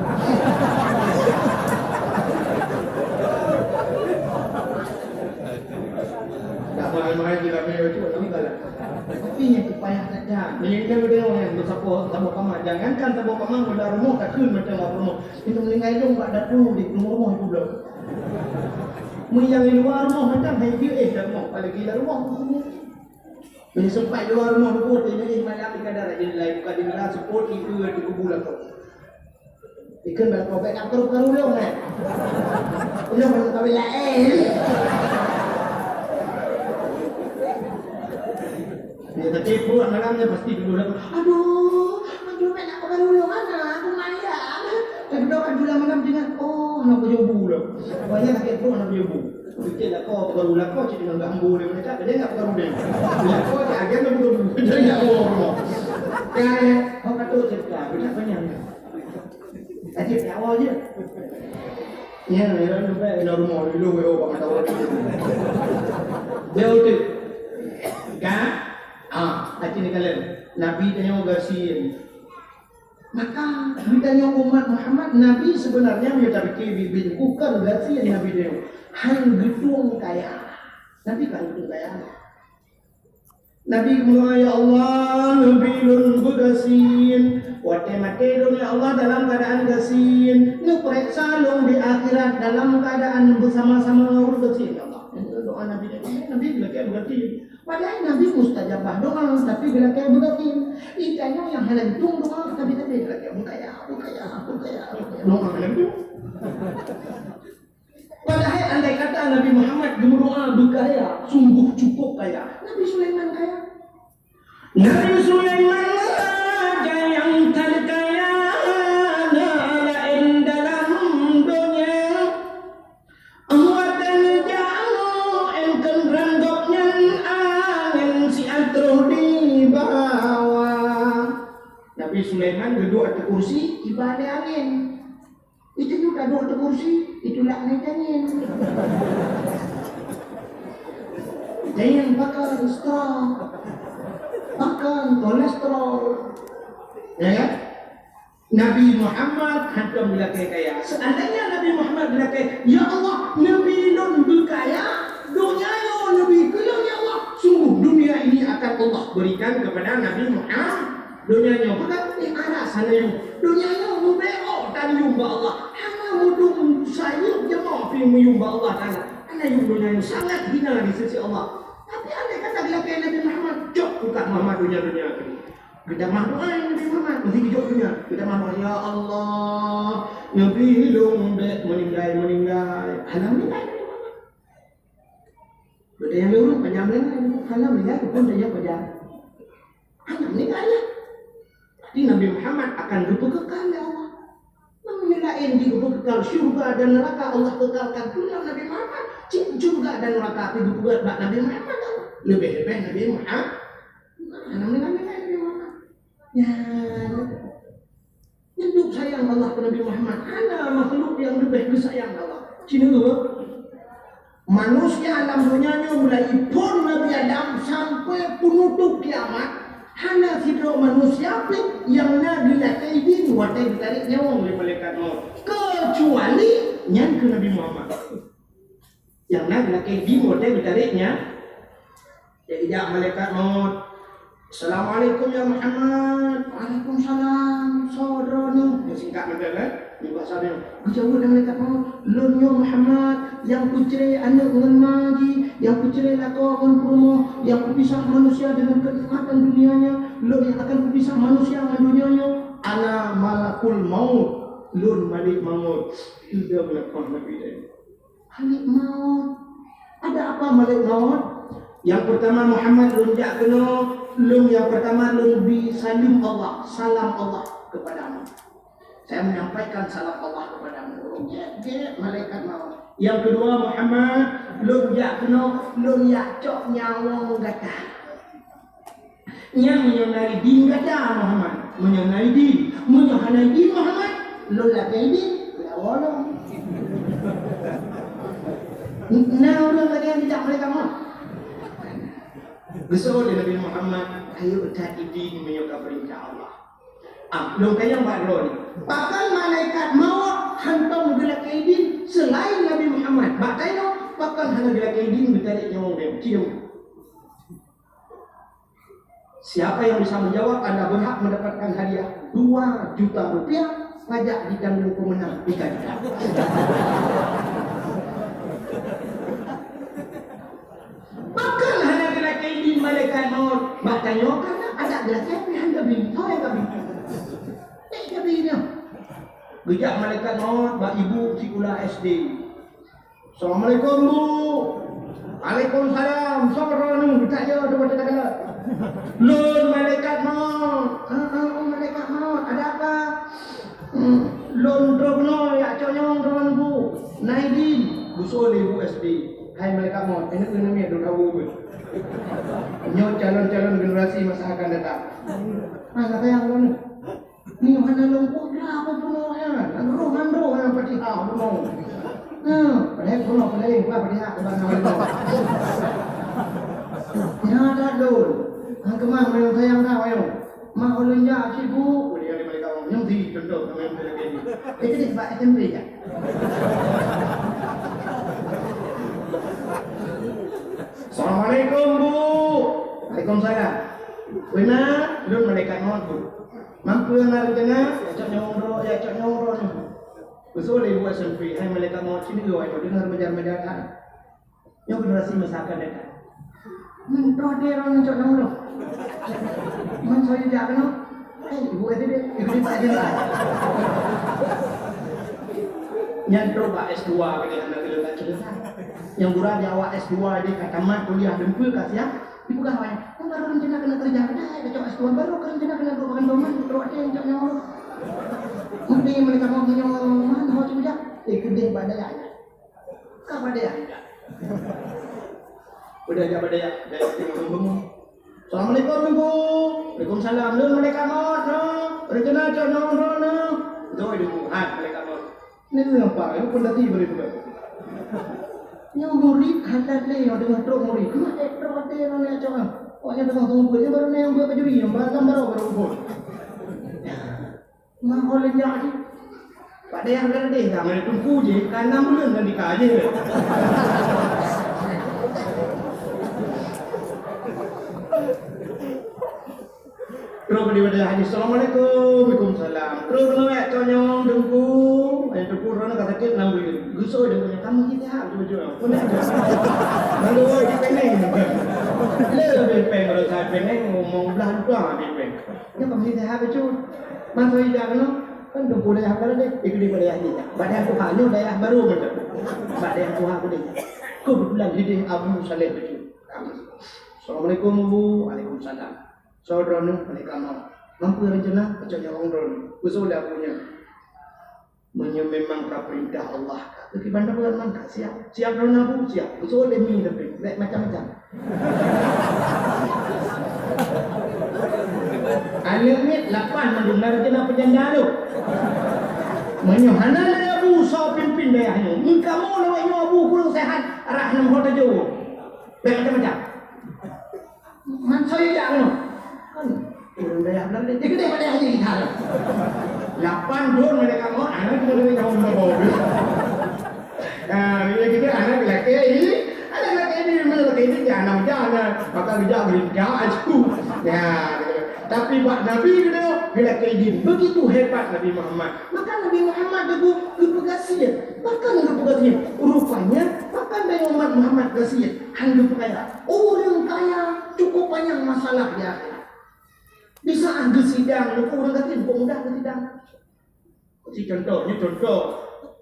Tak mahal-mahal je ramai macam mana, tak lah. Tapi nyang payah that-that. Meunyoe kita bertengok kan, bersapa, sama kama. Jangankan sama kama, mula rumoh, takheun macam apa rumoh. Kita meuninggai lôn bak datu di rumoh-rumoh itu belum. Meunyoe nyang di luwa rumoh macam, hai dia, eh, dah rumoh. Apalagi lam rumoh, tu semua. Meunyoe sempat luwa rumoh lubôh, teungoh malam di kadang rajin lai buka jendela, seupôt ibu di kubu lakoe. Ikheun bak lakoe, "Bèk na peukaru-karu lôn, eh." Ulôn baru kawin laén. Ya, tapi pruet malam nyan pasti dulu lakoe, "Aduh, aduh, bèk na peukaru lôn, hana, aku mayang." Tapi dok kan jula malam dengan, "Oh, hana peujobu lôn." Banyak sakét pruet hana peujobu. Beutôi lakoe, baru lakoe cit deungon gambo lé malaikat, jadi ingat baru deh. Lakoe cit agen baru deh, jadi ingat baru. Kan, kau kata cerita, banyak-banyak. Tadi awal je. Ya, ya, sampai dalam rumah dulu, ya, orang tahu. Dia udah. Kan? Ah, hati ni kalian. Nabi tanya gasien. Maka, geutanyoe umat Muhammad, Nabi sebenarnya meunyoe tapike biet-biet, bukon gasien Nabi tanyoe. Han geutueng kaya. Nabi kan geutueng kaya. Nabi geumeudoa, "Ya Allah, neubi lôn beugasien. Watèe maté lôn, ya Allah, dalam keuadaan gasien. Neupareksa lôn di akhirat dalam keuadaan beusama-sama ngon ureueng gasien, ya Allah." Itu doa Nabi. Nabi geulakèe beugasien. Padahai Nabi mustajabah doa, tapi geulakèe beugasien. Geutanyoe nyang hana geutueng doa, tapi, tapi geulakèe beukaya, beukaya, beukaya, beukaya. Doa hana geutueng. Padahai andai kata Nabi Muhammad geumeudoa beukaya, sungguh cukup kaya. Nabi Sulaiman kaya. Nabi Sulaiman raja nyang that kaya, na laén dalam donya. Watèe neujak angoh, eungkôt ran gobnyan angén siat troh di bawah. Nabi Sulaiman geuduek ateueh kursi, iba lé angén. Itu juga duek ateueh kursi, itulak lé angén. Jangan pakai stroke, pakai kolesterol. Ya kan? Nabi Muhammad hantom geulakèe kaya. Seandainya Nabi Muhammad geulakèe, "Ya Allah, neubi lôn beukaya, donya nyoe neubi keu lôn, ya Allah." Sungguh dunia ini akan Allah berikan kepada Nabi Muhammad. Donya nyoe bukan di arah sana yum. Donya nyoe mubeuôh tan yum bak Allah. Hana mudum sayeup jeumo pih meuyum bak Allah Taala. Hana yum donya nyoe sangat hina di sisi Allah. Tapi andai kata geulakèe Nabi Muhammad, cok bukan mama donya-donya tadi. Geutamah doa Nabi Muhammad, meusti geujok donya. Geutamah doa, "Ya Allah, neubi lôn bék meuninggai-meuninggai." Hana meuninggai Nabi Muhammad. Beda nyang lurus, panjang leungai, hana meuninggai, pun dah nyang panjang. Hana meuninggai, ya. Tapi Nabi Muhammad akan geupeukeukai lé Allah. Meunyoe laén di geupeukeukai syurga dan neuraka, Allah keukalkan pula Nabi Muhammad. Cit syurga dan neuraka pih geupeugét bak Nabi Muhammad. Leubeh-leubeh Nabi Muhammad. Hana meuninggai-ninggai Nabi Muhammad. Ya, nyan duek sayang Allah keu Nabi Muhammad. Hana makhluk nyang leubeh geusayang Allah. Cina, manusia lam donya nyoe mulai phon Nabi Adam sampai peunutôp kiamat, hana sidroe manusia pih nyang na geulakée idin watée geutarek nyawöng lé malaikat maut, keucuali nyan keu Nabi Muhammad. Nyang na geulakée idin watée geutarek nya, ya, ijak malaikat maut. "Assalamualaikum ya Muhammad." "Waalaikumsalam, soe droeneuh?" Ya, singkat mantong, kan? Di bahasa dia. Geujaweueb lé malaikat maut, "Lôn nyoe Muhammad, nyang peucré aneuëk ngon ma jih, nyang peucré lakoe ngon peurumoh, nyang peupisah manusia deungon keunikmatan dunia nyoe. Lôn nyang akan peupisah manusia ngon donya nyoe. Ana malakul maut, lôn malaikat maut." Itu dia malaikat maut. Malaikat maut. Ada apa malaikat maut? Yang pertama Muhammad lôn jak keunoe, lôn yang pertama lôn bi saleuem Allah, salam Allah kepadamu. Saya menyampaikan salam Allah kepadamu. Gét, gét malaikat maut. Yang kedua Muhammad, lôn jak keunoe, lôn jak cok nyawöng gata. Nyan meunyoe na idin gata Muhammad, meunyoe na idin, meunyoe hana idin Muhammad, lôn lakée idin, lawoe lom. Na ureuëng lagée nyan jak malaikat maut. Geuseuôt lé Nabi Muhammad, ayo that idin meunyoe ka peurintah Allah. Ah, lôn tanyong bak droeneuh. Pakon malaikat maut hantom geulakée idin seulaén Nabi Muhammad? Bak tanyoe, pakon hana geulakée idin geutarek nyawöng lé? Cium. Siapa yang bisa menjawab, anda berhak mendapatkan hadiah dua juta rupiah, pajak ditanggung pemenang tiga juta. Pakon hana geulakée idin malaikat maut? Bak tanyoe kan ada geulakée, tapi hana bi. Soe nyang ka bi? Eh, ka bi nyoe. Geujak malaikat maut bak ibu sikula S D. "Assalamualaikum, Bu." "Waalaikumsalam. Soe droeneuh?" "Geutanyoe, coba teuka." "Lôn malaikat maut." "Ah, ah, oh, malaikat maut. Ada apa?" "Hmm, lôn troh keunoe jak cok nyawöng droeneuh, Bu. Na idin." Geuseuôt lé ibu S D. "Hai malaikat maut, keuneuk keuneuk miet lôn hawa beuet. Nyoe calon-calon generasi masa akan datang." "Ah, na sayang droeneuh." Nyoe hana lôn peugah peue bunoe nyan. Roh mandum nyang Fatihah bunoe. Nah, padahai bunoe, padahai bukan Fatihah, bukan nama bunoe. Nyan that lôn. Hang keumah meunyoe sayang dah, ayo. Mak ulôn jak sibuk. Oh, dia ada balik kawan. Nyang di contoh, nama yang balik ini. Eh, tadi sebab S M P je. Assalamualaikum, Bu. Waalaikumsalam. Beuna, lôn malaikat maut, Bu. Mampu na rencana, ya cok nyawöng droe, ya cok nyawöng droe nyoe. Geuseuôt lé ibu S M P, hai malaikat maut, sini dua, ayo, deungoe remaja-remaja that. Nyoe generasi masa akan datang. Meuntreuk deh droe nyoe cok nyawöng droe. Man soe jak keunoe? Eh, ibu S D, ibu S D. Nyan trok bak S dua, keuneuk hana geuleukat-geuleukat. Nyang gura di awak S dua jih ka tamat kuliah, dum peue ka siap. Dipeugah awak nyan, "Kan baru rencana keuneuk keureuja, keuneuk kacok S dua, baru ka rencana keuneuk duek makan doman, trok até cok nyawöng." Mungkin mereka mau meunyoe, "Man ho cuba jak?" Eh, keudeh bak dayah nyan. Ka bak dayah nyan. Udah jak bak dayah, dayah teungoh bengong. "Assalamualaikum, Teungku." "Waalaikumsalam." "Lôn malaikat maut, noh. Rencana cok nyawöng droeneuh." "Doi, Teungku." "Hai, malaikat maut." Nyoe apa? Nyoe pun tadi beri bukan. Nyoe murit handat lé, nyoe deungoe trok murit. Mak, eh, trok até nyoe nyoe cok, ah. Awak nyan teungoh tunggu, nyoe baru nyoe buat kajuri, nyoe baru baru baru kubur. Mak, oh, leunyak jih. Padahai hana deh, dah, mana tunggu je, ka enam bulan kan dika je. Terus dia pada hadis, "Assalamualaikum." "Waalaikumsalam." "Terus keunoe, eh, cok nyawöng, Teungku." Eh, Teungku, droeneuh ka sakét enam buleuen. Geuseuôt Teungku nyan, "Kamu istirahat betul-betul." Pun dah. Lalu, oh, di peneng. Lebih peng, kalau saya peneng, ngomong Dah lupa habis peng. Nyoe kami sehat betul. Masa ida kena, kan tu boleh yang kalau deh, ikut boleh yang ni. Bak dayah Tuhan, nyoe dayah baru betul. Bak dayah Tuhan boleh. Kebetulan hidih Abu Saleh betul. Assalamualaikum, Abu. Waalaikumsalam. Saudara ni, mereka mau. Mampu rencana, macam yang orang drone. Usul dia punya. Meunyoe memang ka peurintah Allah, ka keukiban bulan mantap, siap. Siap droeneuh, siap. Beutôi lé mi tapi, lé macam-macam. Aneuk miet lapan mandum na rencana peujanda lom. Meunyoe hana lé Abu soe pimpin dayah nyoe, meukamoe lawét nyoe Abu kureueng sehat, arah nam ho tajo. Lé macam-macam. Man soe jak nyoe? Kan ureueng dayah Belanda, dia gede pada haji kita. Lapan thon mereka mau, anak kita dari tahun lima puluh. Nah, bila kita anak lelaki ini, anak lelaki ini, anak lelaki ini, dia anak muda, anak bakal kerja berita aja. Ya, gitu. Tapi bak Nabi kita, bila kayak gini, begitu hebat Nabi Muhammad. Maka Nabi Muhammad geu-, geupeugah siet. Pakon geupeugah siet? Rupanya, pakon Nabi Muhammad, Muhammad geusiet? Han geupeukaya. Ureueng kaya cukup panyang masalah di akhirat. Di saat geusidang, ureueng gasien kok mudah geusidang. Si contoh, ni contoh.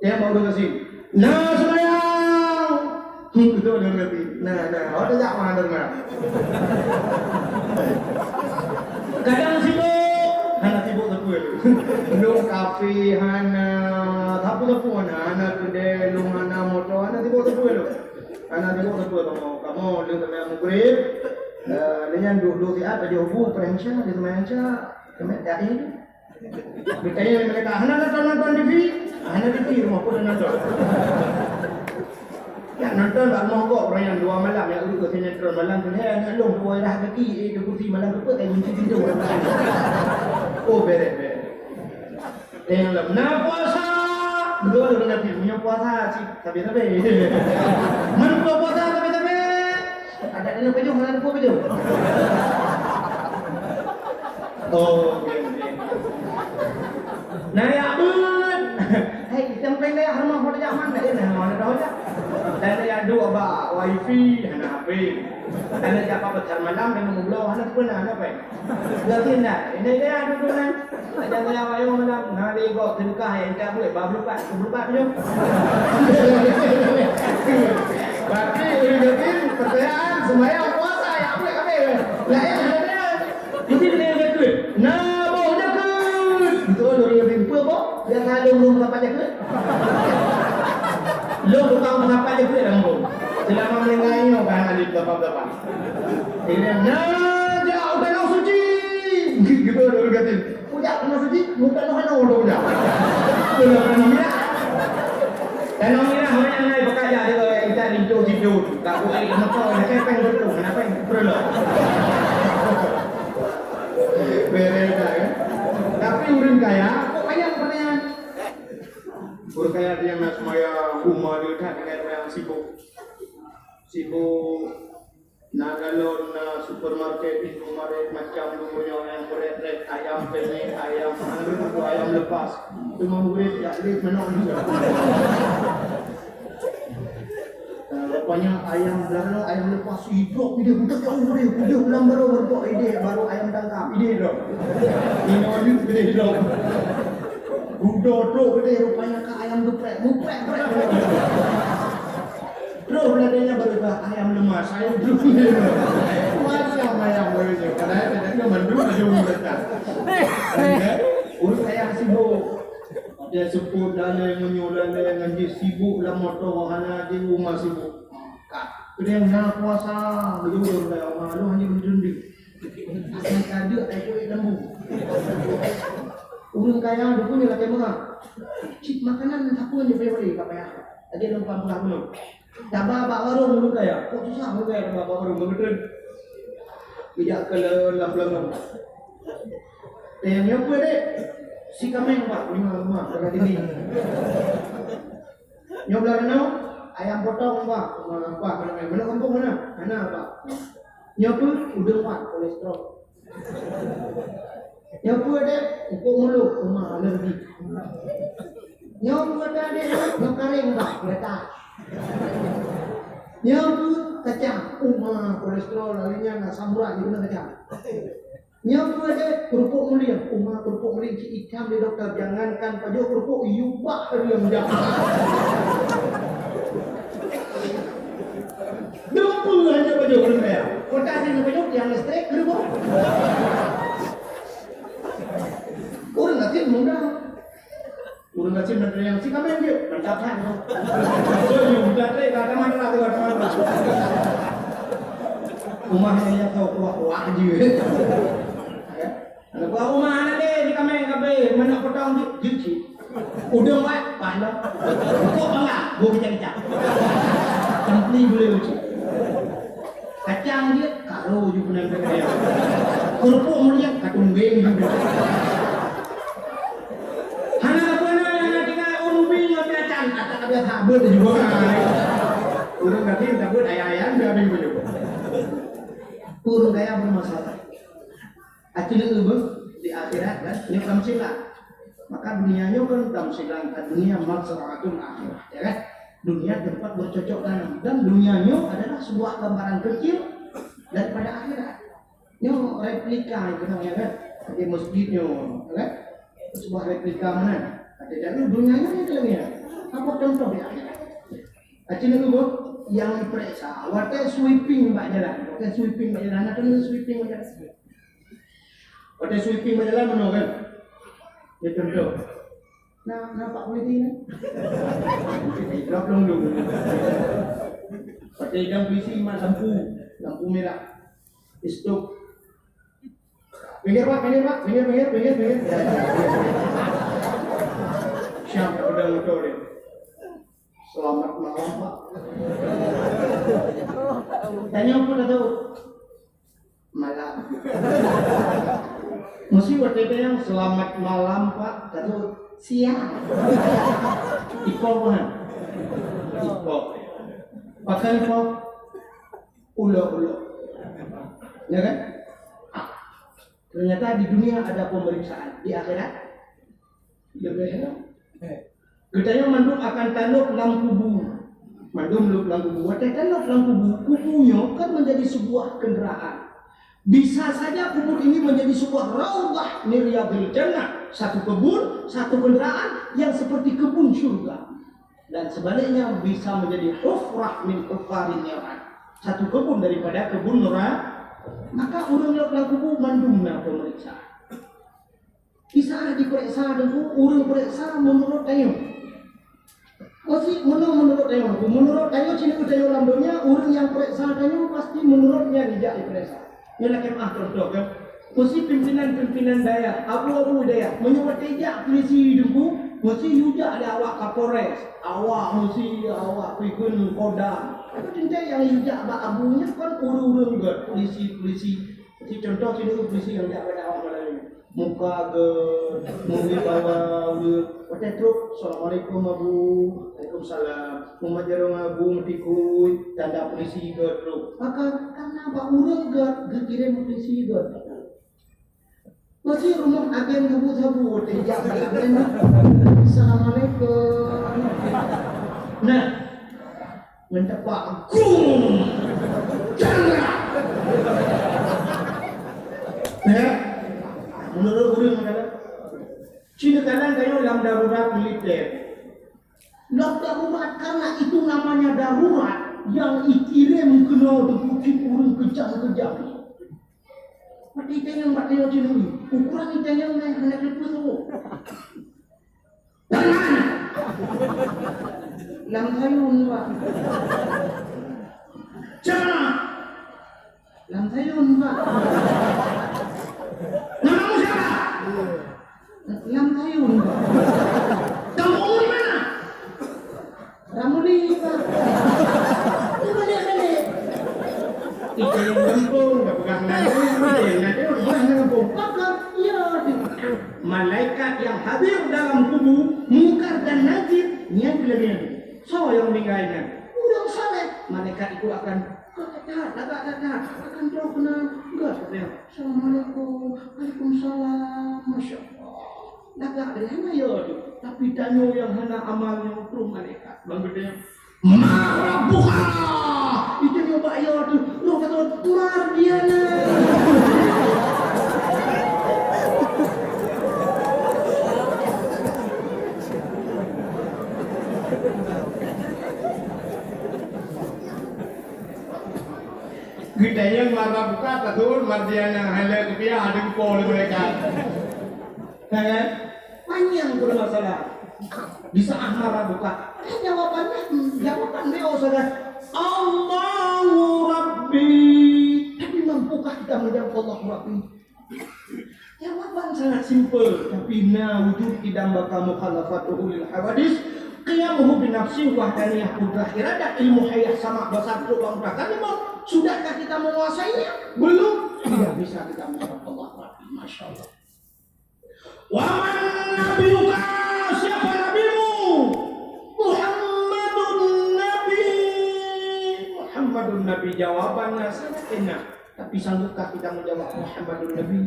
Nyang bak ureueng gasien. Na seumayang! Hmm, beutôi ureueng gasien. Na, na. Awak tajak mah, na. Kadang sibuk, hana sibuk teupeu. Lôn kafe hana, sapeue-sapeue hana, hana keudè, lôn hana moto, hana sibuk teupeu lôn. Hana sibuk teupeu kamoe. Kamoe lheueh seumayang Maghrib, eh, lheueh nyan duek-duek siat, pajoh bu, preh sya, lheueh seumayang sya, keumet yakin. Geutanyong lé malaikat, "Hana nonton-nonton T V?" "Hana T V, rumoh peue nonton?" Nyan nonton bak rumoh gob, ureueng nyang dua malam, nyang ureueng sinetron malam tu, "Hei, aneuk lôn, dua dah gaki, eh, di kursi malam tu, peuet kayu kunci pintoe." Oh, beres, beres. Nyang lom, na puasa. Beutôi ureueng kafé, meunyoe puasa, cit, sabe-sabe. Meunyoe puasa, sabe-sabe. Adak keuneuk pajoh, hana lupa pajoh. Oh, oke, oke. Nah, ya beut. Hai, sampai dah rumah pada zaman dah, dah mana dah dah. Dan ya dua ba wifi, hana H P. Dan ya apa besar malam dan mula hana pernah hana apa. Dah sini dah. Ini dia duduk nan. Ada saya wayang malam. Nah, lego tengkah yang tak boleh, ba belupat, belupat tu. Tapi ureueng gasien, percayaan, sembahyang, puasa, ya boleh kafé. Lain ada. Mungkin kena jakeut. Na boh jakeut. Beutôi ureueng gasien. Peue boh? Biasa lôn lôn sapat jakeut. Lôn tukang sapat jakeut lam boh. Selama meninggai nyoe kan ada sapat-sapat. Dia na jak u tanoh suci. Gitu ureueng gasien. Kujak tanoh suci, muka noh hana ureueng kujak. Kena tanoh mirah. Tanoh mirah, orang yang naik pekat jak dia, kita linto situ. Tak buat air motor, nak peng betul, nak peng perlu. Beres dah, kan? Tapi ureueng kaya, kok banyak pertanyaan? Ureueng kaya dia nak semaya rumah dia tak dengan orang sibuk. Sibuk. Na galon, na supermarket, Indomaret, macam dua nyoe, ayam berek-rek, ayam penyet, ayam anu, ayam lepas. Cuma murit jak lé menok juga. Nah, rupanya ayam dalam ayam lepas hidup dia budak jauh dia, dia ulang baru bentuk ide baru ayam tangkap ide dong. Ini anu ide dong. Budak tu gede rupanya ke ayam geprek, muprek-prek. Terus beladanya baru bah ayam lemas, ayam dulu. Macam ayam baru je. Padahal dia mandum ada umur datang. Urus ayam sibuk. Dia sebut lalai menyuruh lalai dengan dia sibuk lah motor hana di rumah sibuk. Kak, dia nak puasa, bejurur lah Allah, lu hanya bejurur. Asai ka deuk ai kuéh lembu. Ureueng kaya dukun nyoe lakée meungan. Cit makanan sapeue nyoe payah-payah ka payah. Lagée lôn peugah bunoe. Taba bak warong ureueng kaya. Kok susah ureueng kaya taba bak warong, meukeudeueng. Geujak keu lôn lam peulongo. Eh, nyoe peue, Dek? Si kaméng, Pak. Lima, lima, tengah dinding. Nyoe bulan enam, ayam potong, Pak. Lima, Pak. Mana, mana kampung mana? Mana, Pak? Nyoe peue? Udeueng wat, kolesterol. Nyoe peue, Dek? Upuk mulut, uma alergi. Nyoe peue tadi? Nyoe karéng, Pak, gatal. Nyoe peue? Kacang, uma kolesterol, lalu nyan asam urat, dia kena kacang. Nyoe peue deh, keurupuk mulieng. Uma keurupuk mulieng cit itam lé dokto, jangankan pajoh keurupuk, yubak riam dah. Dumpeue hana pajoh ureueng kaya. Kota sini pajoh tiang listrik keurupuk. Ureueng gasien muda. Ureueng gasien meuteurang si kamen jeuet, mantap that. Beutôi, bukan trek, ka teman lah, ka teman lah. Uma nyang tau kuah-kuah jeuet. Aneuk buah uma hana lé, di kamen kabeh, manok potong jeuet, jeuet cit. Udeueng wak, paih lom. Kok bangga, bu kicak-kicak. Teumpli gulé cit. Kacang jeuet, karo ju keunan keu kaya. Keurupuk mulieng, ka tunggeng ju. Hana peuna, hana tinggai, oh, ubi ngon kacang, kata ka biasa, beuet ju. Ureueng gasien tabeuet ayah-ayah, udah habéh beuet. Ureueng kaya bermasalah. Akhirnya, di akhirat, kan, ini tamsilan. Maka dunia nyoe kan tamsilan, dunia mazra'atul akhirah, ya kan? Dunia tempat bercocok tanam. Dan dunia nyoe adalah sebuah gambaran kecil daripada akhirat. Nyoe replika, ya kan? Di masjid nyoe, ya kan? Sebuah replika mana? Ada dalam dunia nyoe, ya kan? Apa contoh di akhirat? Akhirnya, nyang diperiksa, watèe sweeping bak jalan, watèe sweeping bak jalan, ada sweeping bak jalan. Watèe sweeping bak jalan meunoe kan? Ya, contoh. Nah, nampak polisi ni? Drop dong dulu. Watèe idang polisi mat lampu, lampu merah. Stop. Pinggir, Pak, pinggir, Pak. Pinggir, pinggir, pinggir, pinggir. Siap, udah motor dia. Selamat malam, Pak. Tanyoe peue ka teuôt? Malam. Meusi watèe tanyong, "Selamat malam, Pak," ka teuôt, "Siang." Ipoh bukan? Ipoh. Pakon ipoh? Ulok-ulok. Ya kan? Ah. Ternyata di dunia ada pemeriksaan, di akhirat lebih enak. Geutanyoe mandum akan tanôb lam kubu. Mandum lôb lam kubu. Watèe tanôb lam kubu, kubu nyoe kan menjadi sebuah kenderaan. Bisa saja kubur ini menjadi sebuah raudhah min riyadhil jannah, satu kebun, satu kenderaan yang seperti kebun surga. Dan sebaliknya bisa menjadi hufrah min hufarin niran, satu kebun daripada kebun neraka. Maka ureueng lôb lam kubu mandum na pemeriksaan. Di saat diperiksa, Teungku, ureueng peuriksa meunurot tanyoe. Meusi meunoe meunurot tanyoe, Teungku. Meunurot tanyoe, cit geutanyoe lam donya, ureueng nyang peuriksa tanyoe pasti meunurot nyan jijak jipeuriksa. Nyoe lakèe meu'ah contoh, kan? Meusi pimpinan-pimpinan dayah, abu-abu dayah, meunyoe watèe jak polisi, Teungku, meusi yue jak lé awak Kapolres, awak meusi, awak pikeuen Kodam. Tapi teuntèe nyang yue jak bak abu nyan kon ureueng-ureueng gèt, polisi-polisi. Meusi contoh, cit polisi nyang jak bak awak malam nyoe. Muka gèt, meuwibawa gèt. Watèe trôk, "Assalamualaikum, Abu." "Waalaikumsalam." Mumat jaroe ngon Abu meutikui, tanda polisi gèt trôk. Maka, karena bak ureueng gèt, geukirém polisi gèt. Meusi rumoh agen sabu-sabu, watèe jak bak agen, "Assalamualaikum." Nah, Ngon tepak, gum! Chandra! Ya? Meunurot ureueng kadang, cit kadang tanyoe lam darurat militer. Lam darurat, karena itu namanya darurat, nyang ikirém keunoe teupeue cit ureueng keujam-keujam. Watèe itanyong bak tanyoe cit, ukuran itanyong nyan hana teupeue. Lam sayun, Pak. Cak! Lam sayun, Pak. Nama kamu siapa? Lam sayun, Pak. Kamu umur di mana? Ramuli, Pak. Ini balik-balik. Itu yang kampung, dah pegang nadi, itu yang nadi, udah yang kampung. Pakon, iya, di Malaikat yang hadir dalam kubu, Mungkar dan Nakir, nyan keuleubiehan. Soe nyang meuninggai nyan? Ureueng saleh. Malaikat itu akan, "Lagak that, lagak that, lagak that." Akan trôk keunan, gèt, katanya, "Assalamualaikum." "Waalaikumsalam." Masya Allah. Lagak deh, hana yo tu. Tapi tanyoe nyang hana amal nyang trôk malaikat. Bang geutanyoe, "Man rabbuka?" Itu nyoe bak yo tu. Roh kata, "Mardiana." Rabbuka, tathon Mardiana, hana kupiah, ada geupeu lé malaikat. Kan? Panjang permasalahan. Di saat marah buka. Jawabannya, jawaban beliau saja. Allahu Rabbi. Tapi mampukah kita menjawab Allahu Rabbi? Jawaban sangat simple, tapi na wujud idam baka mukhalafatuhu lil hawadis, qiyamuhu binafsi wahdaniyah qudrah iradah ilmu hayah sama basar tu bang mutakalimah. Sudahkah kita menguasainya? Belum. Tidak bisa kita menjawab Allah Rabbi. Masya Allah. Wa man nabiyuka, siapa nabimu? Muhammadun Nabi. Muhammadun Nabi, jawabannya sangat enak. Tapi sanggupkah kita menjawab Muhammadun Nabi?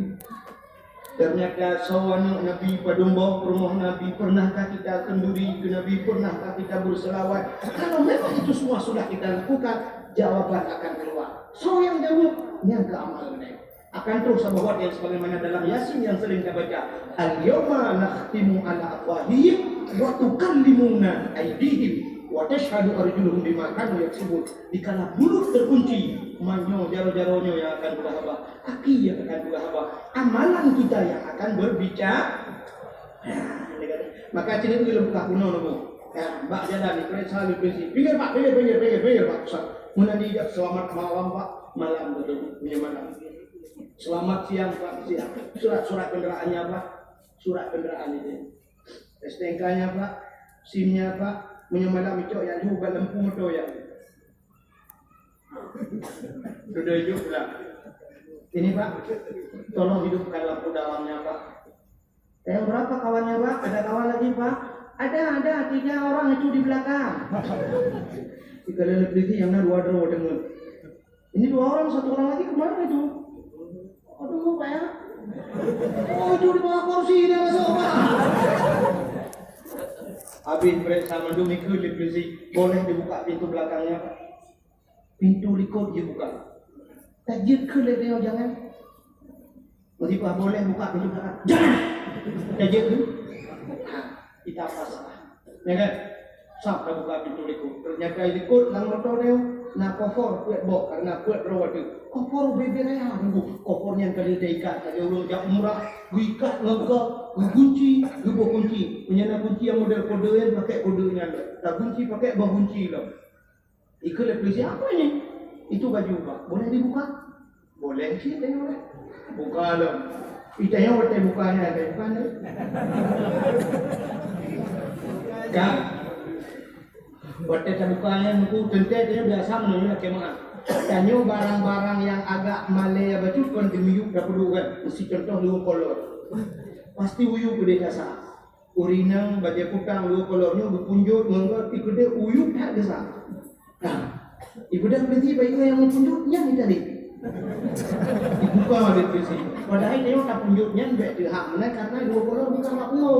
Ternyata soe aneuk Nabi, padum boh peurumoh Nabi, pernahkah kita kenduri keu Nabi, pernahkah kita berselawat? Kalau memang itu semua sudah kita lakukan, jawaban akan keluar. Soe nyang jaweueb? Nyang keu amal geutanyoe. Akan troh saboh watèe nyang sebagaimana dalam Yasin nyang sering tabaca, "Al-yauma nakhtimu ala afwahihim wa tukallimuna aidihim wa tashhadu arjuluhum bima kanu yaksibun." Dikala mulut terkunci, manyoe jaroe-jaroe nyoe nyang akan peugah haba, aki nyang akan peugah haba, amalan kita nyang akan berbicara. Nah, maka cit nyoe lôn peugah bunoe nyoe. Ya, bak jalan ni, peuriksa lé polisi. Pinggir, Pak, pinggir, pinggir, pinggir, pinggir, Pak. Meunan dijak, "Selamat malam, Pak." Malam, betul. Punya malam. "Selamat siang, Pak." Siang. "Surat-surat kenderaannya, Pak." Surat kenderaan itu. "S T N K-nya, Pak." "SIM-nya, Pak." Punya malam, icok ya, juga lampu motor ya. Sudah hidup lah. "Ini, Pak, tolong hidupkan lampu dalamnya, Pak." "Yang berapa kawannya, Pak? Ada kawan lagi, Pak?" "Ada, ada, tiga orang itu di belakang." Dikala lé polisi nyang na dua droe deungon. "Ini dua orang, satu orang lagi kemana itu?" "Aduh, Pak ya." "Oh, itu di bawah kursi dia masuk, Pak." Habis peuriksa mandum, ikheun lé polisi, "Boleh dibuka pintu belakangnya, Pak?" Pintu likot jibuka. Tajeuet keu lé nyoe, jangan. Meusibah boleh buka pintu belakang. Jangan! Tajeuet keu. Ha, kita pasrah. Ya kan? Sab tabuka pintu likot. Ternyata likot lam moto nyoe na kofor peuet boh, karena peuet droe teuh. Kofor bebera nunggu. Kofor nyan ka lheueh taikat. Lagèe ureueng jak umrah, geuikat ngon kop, geukunci, geuboh kunci. Meunyo na kunci nyang model kode nyan, pakai kode nyan. Takunci pakai boh kunci lom. Ikheun lé polisi, "Apa ini?" "Itu baju, Pak." "Boleh dibuka?" "Boleh cit, tengok lah." Buka lom. Itanyong watèe buka nyan, ada buka nyan. Kan? Watèe tabuka nyan, buku teuntèe tanyong biasa meunurot jamaah. Tanyoe barang-barang nyang agak malèe bacut kon dimiyueb tapeuduek kan. Meusti contoh leuweuh kolor. Pasti uyueb udeh kasa. Ureueng inong bajèe kutang dua kolor nyoe geupunjot ngon geuh, ipeudeuh uyueb that geusa. Nah, ipeudeuh peusi bak ié nyang meupunjot nyan tadi. Ibuka lé peusi. Padahai nyoe tapunjot nyan bèk teuhah meunan karena dua kolor bukan bak pungo.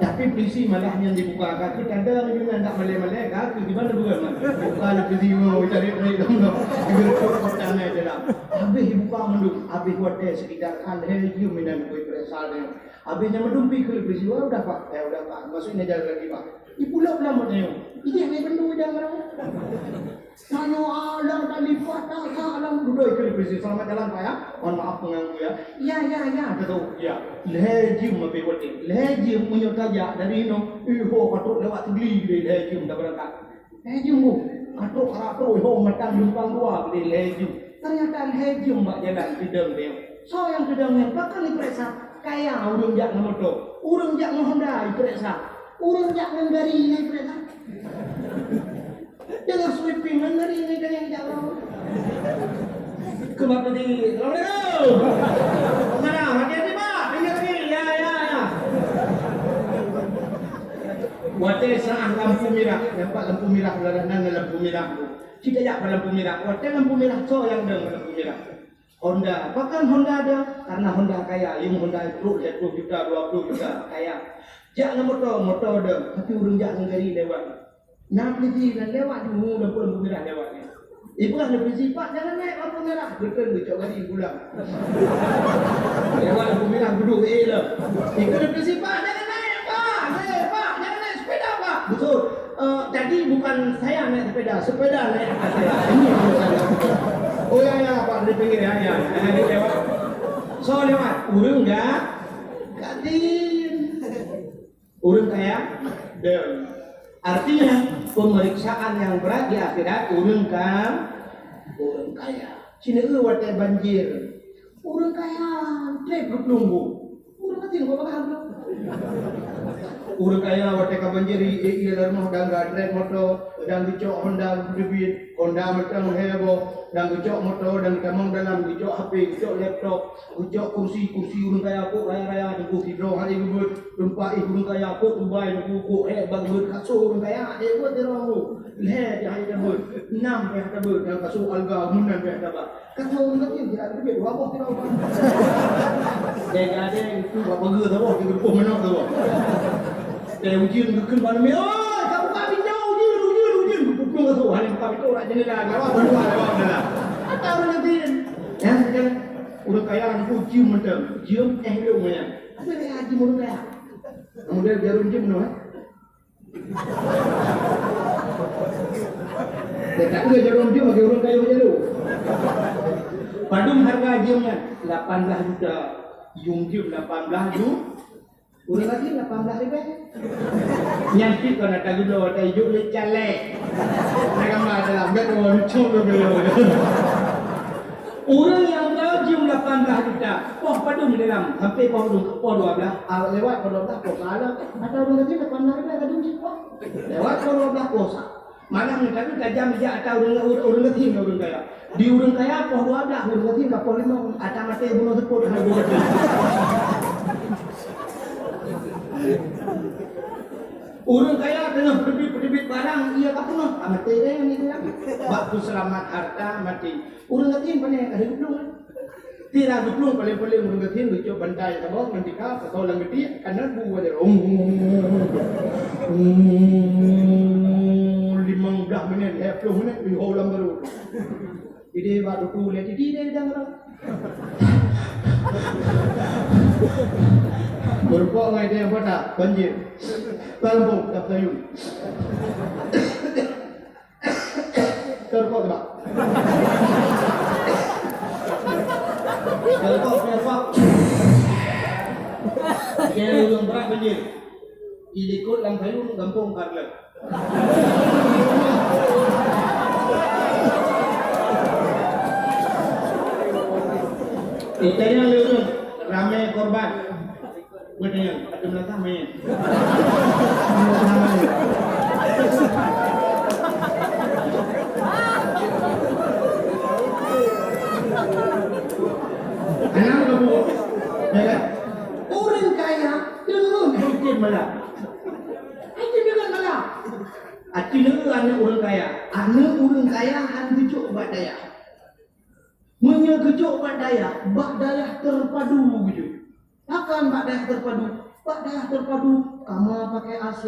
Tapi peusi malah nyang dibuka, ka keu tanda meunyoe nyan dak malèe-malèe, ka keu gimana bukan? Buka lé peusi nyoe, cari-cari dong. Geureutok kotak nyan dalam. Habéh ibuka mandum, habéh watèe sekitar ka lhèe jeuem inan bui peuriksa nyan. Habéh nyan mandum pi keu lé polisi, "Wah, udah, Pak." "Eh, udah, Pak." Maksudnya jalan lagi, Pak. Ipulop lam moto nyoe. Ijak ngai bandum ujang barang. Tanyoe alang talipat, tak alang dudoi keu lé polisi. "Selamat jalan, Pak, ya. Mohon maaf mengganggu, ya." "Ya, ya, ya." Betul, ya. Lhèe jeuem habéh watèe. Lhèe jeuem meunyoe tajak dari inoe, iho ka trok lewat Sigli deh, lhèe jeuem dah beurangkat. Lhèe jeuem bu, ka trok, ka trok, ho mantong lumpang dua bak lhèe jeuem. Ternyata lhèe jeuem bak jalan keudong nyoe. Soe nyang keudong nyan, pakon ipeuriksa? Kaya ureueng jak ngon moto, ureueng jak ngon Honda ipeuriksa, ureueng jak ngon gari ipeuriksa. Deungon sweeping ngon gari nyan ka nyang jak ureueng. Keumat tadi, "Assalamualaikum." Mana? Hati-hati, Pak. Pinggir lagi. Ya, ya, ya. Watèe saat lampu mirah, nampak lampu mirah, ulah nan lampu mirah tu. Cit tajak bak lampu mirah. Watèe lampu mirah, soe nyang dong lampu mirah? Honda. Pakon Honda dong? Karena Honda kaya. Yum Honda trok seratus juta, dua puluh juta. Kaya. Jak ngon moto, moto dong. Tapi ureueng jak ngon gari lewat. Na polisi na lewat dulu lampu-lampu merah lewat nyan. Ipeugah lé polisi, "Pak, jangan naik lampu merah." Beutôi geucok gari pulang. Lewat lampu merah geuduek, eh, lom. Ikheun lé polisi, "Pak, jangan naik, Pak. Eh, Pak, jangan naik sepeda, Pak." Beutôi. Eh, jadi bukan saya naik sepeda, sepeda naik atas saya. Ini yang saya lakukan. Oh ya, ya, Pak, di pinggir ya, ya. Eh, di lewat. So lewat, ureueng ga-, gadin. Ureueng kaya? Dem. Artinya, pemeriksaan yang berat di akhirat, ureueng ka-, ureueng kaya. Cina eu watèe banjir. Ureueng kaya, trép geuplueng bu. Ureueng gasien kok bagah geuplueng. Ureueng kaya watèe ka banjir, i, i, i lam rumoh dan gadrek moto, dan geucok Honda geuteubiet, Honda mantong heboh, dan geucok moto, dan tamong dalam, geucok H P, geucok laptop, geucok kursi, kursi ureueng kaya pok raya-raya, teungku sidroe hai geubeuet, teumpat ih ureueng kaya pok Dubai, teungku kok hé bak geubeuet, kasô ureueng kaya, hé buet di rumoh, lhèe di hai geubeuet, nam pih teubeuet, dan kasô alga meunan pih teubeuet. Kata ureueng gasien, tidak ada duit, dua boh tidak ubah. Dek gadeng itu bak pageue saboh, tiga puluh manok saboh. Teuh ujeuen geukheun bak leumeh, "Oi, ka buka pintô, ujeuen, ujeuen, ujeuen." Geupukong ka saboh, hana buka pintô, rak jeundela, gawa keuluwa lewat dalam. Kata ureueng gasien. Ya, ya. Ureueng kaya nyan pun cium mantong, cium eh lôn manyang. Ada lé haji ureueng kaya. Kemudian jarum cium noh, eh. Teuka keu jarum jeuem bagi ureueng kaya jarum. Padum harga jeuem nyan? Lapan blaih juta. Jeuem jeuem lapan blaih ju-, ureueng lagi lapan blaih ribèe. Nyan cit kon ata geulo, ata ijok lé caleg. Ata gambar dalam, bèk ureueng lucu tu geulo. Ureueng nyang na jeuem lapan blaih juta, poh padum di dalam, sampai poh padum, poh dua blaih, ah, lewat poh dua blaih, poh sa lom. Ata ureueng gasien lapan blaih juta ka jeuem cit poh. Lewat poh dua blaih, poh sa. Malam ni tapi tajam jak ata ureueng, ureueng, ureueng gasien, ureueng kaya. Di ureueng kaya poh dua blaih, ureueng gasien ka poh limong, ata maté bunoe seupôt hana geuganti. Ureueng kaya teungoh peuteubiet-peuteubiet barang, ie ka peunoh, ka maté deh nyan. Bak peuseulamat harta maté. Ureueng gasien pane ka geuplueng. Tira geuplueng paléng-paléng ureueng gasien geucok bantai saboh ngon tika, teuka lam geuti, ka na bu wajar. Ong, ong, ong, ong, ong. Limong blaih minèt, lhèe plôh minèt, iho lam baru. Idéh bak duku lé titi deh dang rot. Beureumpok ngon idéh nyang pata, banjir. Bang Bong, dak sayun. Teureumpok, Bang. Teureumpok, teureumpok. Idéh ureueng brat banjir. Ilikot lam sayun gampông Karlet. Itanyong lé ureueng, ramé korban. Beutanyong, ateueh meunasah manyét. Hana meugabuek. Ya kan? Ureueng kaya deungon mungken malam. Aci deungon malam. Aci deungon aneuk ureueng kaya. Aneuk ureueng kaya han geujok bak dayah. Meunyoe geujok bak dayah, bak dayah teurpadu geujok. Pakon bak dayah teurpadu? Bak dayah teurpadu, kama pakai A C,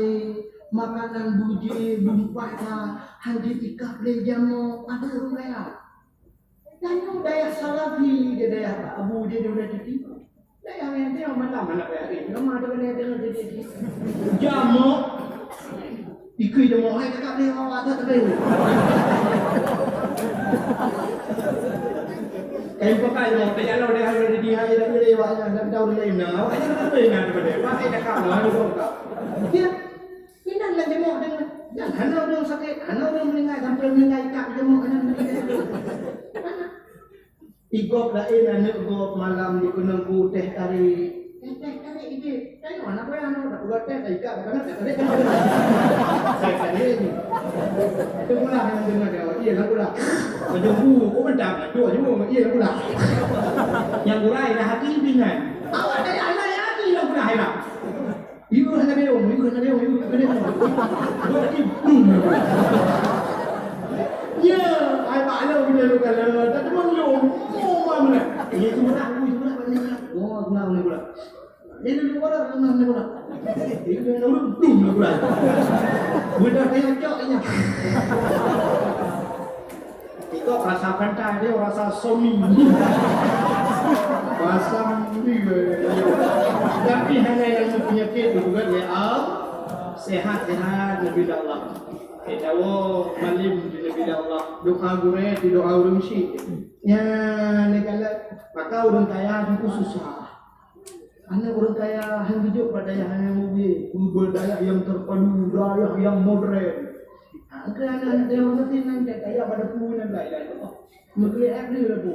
makanan bujé, dumpat na, han jitikab lé jamoe, adoe ureueng kaya. Tanyoe dayah Salafi, di dayah Abu, di dayah Titi. Dayah nyang teuh malam aneuk dayah, eh, nama ada kena dengar jadi. Jamoe. Ikui jamoe, hai, kakak dia awak tak tahu. Kain pakai jamoe, tak jalan deh, hai, di, hai, dah boleh, awak dah, dah tahu lain nama. Awak jangan tahu lain nama deh. Pakai cakap, mana kau tak? Ya. Inan lam jamoe deungon. Nyan hana ureueng sakét, hana ureueng meuninggai, sampoe meuninggai ikat jamoe inan meuninggai. Igop laén aneuk gop malam jikeunong ku teh tarék. Eh, teh tarék idéh. Kayu aneuk boh aneuk dak peugah teh, ikat dak peugah teh tarék. Teh tarék ni. Itu pula yang dengar dia. Iya lah pula. Macam bu, ku mentang, dua jua. Iya lah pula. Nyang gurèe dah hati bingai. Awak dari anak hati lah pula, hai bang. Yue hana beung, yue hana beung, yue hana beung. Berarti boom. Ya, ai bak lôn kena lôn kala, tak teman lôn. Oh, mana? Ini tu murah, ini tu murah, mana? Oh, senang ni pula. Ini tu murah, senang ni pula. Ini tu murah, boom ni pula. Mudah kaya cok nya. Iko rasa pantai dia, rasa Sony. Pasang ni. Tapi hanya yang penyakit juga dia. Sehat-sehat Nabi Allah. Teudawa malem di Nabi Allah. Doa gurée di doa ureuëng syik. Nyan, ni kala maka ureuëng kaya itu susah. Aneuk ureuëng kaya han geujok bak dayah nyang ubé, peubeuet dayah nyang terpadu, dayah nyang modern. Ha, keu aneuk-aneuk dayah ureuëng nan jak kaya pada pu nan lain-lain. Meukeuleh air ni lah bu.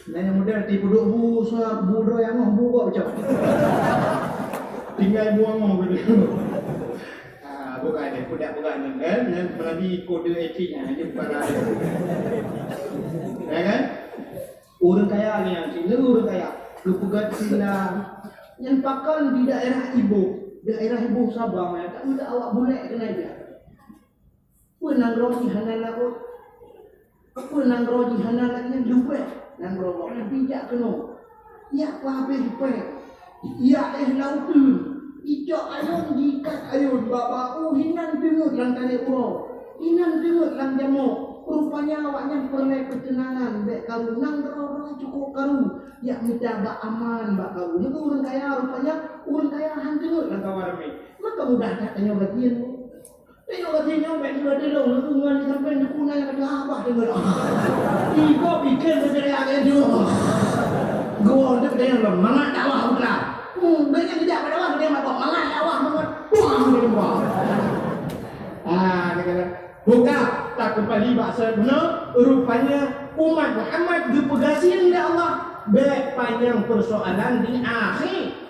Nah, nyang modern ti puduk bu, sa bu droe nyang ngoh bu kok cok. Tinggai buang ngoh gitu. Ah, bukan ni, budak bukan ni kan, yang berani kode etik ni, dia bukan ada. Ya kan? Ureuëng kaya nyan, sineuk ureuëng kaya, geupeugah sila nyan pakon di daerah Iboh, daerah Iboh Sabang nyan, tak mudah awak bulek keunan dia. Peue nanggroe jih hana laôt? Peue nanggroe jih hana lagée nyan leubeh nanggroe gob, tapi jak keunoe. Jak peuhabéh péng, jak éh lauteun, icok ayôn jikat ayôn bak-bak u hinan teungeut lam tanyoe uroe, hinan teungeut lam jamok. Rupanya awaknyan peureulée keuteunangan bék karu, nanggroe droe cukôp karu, jak mita bak aman bak karu. Nyoe ureuëng kaya rupanya, ureuëng kaya han teungeut lam kawan ramé. Maka mudah that tanyoe bagian. Tengok lagi nyoe, bèk jeuet dilong, leukungan sampai leukungan nyang kata abah deungon. Tiga pikir beutôi ayat nyoe. Gua untuk dia mangat dakwah pula. Hmm, bèk nyang tidak pada wah dia mabok mangat dakwah mangat. Buang dia buang. Ah, dia kata, buka tak kembali bahasa guna, rupanya umat Muhammad geupeugah sien lé Allah. Bèk panyang persoalan di akhir.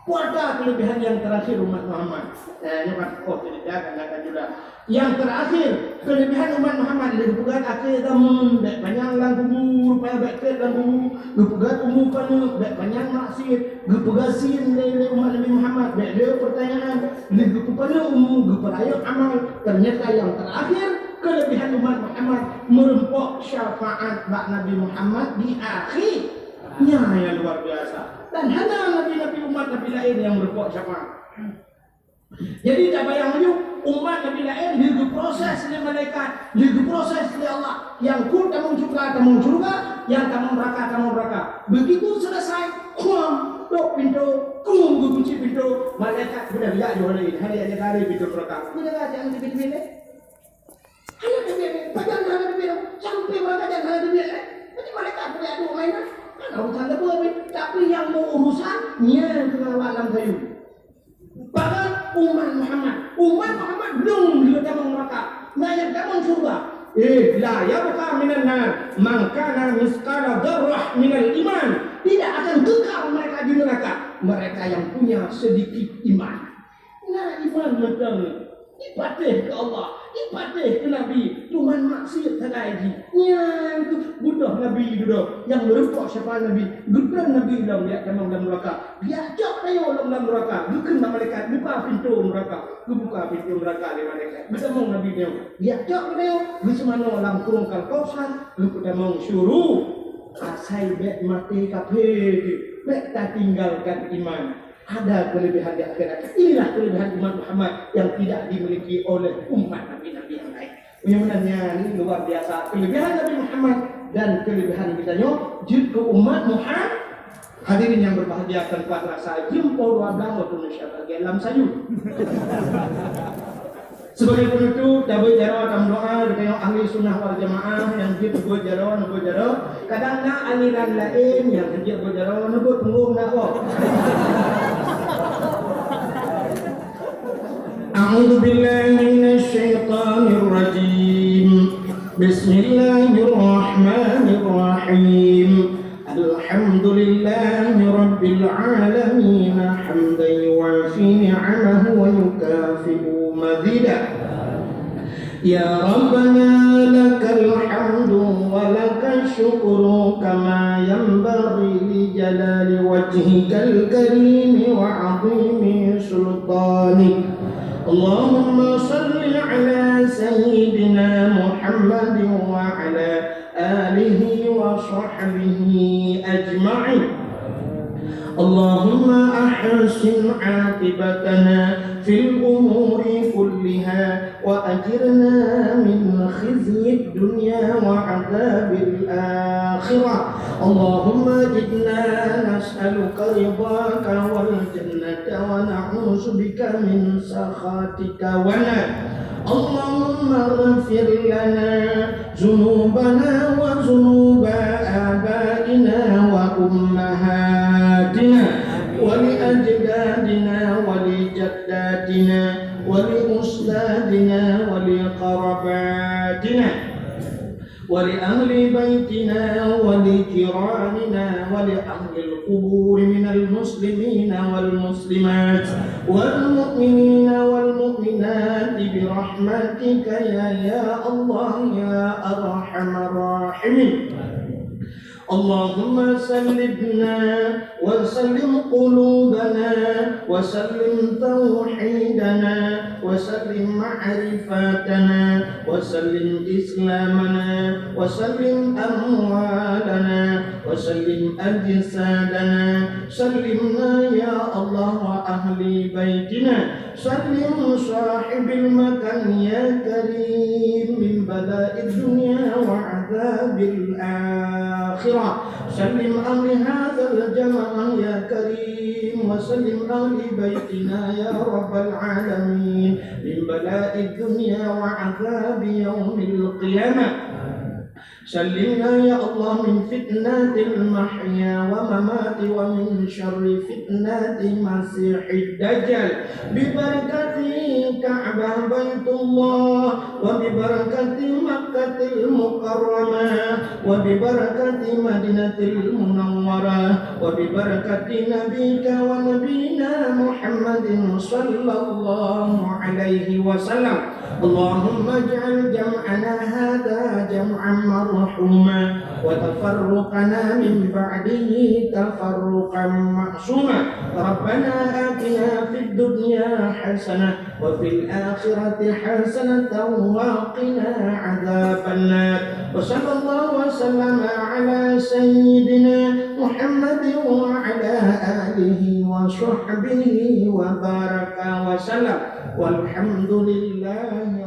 Peue keulebihan nyang terakhir umat Muhammad? Eh, nyoe kan, oh, cerita kan, kan, kan, juga. Nyang terakhir, keulebihan umat Muhammad lé geupeugah akhé zaman, bèk panyang lam kubu, rupanya bèk trép lam kubu, geupeugah umu paneuk, bèk panyang maksiet, geupeugah sien lé, lé umat Nabi Muhammad, bèk lé pertanyaan, lé geupeupaneuk umu, geupeurayeuk amal. Ternyata nyang terakhir, keulebihan umat Muhammad meureumpok syafaat bak Nabi Muhammad di akhé. Nyan nyang luar biasa. Dan hana nabi-nabi umat nabi laén nyang meureumpok syafaat. Jadi, tabayang laju, umat nabi laén lheueh geuproses lé malaikat, lheueh geuproses lé Allah. Nyang kut tamong syeuruga, tamong syeuruga, nyang tamong neuraka, tamong neuraka. Begitu selesai, kuam, tok pintoe, kuam geukunci pintoe, malaikat beudôh jak yoh lé, hana jak jaga lé pintoe neuraka. Beudôh jak lé pintoe. Hana teubiet, pajan hana teubiet, sampai ureueng kajan hana teubiet, eh. Jadi malaikat teubiet duek mainan. Kan urusan teupeu, tapi nyang meu urusan, nyan teungoh awak lam kayu. Bahkan umat Muhammad, umat Muhammad belum lheueh tamong neuraka. Na nyang tamong syeuruga. Eh, la yabqa minan nar man kana misqala dzarrah minal iman. Tidak akan kekal mereka di neraka, mereka yang punya sedikit iman. Na iman mantong. Ipatéh keu Allah, ipatéh keu Nabi, cuman maksiet sagai jih. Nyan keuh beudôh Nabi dudoe nyang meureumpok syafaat Nabi, geutreun Nabi lom jak tamong lam neuraka. Geujak cok tanyoe lom lam neuraka, geukheun bak malaikat, "Buka pintoe neuraka." Geubuka pintoe neuraka lé malaikat. Geutamong Nabi nyoe, geujak cok tanyoe, geuseumanoe lam krueng Al-Kautsar, geupeutamong syuru. Asai bèk maté kafé, bèk tatinggalkan iman. Ada kelebihan di akhirat. Inilah kelebihan umat Muhammad yang tidak dimiliki oleh umat nabi-nabi yang lain. Meunyoe meunan nyan luar biasa kelebihan Nabi Muhammad dan kelebihan geutanyoe jeuet keu umat Muhammad. Hadirin yang berbahagia, tanpa terasa jeuem poh dua blah waktu Indonesia bagian lam sayur. Sebagai penutup, tabeuet jaroe tameudoa, geutanyoe ahli sunnah wal jamaah nyang jeuet beuet jaroe, neubeuet jaroe. Kadang na aliran laén nyang jeuet beuet jaroe, neubeuet punggong na woe. A'udzu billahi minasy syaithanir rajim. Bismillahirrahmanirrahim. Alhamdulillahi rabbil alamin, hamdan yuwafi ni'amahu wa yukafi'u mazidah. Ya Rabbana, lakal hamdu wa lakash syukru kama yanbaghi li jalali wajhikal karimi wa 'azimi sultanik. Allahumma shalli ala sayyidina Muhammadin wa ala alihi wa sahbihi ajma'in. Allahumma ahsin aqibatana في الأمور كلها وأجرنا من خزي الدنيا وعذاب الآخرة. اللهم إنا نسألك رضاك والجنة ونعوذ بك من سخطك والنار. اللهم اغفر لنا ذنوبنا وذنوب آبائنا وأمهاتنا ولأجدادنا ولجداتنا ولأستاذنا ولقراباتنا ولأهل بيتنا ولجيراننا ولأهل القبور من المسلمين والمسلمات والمؤمنين والمؤمنات برحمتك يا، يا الله يا أرحم الراحمين. اللهم سلمنا وسلم قلوبنا وسلم توحيدنا وسلم معرفتنا وسلم إسلامنا وسلم أموالنا وسلم أجسادنا. سلمنا يا الله وأهل بيتنا. سلم صاحب المكان يا كريم من بلاء الدنيا وعذاب الآخرة. سلم أهل هذا الجماعة يا كريم، وسلم أهل بيتنا يا رب العالمين من بلاء الدنيا وعذاب يوم القيامة. سلمنا يا الله من فتنة المحيا والممات ومن شر فتنة المسيح الدجال ببركة كعبة بيت الله وببركة مكة المكرمة وببركة مدينة المنورة وببركة نبيك ونبينا محمد صلى الله عليه وسلم. اللهم اجعل جمعنا هذا جمعا مرحوما وتفرقنا من بعده تفرقا معصوما. ربنا آتنا في الدنيا حسنة وفي الآخرة حسنة وقنا عذاب النار. وصلى الله وسلم على سيدنا محمد وعلى آله وصحبه وبارك وسلم. والحمد لله